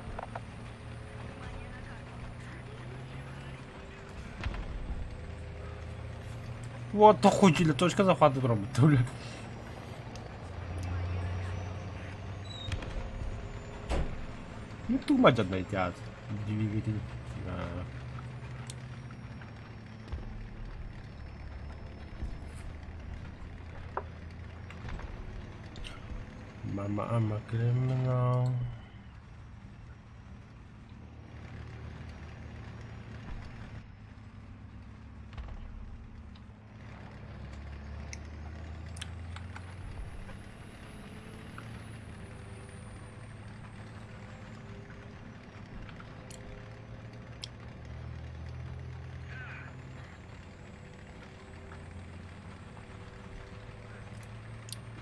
Вот охуели, точка захвата дроба, бля. Ну, думать одна идея. Двигатель. А. Mama, I'm a criminal.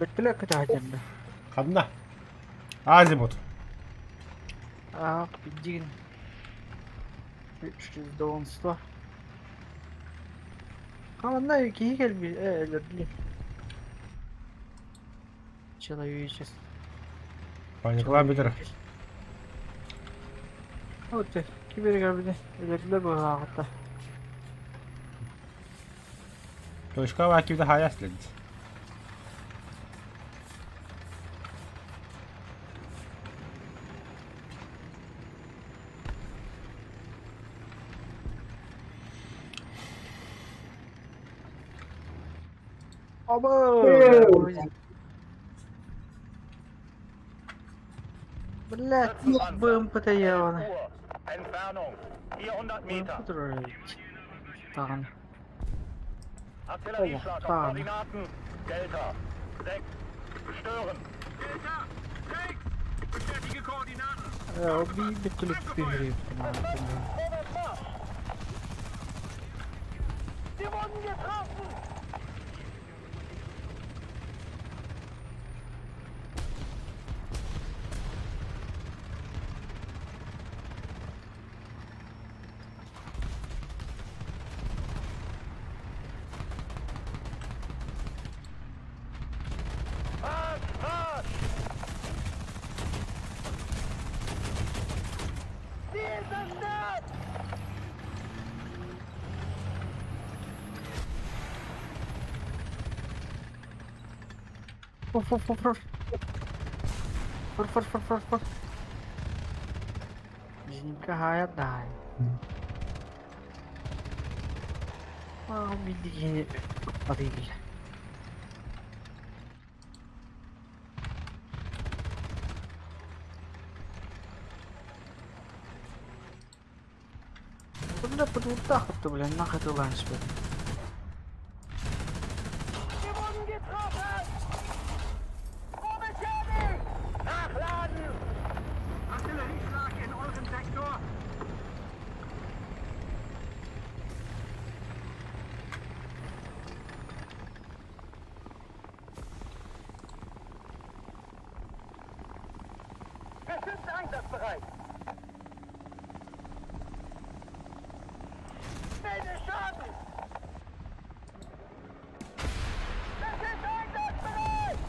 Бөттүлэ көтөһөтөрдө. Ханна? Азимут. Аа, бидигин. 390. Ханна киһи кэлби өлөрдү. Человечество. Паникалаан бүтэр. Вот кибер кэлбитэ. Өлөрдүлэр быһааҕыта. Точка вакивда хаяс ледь. Оба! Блядь, БМП-то явно. Uhr. Entfernung 400 Meter. БМП турар. Тагын. Artillerieschlag auf Oha. Koordinaten Delta 6. Stören. Delta 6! Bestätige Koordinaten! О, би битүлүк бирip. Vorwärts Marsch! Wir wurden getroffen! Marsch, Marsch! Ziel zerstört! Фур фур фур фур. Фур фур фур фур фур. Зинка хая дай. А, бидигини арыйбил. Бля, подвудахты, бля, нахуй ты ланч, бля. Wir wurden getroffen! Beschädigt! Nachladen! Artillerieschlag in eurem Sektor! Geschütz einsatzbereit! Melde Schaden! Geschütz einsatzbereit!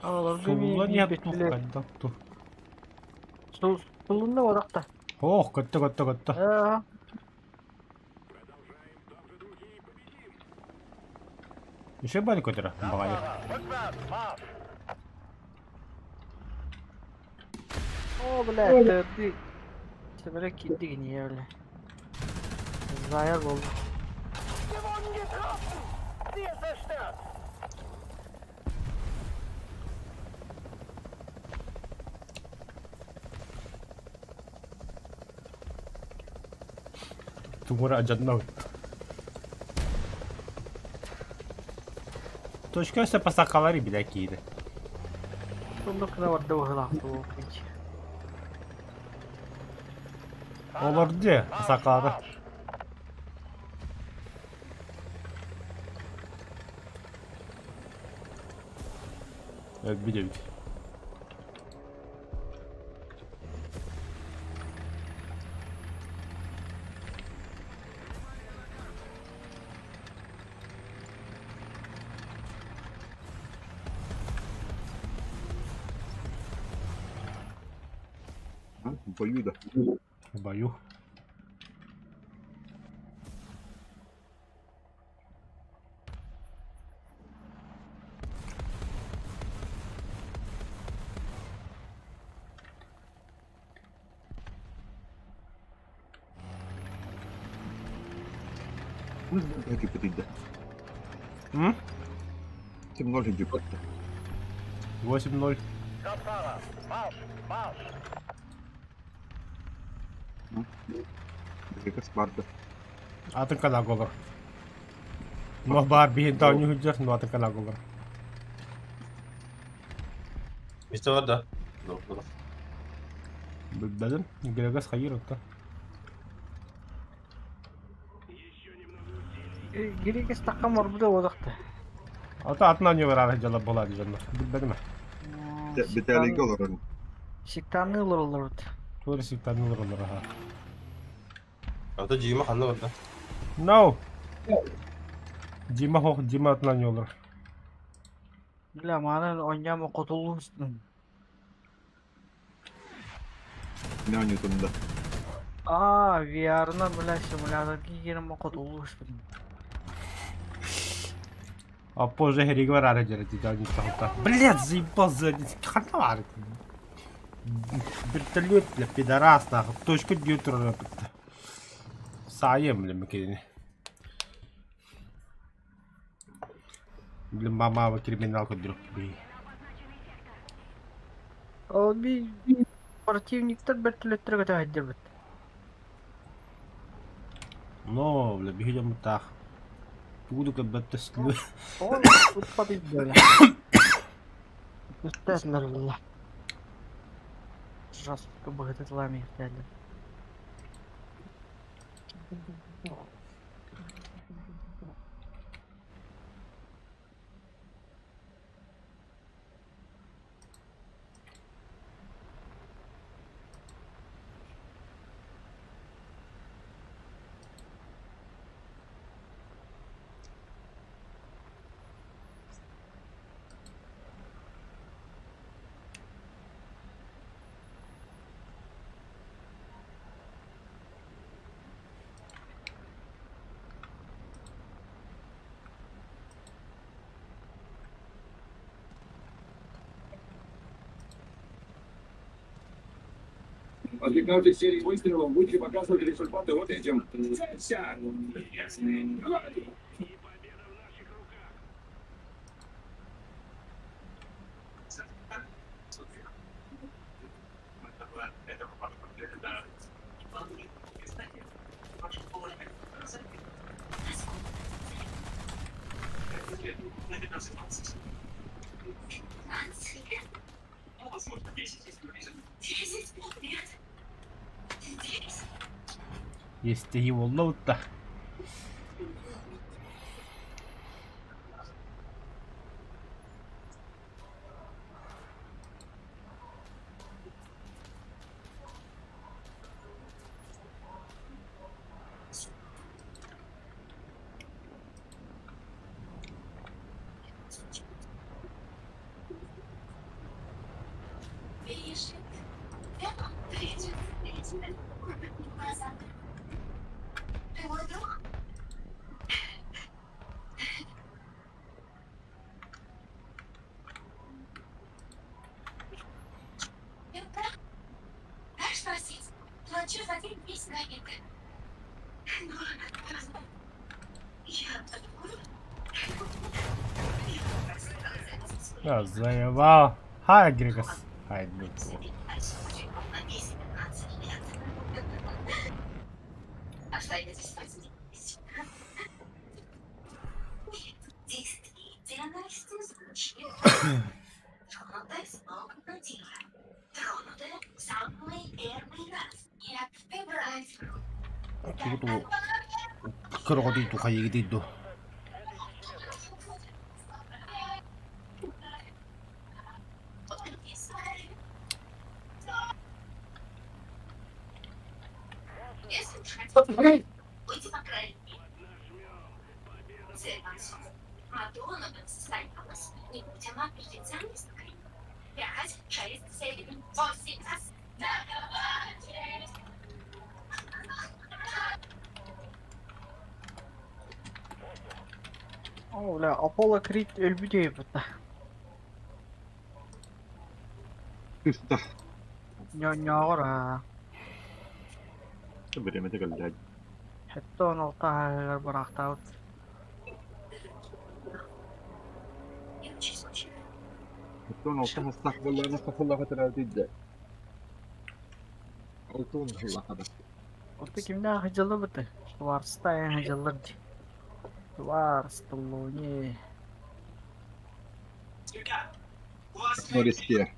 Алар Сулла нет тух кайда тух. Сулунда баракта. Ох, көттө көттө көттө. Аа, Еще бали көтөрө багайы. Rückwärts, Marsch! О, бля, ты Себере киддигини бля. Зая болду. Wir wurden getroffen! Ziel zerstört! Тугура ажадна. Точка өсө пасакалары биле кийди. Сундук кына барда ухылақты оқыйч. Олар де пасакалары. Evet bir de bir. А? В бою, да. В бою. Ну, кипятить, да. М? 7-0 кипятить. 8-0. Kraftfahrer, Marsch, Marsch! Как Спарта. Атын канаголар. Но бар биһин таанньу хүддэр, но атын канаголар. Мисте бар да. Здорово, здорово. Билбэтим. Грегас хайыр отта. Грегас такка морбуда олохта. Ата атынан не барар дьала буолаады дьоннор. Билбэтим. Битээлиге олорор. Сектаны олороллор. Туора сектаны олороллор аха. Ата Дима ханна барда? No. Дима хох Дима атынан не олорор. Бля, маны оñньомо хотулуустун. Не оñньутун да. Аа, VR-на, бля, симулятор киирэн хотулуустун. А позже Григорий барар дьара дии Блядь, заебал за ханна бар. Вертолет, бля, пидорас, нахуй. Точку дьютера, Саем, бля, макерини. Бля, мама, криминалка, друг, бля. Ол би противниктер вертолеттер көтө бит. Но, бля, бихидем так. Буду как бы теслю. Ол утпа бит бля. Үстәсләр булла. Жестко быгытытлами ихтәле. После каждой серии выстрелов будете показывать результаты вот этим. Целься! Есть его лоута. А, заебал. Хай, Грегас. Хай, Дмитрий. Кыргыды тухайыгы О, бля, Аполло Крид өлбүтэ бит. Түстә. Ньоҕор аа. Время тәгәлдә. Хәтта он алтаһыгар барахтаабыт. Оттон алты хастах болларына хахыллаха тәрәтидде. Алтын хыллаха да. Оту кимнәэх хыдьыллы быты? Шварцта хыдьыллар дии. Шварц, Сталлоне. Мористе.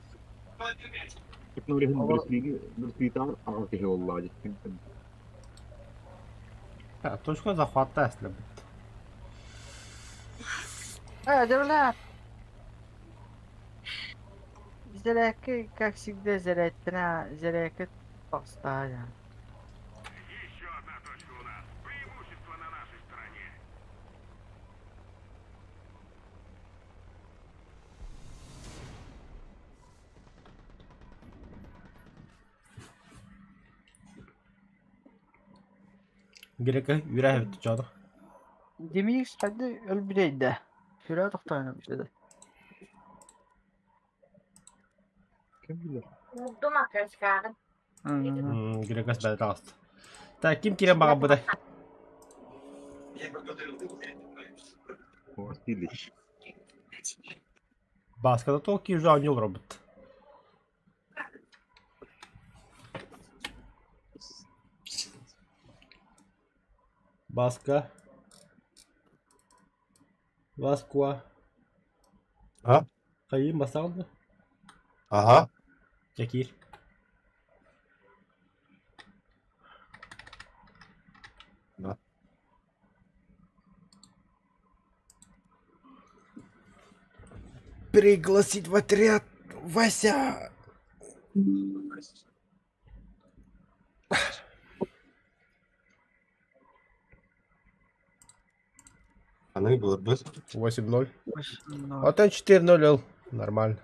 Технологияны Брюс аҕа киһи буоллаҕа дии. Так, точка захвата если будет. Э, да бля. Зряки, как всегда, зря, зряки толстая. Еще одна точка у нас. Преимущество на нашей стороне. Грека үрэһэбит чоду. Демик хайды өлбүрейді. Сүрэ тоқтойны бишеді. Ким билэр? Уурдум аккашкааҕын. Грекас бэйэтэ таҕыста. Так, ким киирэн баҕарбытай? Василий. Бааската тоҕо киир оонньуу олоробут. Баска. Васкуа. А? Хайыы масаҕын да? Ага. Дьэ киир. Да. Пригласить в отряд Вася! Аны былырбыт. 8-0. А то 4-0 ыл. Нормально.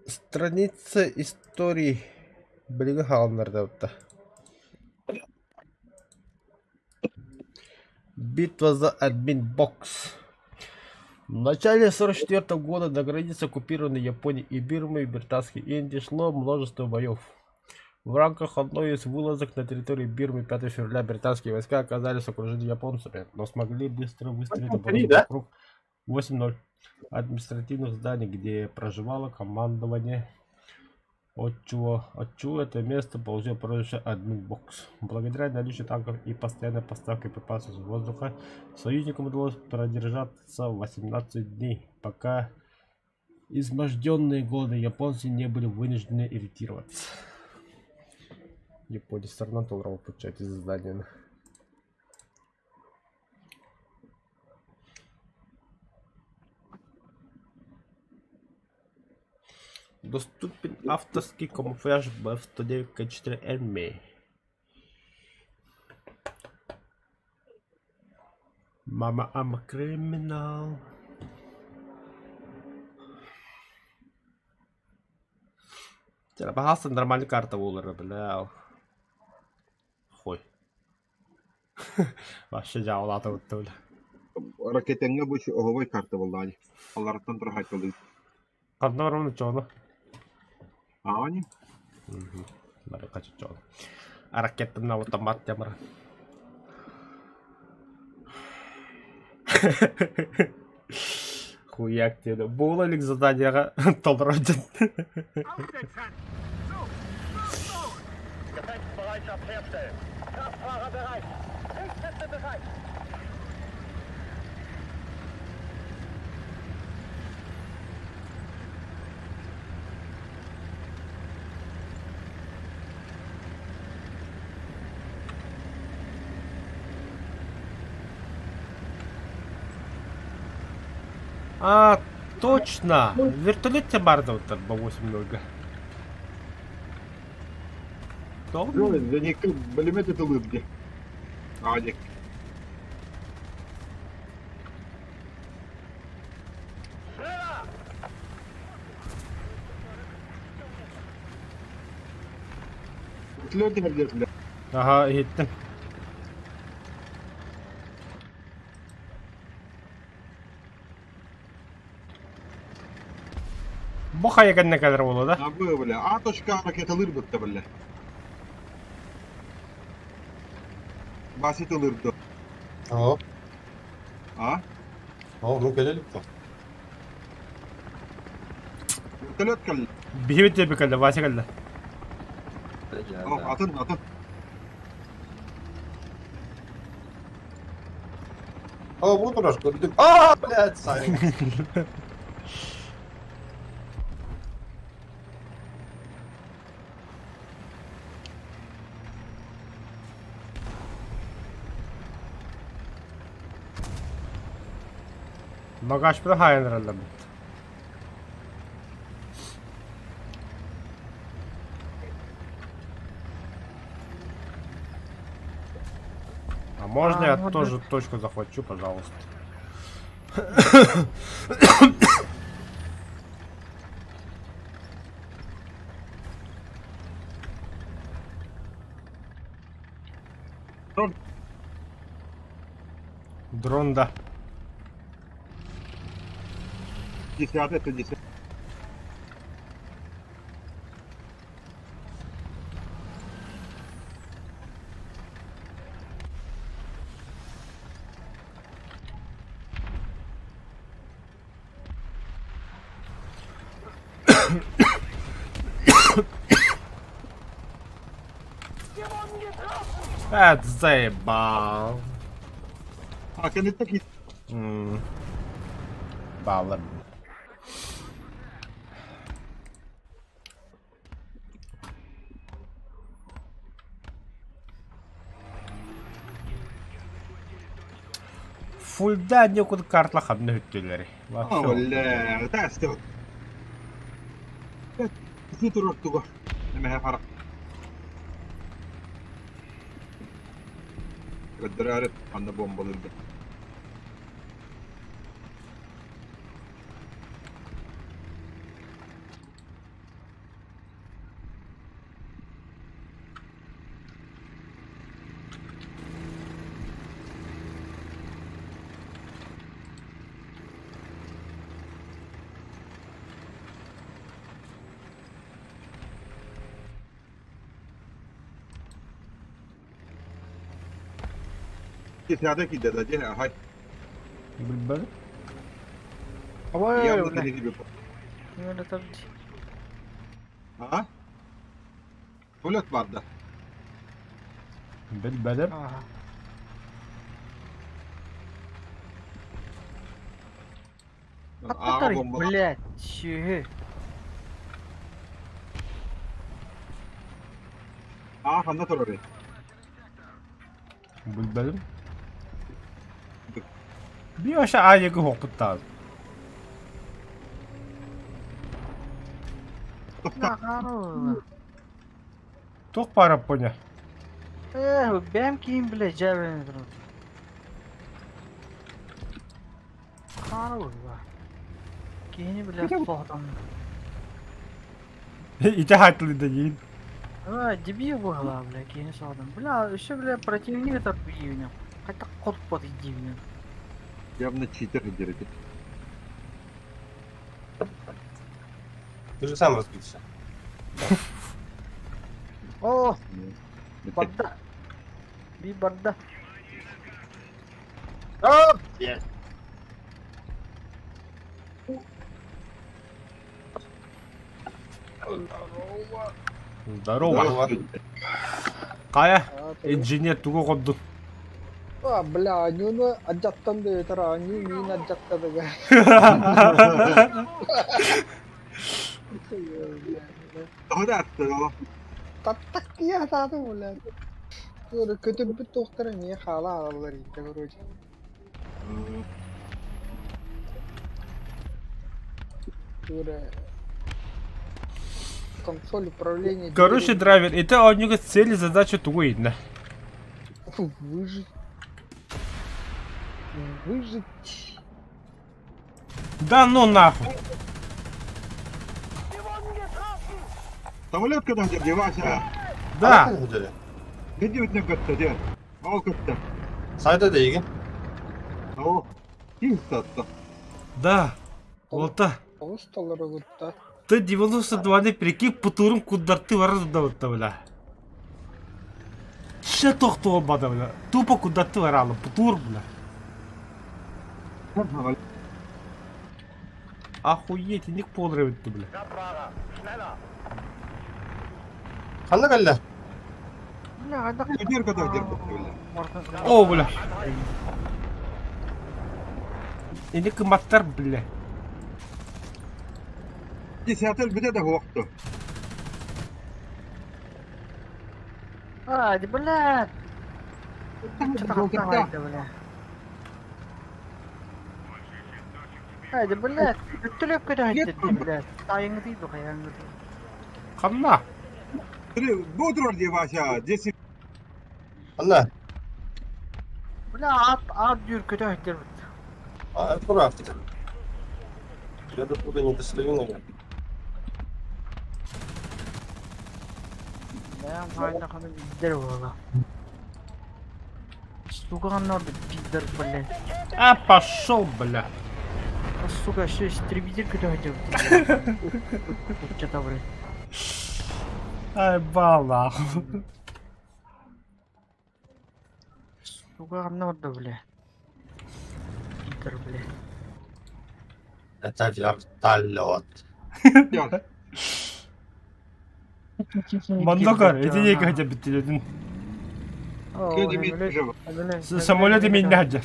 Страница истории билигин хаалыннардабытта. Битва за админ-бокс. В начале 1944 года на границе оккупированной Японии и Бирмы и Британской Индии шло множество боев. В рамках одной из вылазок на территории Бирмы 5 февраля британские войска оказались окружены японцами, но смогли быстро выстроить оборону да? вокруг 8-0 административных зданий, где проживало командование. Отчего это место получило прозвище «Админбокс». Благодаря наличию танков и постоянной поставке припасов с воздуха, союзникам удалось продержаться 18 дней, пока изможденные голодом японцы не были вынуждены ретироваться. Япония сторона долларов получает из здания. Доступен авторский камуфляж BF-109К4 Мама, I'm a criminal. Пожалуйста, нормальная карта Улера, бля. Хуй. Вообще дьявол бля. Ракетаҥҥа бу оһуобай карта буоллаҕа дии. Аллараттан турар Ханна барабын чоно? Аани? Бары качы чоно. Ракетаны автомат темір. Хуяк деді. Буола илик заданиеҕа толорон Auf den Tank! So! Los, los! Gefechtsbereitschaft herstellen. Kraftfahrer bereit. Richtschütze bereit. А, точно! Вертолет те бардауттар по 8-0. То? Заникка бэлэмэт ытылыыр дии. Аадик. Schneller! Вертолет иһэрдиэтилэр. Ага, иһиттим. Бу хайа кэннэ кэлэр буолуо да? Абы бля. А точка ракеталыыр бытта бля. Вася тылыырды. О, А? о, ну кэлэ илик Вертолет кэллэ. Биһиги диэки кэллэ, Вася кэллэ. О, атын, атын. О, бу турар, көрдүм. Аа, блядь, Саня. Багаж прохайнралла бит. А можно я тоже точку захвачу, пожалуйста? Дрон. Дрон, да. Десятый, это десятый. Это заебал. А, не такие. Баллар. Фульда некуда картла хабны хүттүләри. Бля, это что? Туга. Неме фарак. Көдөрөр анда бомбалырды. Десятый киде да, же, хай. Билбер. Ой, бля. Это А? Пулет бар да. Билбер. Ага. А, бомба. Блядь, чё? А, ханда турары. Билбер. Би оша аягы хокуттаа. Тух пара поня. Э, бэм ким, блядь, жабен турар. Харуу. Кини, блядь, соһтан. Ите хатлы да ейин. А, дебил была, бля, кини соһтан. Бля, еще, бля, противник это бивня. Хотя кот под дивня. Явно читер дерете. Ты же сам разбился. О, барда. Би барда. А, блядь. Здорово. Кая, инженер тугу кодду. А, бля, анюны аджаттан да өтөр, аню мин аджаттады. Таттак я тады, бля. Көтөр бүт тоқтары не хала алалар инде, короче. Консоль управления. Короче, драйвер, это у него цель и задача тугу видно. Выжить. Выжить. Да ну нахуй. Самолет когда где, Вася? Да. Где у тебя где? Ал как-то. Сайда дейген. О, ким статта? Да. Вот та. Ты 92 прикинь, путурум кудар ты вараз да вот бля. Че тохту бада бля. Тупо куда ты варала, путур бля. Охуеть, ник полрывает ты бля. Ханна калла? Бля, О, О, бля. Ини кыматтар, бля. Десятый бүтэ да хуохту. А, бля. Что-то бля. Haydi бля, бүттүлөп көтө бля. Тайыңы дейdi каяңы дейdi. Ханна. Бутрор дии Вася, 10 Ханна. Бля, ат ат жүр көтө хәттер бит. А, это правда. Я до туда не достаю, наверное. Бля, хайда каны бидер була. Сука, надо пидор, бля. А, пошел, бля. А, сука, еще истребитель көтө хәттер бит. Что-то, бля. Ай, бала. Сука, надо, бля. Пидор, бля. Это вертолет. Мандокар, эти не хотя бы теледин. Самолет имеет наджар.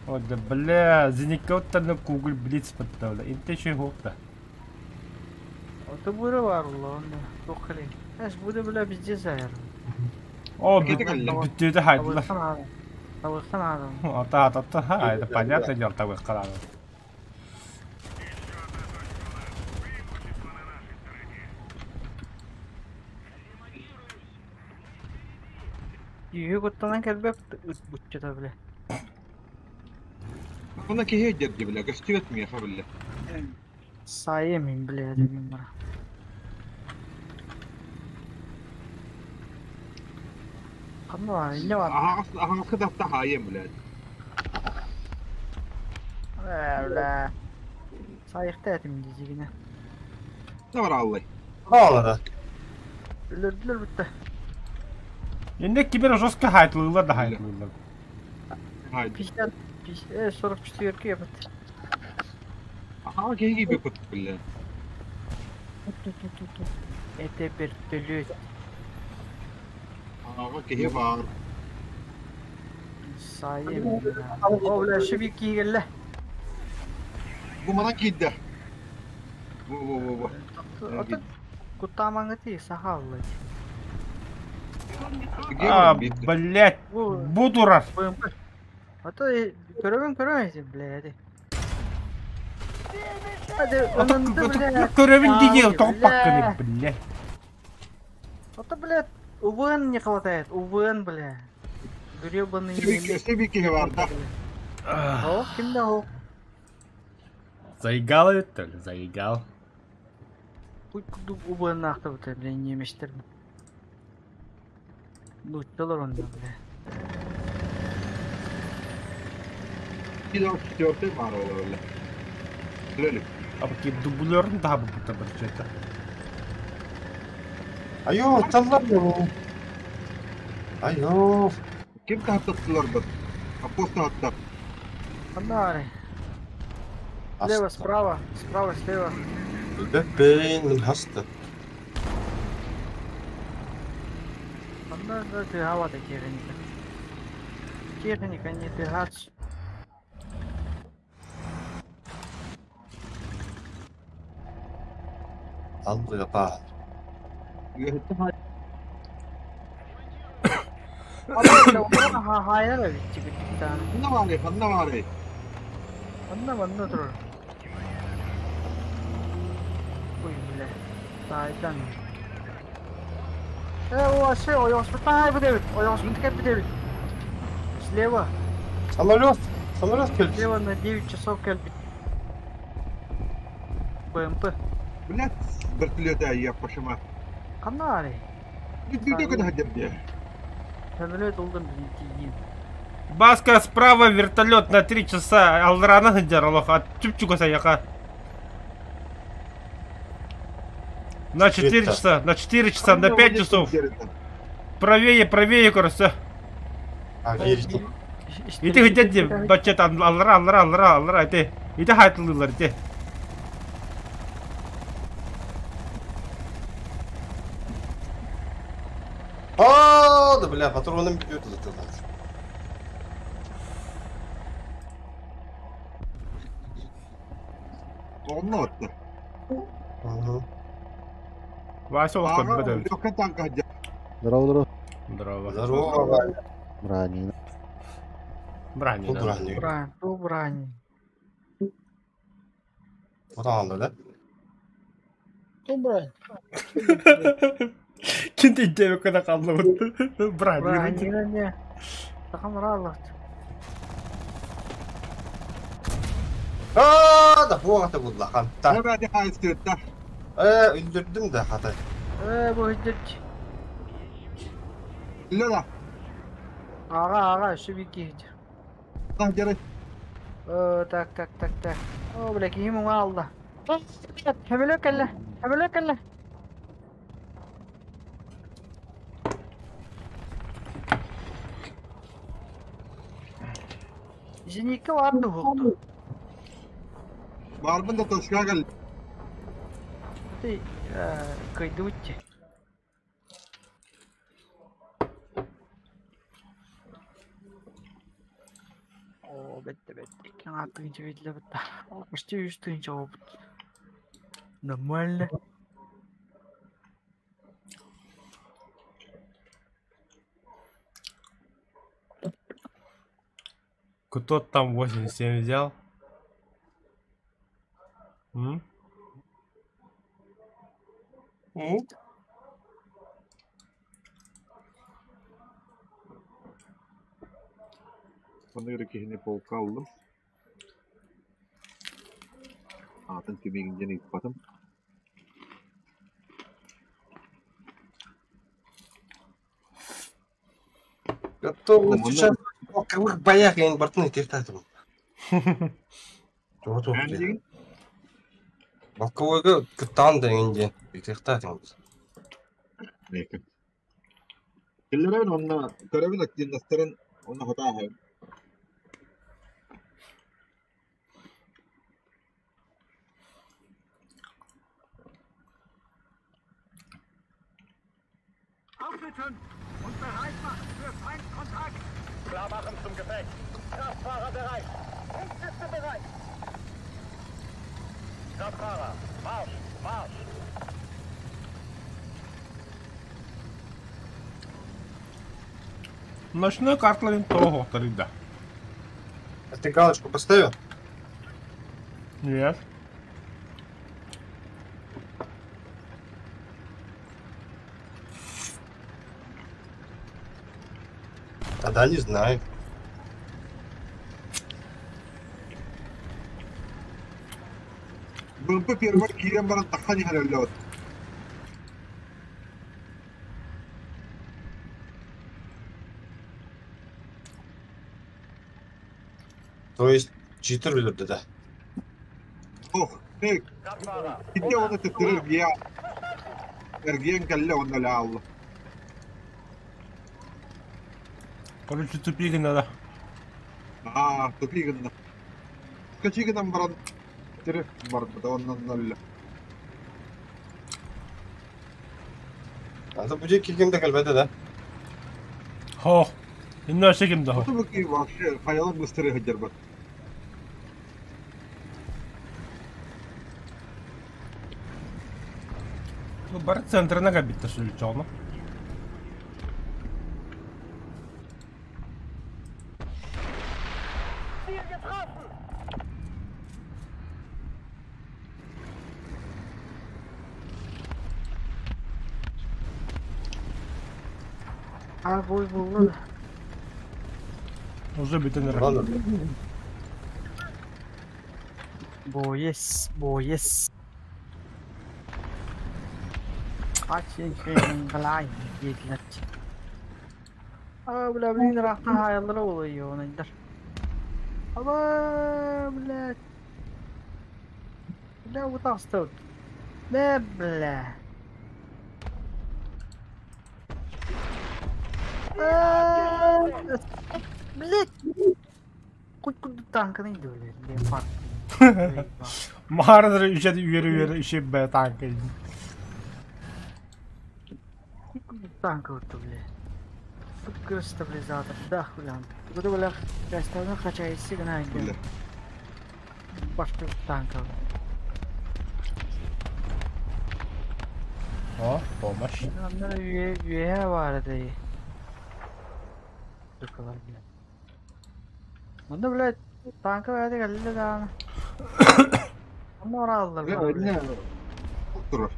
О, да бля, зеникоттан Google Блиц подставля. Инте еще хопта. Это буре var ulan. Çok iyi. Эс буде бля везде заяр. О, бүтүдө хайдылар. Тавыктан адам. Ата ата ата. Ха, это понятное дело, тавыктан адам. Үйе коттанан келбеп бутчата бля. Она киһи дерди бля, көстүбэт миэхэ бля. Сайы мин бля демин бара. Кандай, эмне бар? Аһаҕас тафта хаайым бля. Бля. Сайыкта этим дизигине. Не бар аллай. Алла. Өлөрдүлөр бүтті. Энде кибер жестко хайтлылар да хайтлылар. 50, 44 ебет. Аха, киһи киби кут бля. Это вертолет. Аха, киһи бар. Сайы. О, бля, шибик кийгелле. Бу мана кийдэ. Бу бу бу бу. Ата куттамаңы ти сахаллы. А, блядь, бутурар. Ата көрөбүн көрөбүн блядь. Hadi Көрөбүн дие тоҕо пакканы, блядь. Ата, блядь, УВН не хватает, УВН, бля. Гребаный. Себики бар да. О, кимде о? Заигал это, заигал. Путь кудук УВН ахты бут, бля, немештер. Лучшалар онда, бля. Кило четвертый бар ол бля. Лөлүк. А бу дублерын да бу будто бір что-то. Айо, таллар бу. Айо. Ким тахаттылар бит? Апоста аттар. Погнали. Слева, справа, справа, слева. Бэппин хаста. Погнали, ты гавата техника. Техника не ты гац. Аллы ба. Ханна бары, Ханна манна турар. Ой, бля. Тайдан. О, ше, ойоҕоспут бит, ойоҕоспут кэлбит эбит. Слева. Самолет, самолет кэлбит. Слева на 9 часов кэлбит. БМП. Блядь, вертолета я пошима. Ханна бары. Бүйтү көтө хаддер. Самолет улдан билтиин. Баска справа вертолет на 3 часа. Алрана хадер, от чупчука саяка. На 4 часа, на 4 часа, на 5 часов. Правее, правее, короче. А, верите. И ты где бачет алра, алра, алра, алра, ты. И ты хайтлылар, ты. А, да бля, патроном бьет это. Онно отта. Вася олох Ага, көрбөт эбит. легкая танка дьэ. Здорово, здорово. Здорово. Здорово, Ваня. Бранина. Бранина. Убрали. Брань, ту брань. Вот алды да? Ту брань. Кинти девка қалды. Бранина. Бранина не. Сахам раллах. Аа, да буға булла ханта. Эбэти хайстыытта. Э, үндүрдүм да хата. Э, бу хиддич. Үллэ да. Ага, ага, şu bir kihdi. Тах дьэрэ. Э, так, так, так, так. О, бля, кихим уңа алды. Хемеле кэллэ, хемеле кэллэ. Зенитка барды хукту. Барбын да точка кэл. Ты, кайдутти. О, бетте, бетте. Кеңа тыгынча бетле бітті. Почти 3 тыгынча опыт. Нормально. Кто там 87 взял? М? Онны киһини полка аллым. Атын кимигин иппатым. Готовность участвовать в полковых боях, я не бортны тертатым. Вот Эн дигин? Полковойга кыттан да инде. Тертатым. Эки. Киллерен онна көрөбүн активностарын онна хатааһын. Aufsitzen und bereit machen für Feindkontakt. Klar machen zum Gefecht. Kraftfahrer bereit. Punktschütze bereit. Kraftfahrer, Marsch, Marsch. Ночной картларин того да. А ты галочку поставил? Нет. Тогда не знаю. БМП первый киирэн баран таххан иһэр өллөбөт. То есть читер өлөрдү да. Ох, эй, Kraftfahrer, кидде оны төттөрөр гия. Эргиэн кэллэ онна ля алла. Короче, тупик надо. Аа, тупик гынна. Качигынан баран тире барбыта оннан өллө. Ата бу жеки кимде кэлбэтэ да. Хо. Инна ким да. Оту бу вообще хаялар быстрее хадербат. Ну, бар центрына кабитта сүлчоно. Ziel getroffen. А, бой булды. Уже бүтін Ладно. Боес, боес. Ачин глай диэтилэр. А, бля, блин, рахта хаяллара олойо, онайдар. Аба, блядь. Бля, вот так Бля, бля. А, Блядь. Хоть куда танка найду, блядь, леопард. Мардыр үшеді үйері үйері үші б танка. Хоть куда танка вот, блядь. Тут стабилизатор, да, хулян. Куда, бля, часто, хача, и сигнал. Бля. Башка танка. О, помощь. Аннары үөһэ баар этэ. Тукалар, блядь. Мында, блядь, танка бэйэтэ кэллэ даҕаны. Онно орааллар Бля, бары, блядь. иннэ турар.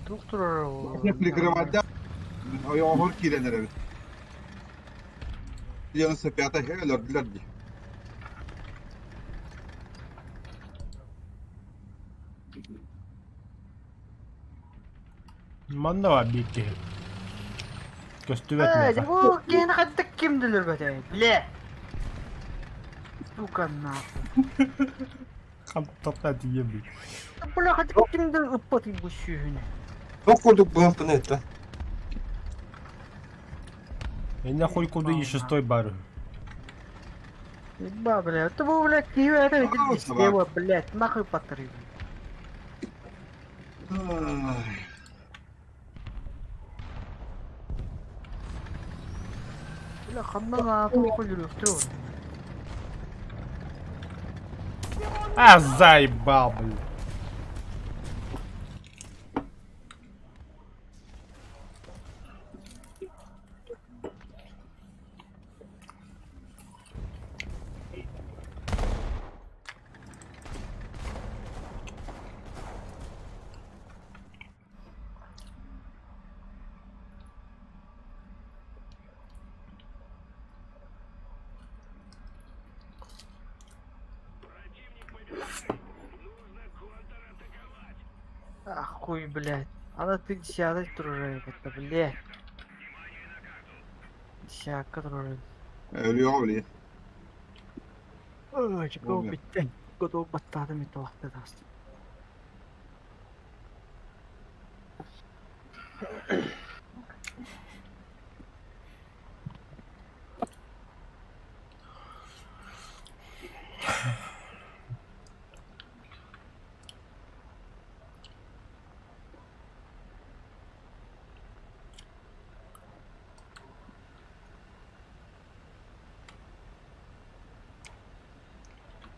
Туох турар ол? Прикрывать ойоҕор киирэн эрэбит. 95 өлөрдүлэр дии. Манна бар биир киһи. Көстүбэт Э, миэхэ. бу киһини хайдах ким өлөрбөтөй, бля. Сука нахуй. Хантата тиийэбит. Бля, хайдах ким да ыппатый бу сүөһүнү. Туох курдук быһахтан этэ. Иннэ хуй куду и шестой бар. Ба, бля, это бу, блядь, киһи бэйэтэ А, видит собака. блядь, нахуй патырый. Ай. Бля, ханна нахуй өлөрүөхтэр ол. А, заебал, блин. Ах, хуй, блядь. Ана ты десятый турар это, блядь. Десятка турар. Өлүөҕэ билигин. Ой, чего Бля. бүттэ. Готов баттаатым итэ вахта тааста.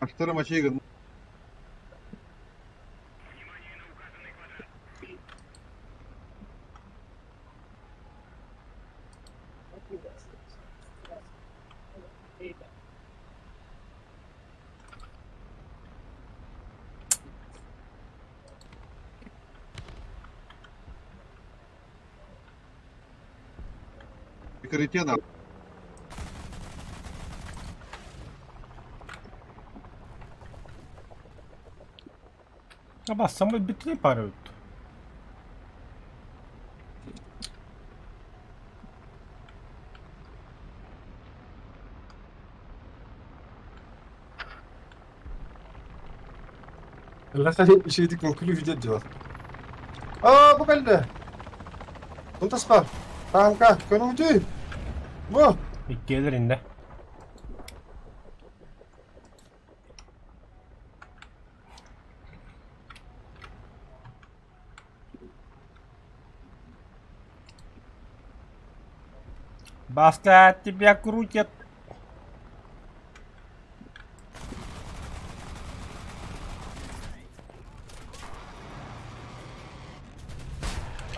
Аштара мачей гын. Прикрытие на. Аба, самый битли парают. Үчүгэйдик үҥкүүлүү видео дьон. Аа, бу кэллэ. Унтаспар. Танка, көрүҥүтүй. Бу. Иккиэлэр иннэ. Баска, тебя крутят.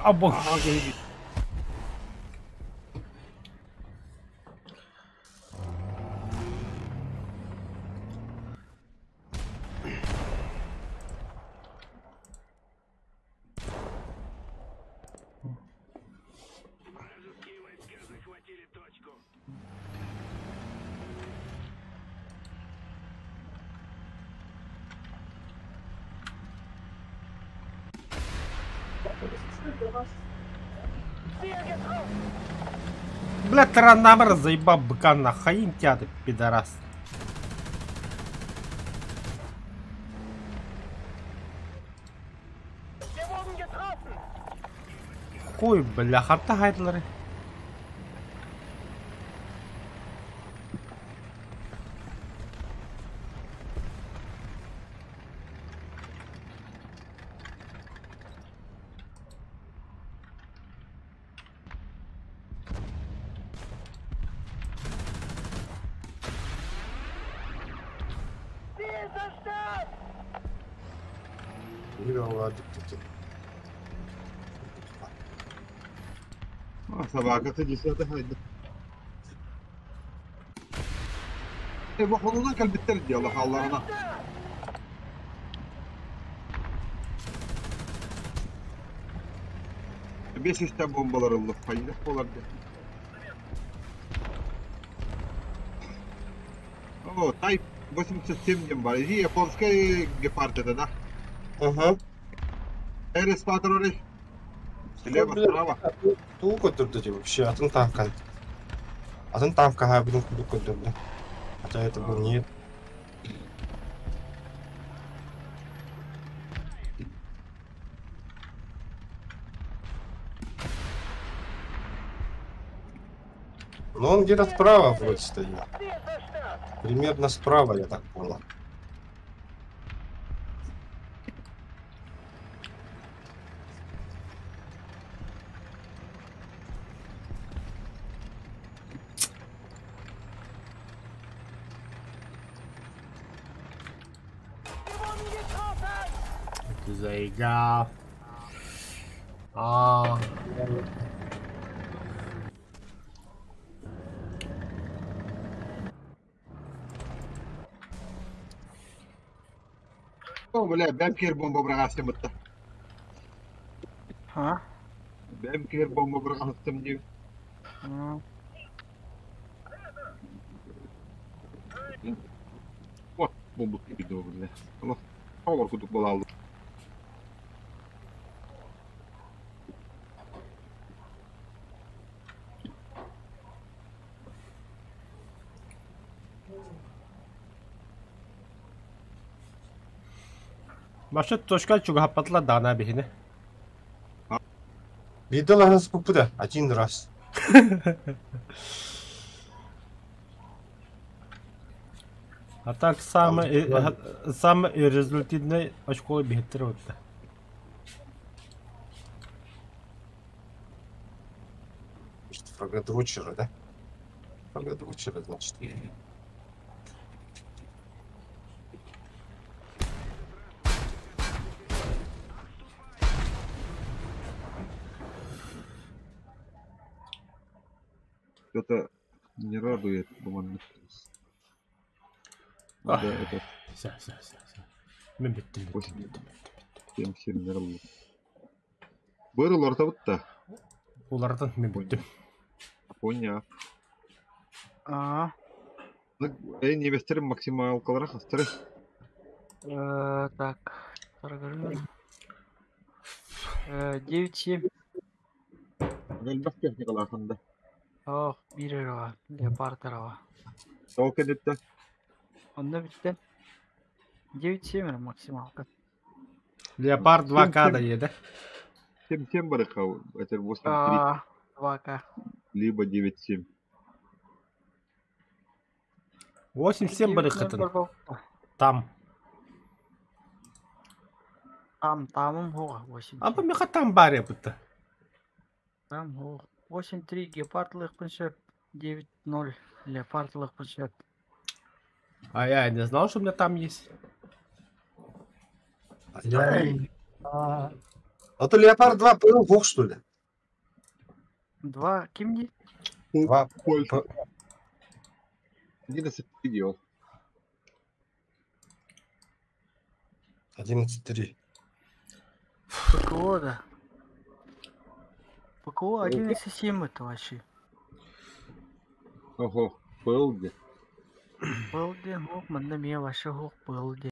А бог. Бля, таранамыр заебал быка нахаим тебя, ты пидорас. Хуй, бля, харта хайдлары. А, собака-то десятых найду. Бохолуна кэлбиттэр дии аллахалларына. Бес үстэн бомбалар ыллык хайдах буолар дии. О, Type 87 диэн бар. Иһи японскай гепард это, да? Угу. Эрес патрулей. Слева, справа. Туу көрдөрдө дии вообще атын танкан. Атын танка хаабытын курдук көрдөрдө. Хотя это был не... Но он где-то справа вроде стоит. Примерно справа, я так понял. Заиграл. А. О, бля, бэм киэр бомба быраҕаастым бытта. А? Бэм киэр бомба быраҕаастым дии. Вот, бомба киирдэ, бля. Олох, олор курдук буолааллы. Маша точка чугаһаппатылар даҕаны биһини. Биирдэ лаһын спуппута, один раз. А так самый, самый результативный очко биһиттер вот. Фрагодрочеры, да? Фрагодрочеры, значит. Что-то не радует, по-моему. Да, это... Все, все, все, все. Мен биттим, биттим, биттим, биттим. 7 7 oldu. Buyur orta bitti. Улардан мен биттим. Понял. А. Эй, невестерим максималкалара хастыры. Так, 9-7. Элбэх техникалаахында. Ох, биир эрэ леопард эрэ Ол кэнниттэн? Онно бүттэ. 9-7 эрэ максималка. Леопард 2К да еде. 7-7 барыха, это 8-3. 2К. Либо 9-7. 8-7 барыхатын. Там. Там, тамым хоға, 8. А меха там баре бутта. Там хоға. 8-3 гепард лықпын 9-0 леопард лықпын. А я не знал, что у меня там есть. А то Леопард 2 был бог, что ли? 2 кем не? 2. 11 делал. 11-3. ПКО, да. ПКО 11,7 это вообще. Ого, ПЛД. ПЛД, ох, манна мне вообще ох, ПЛД.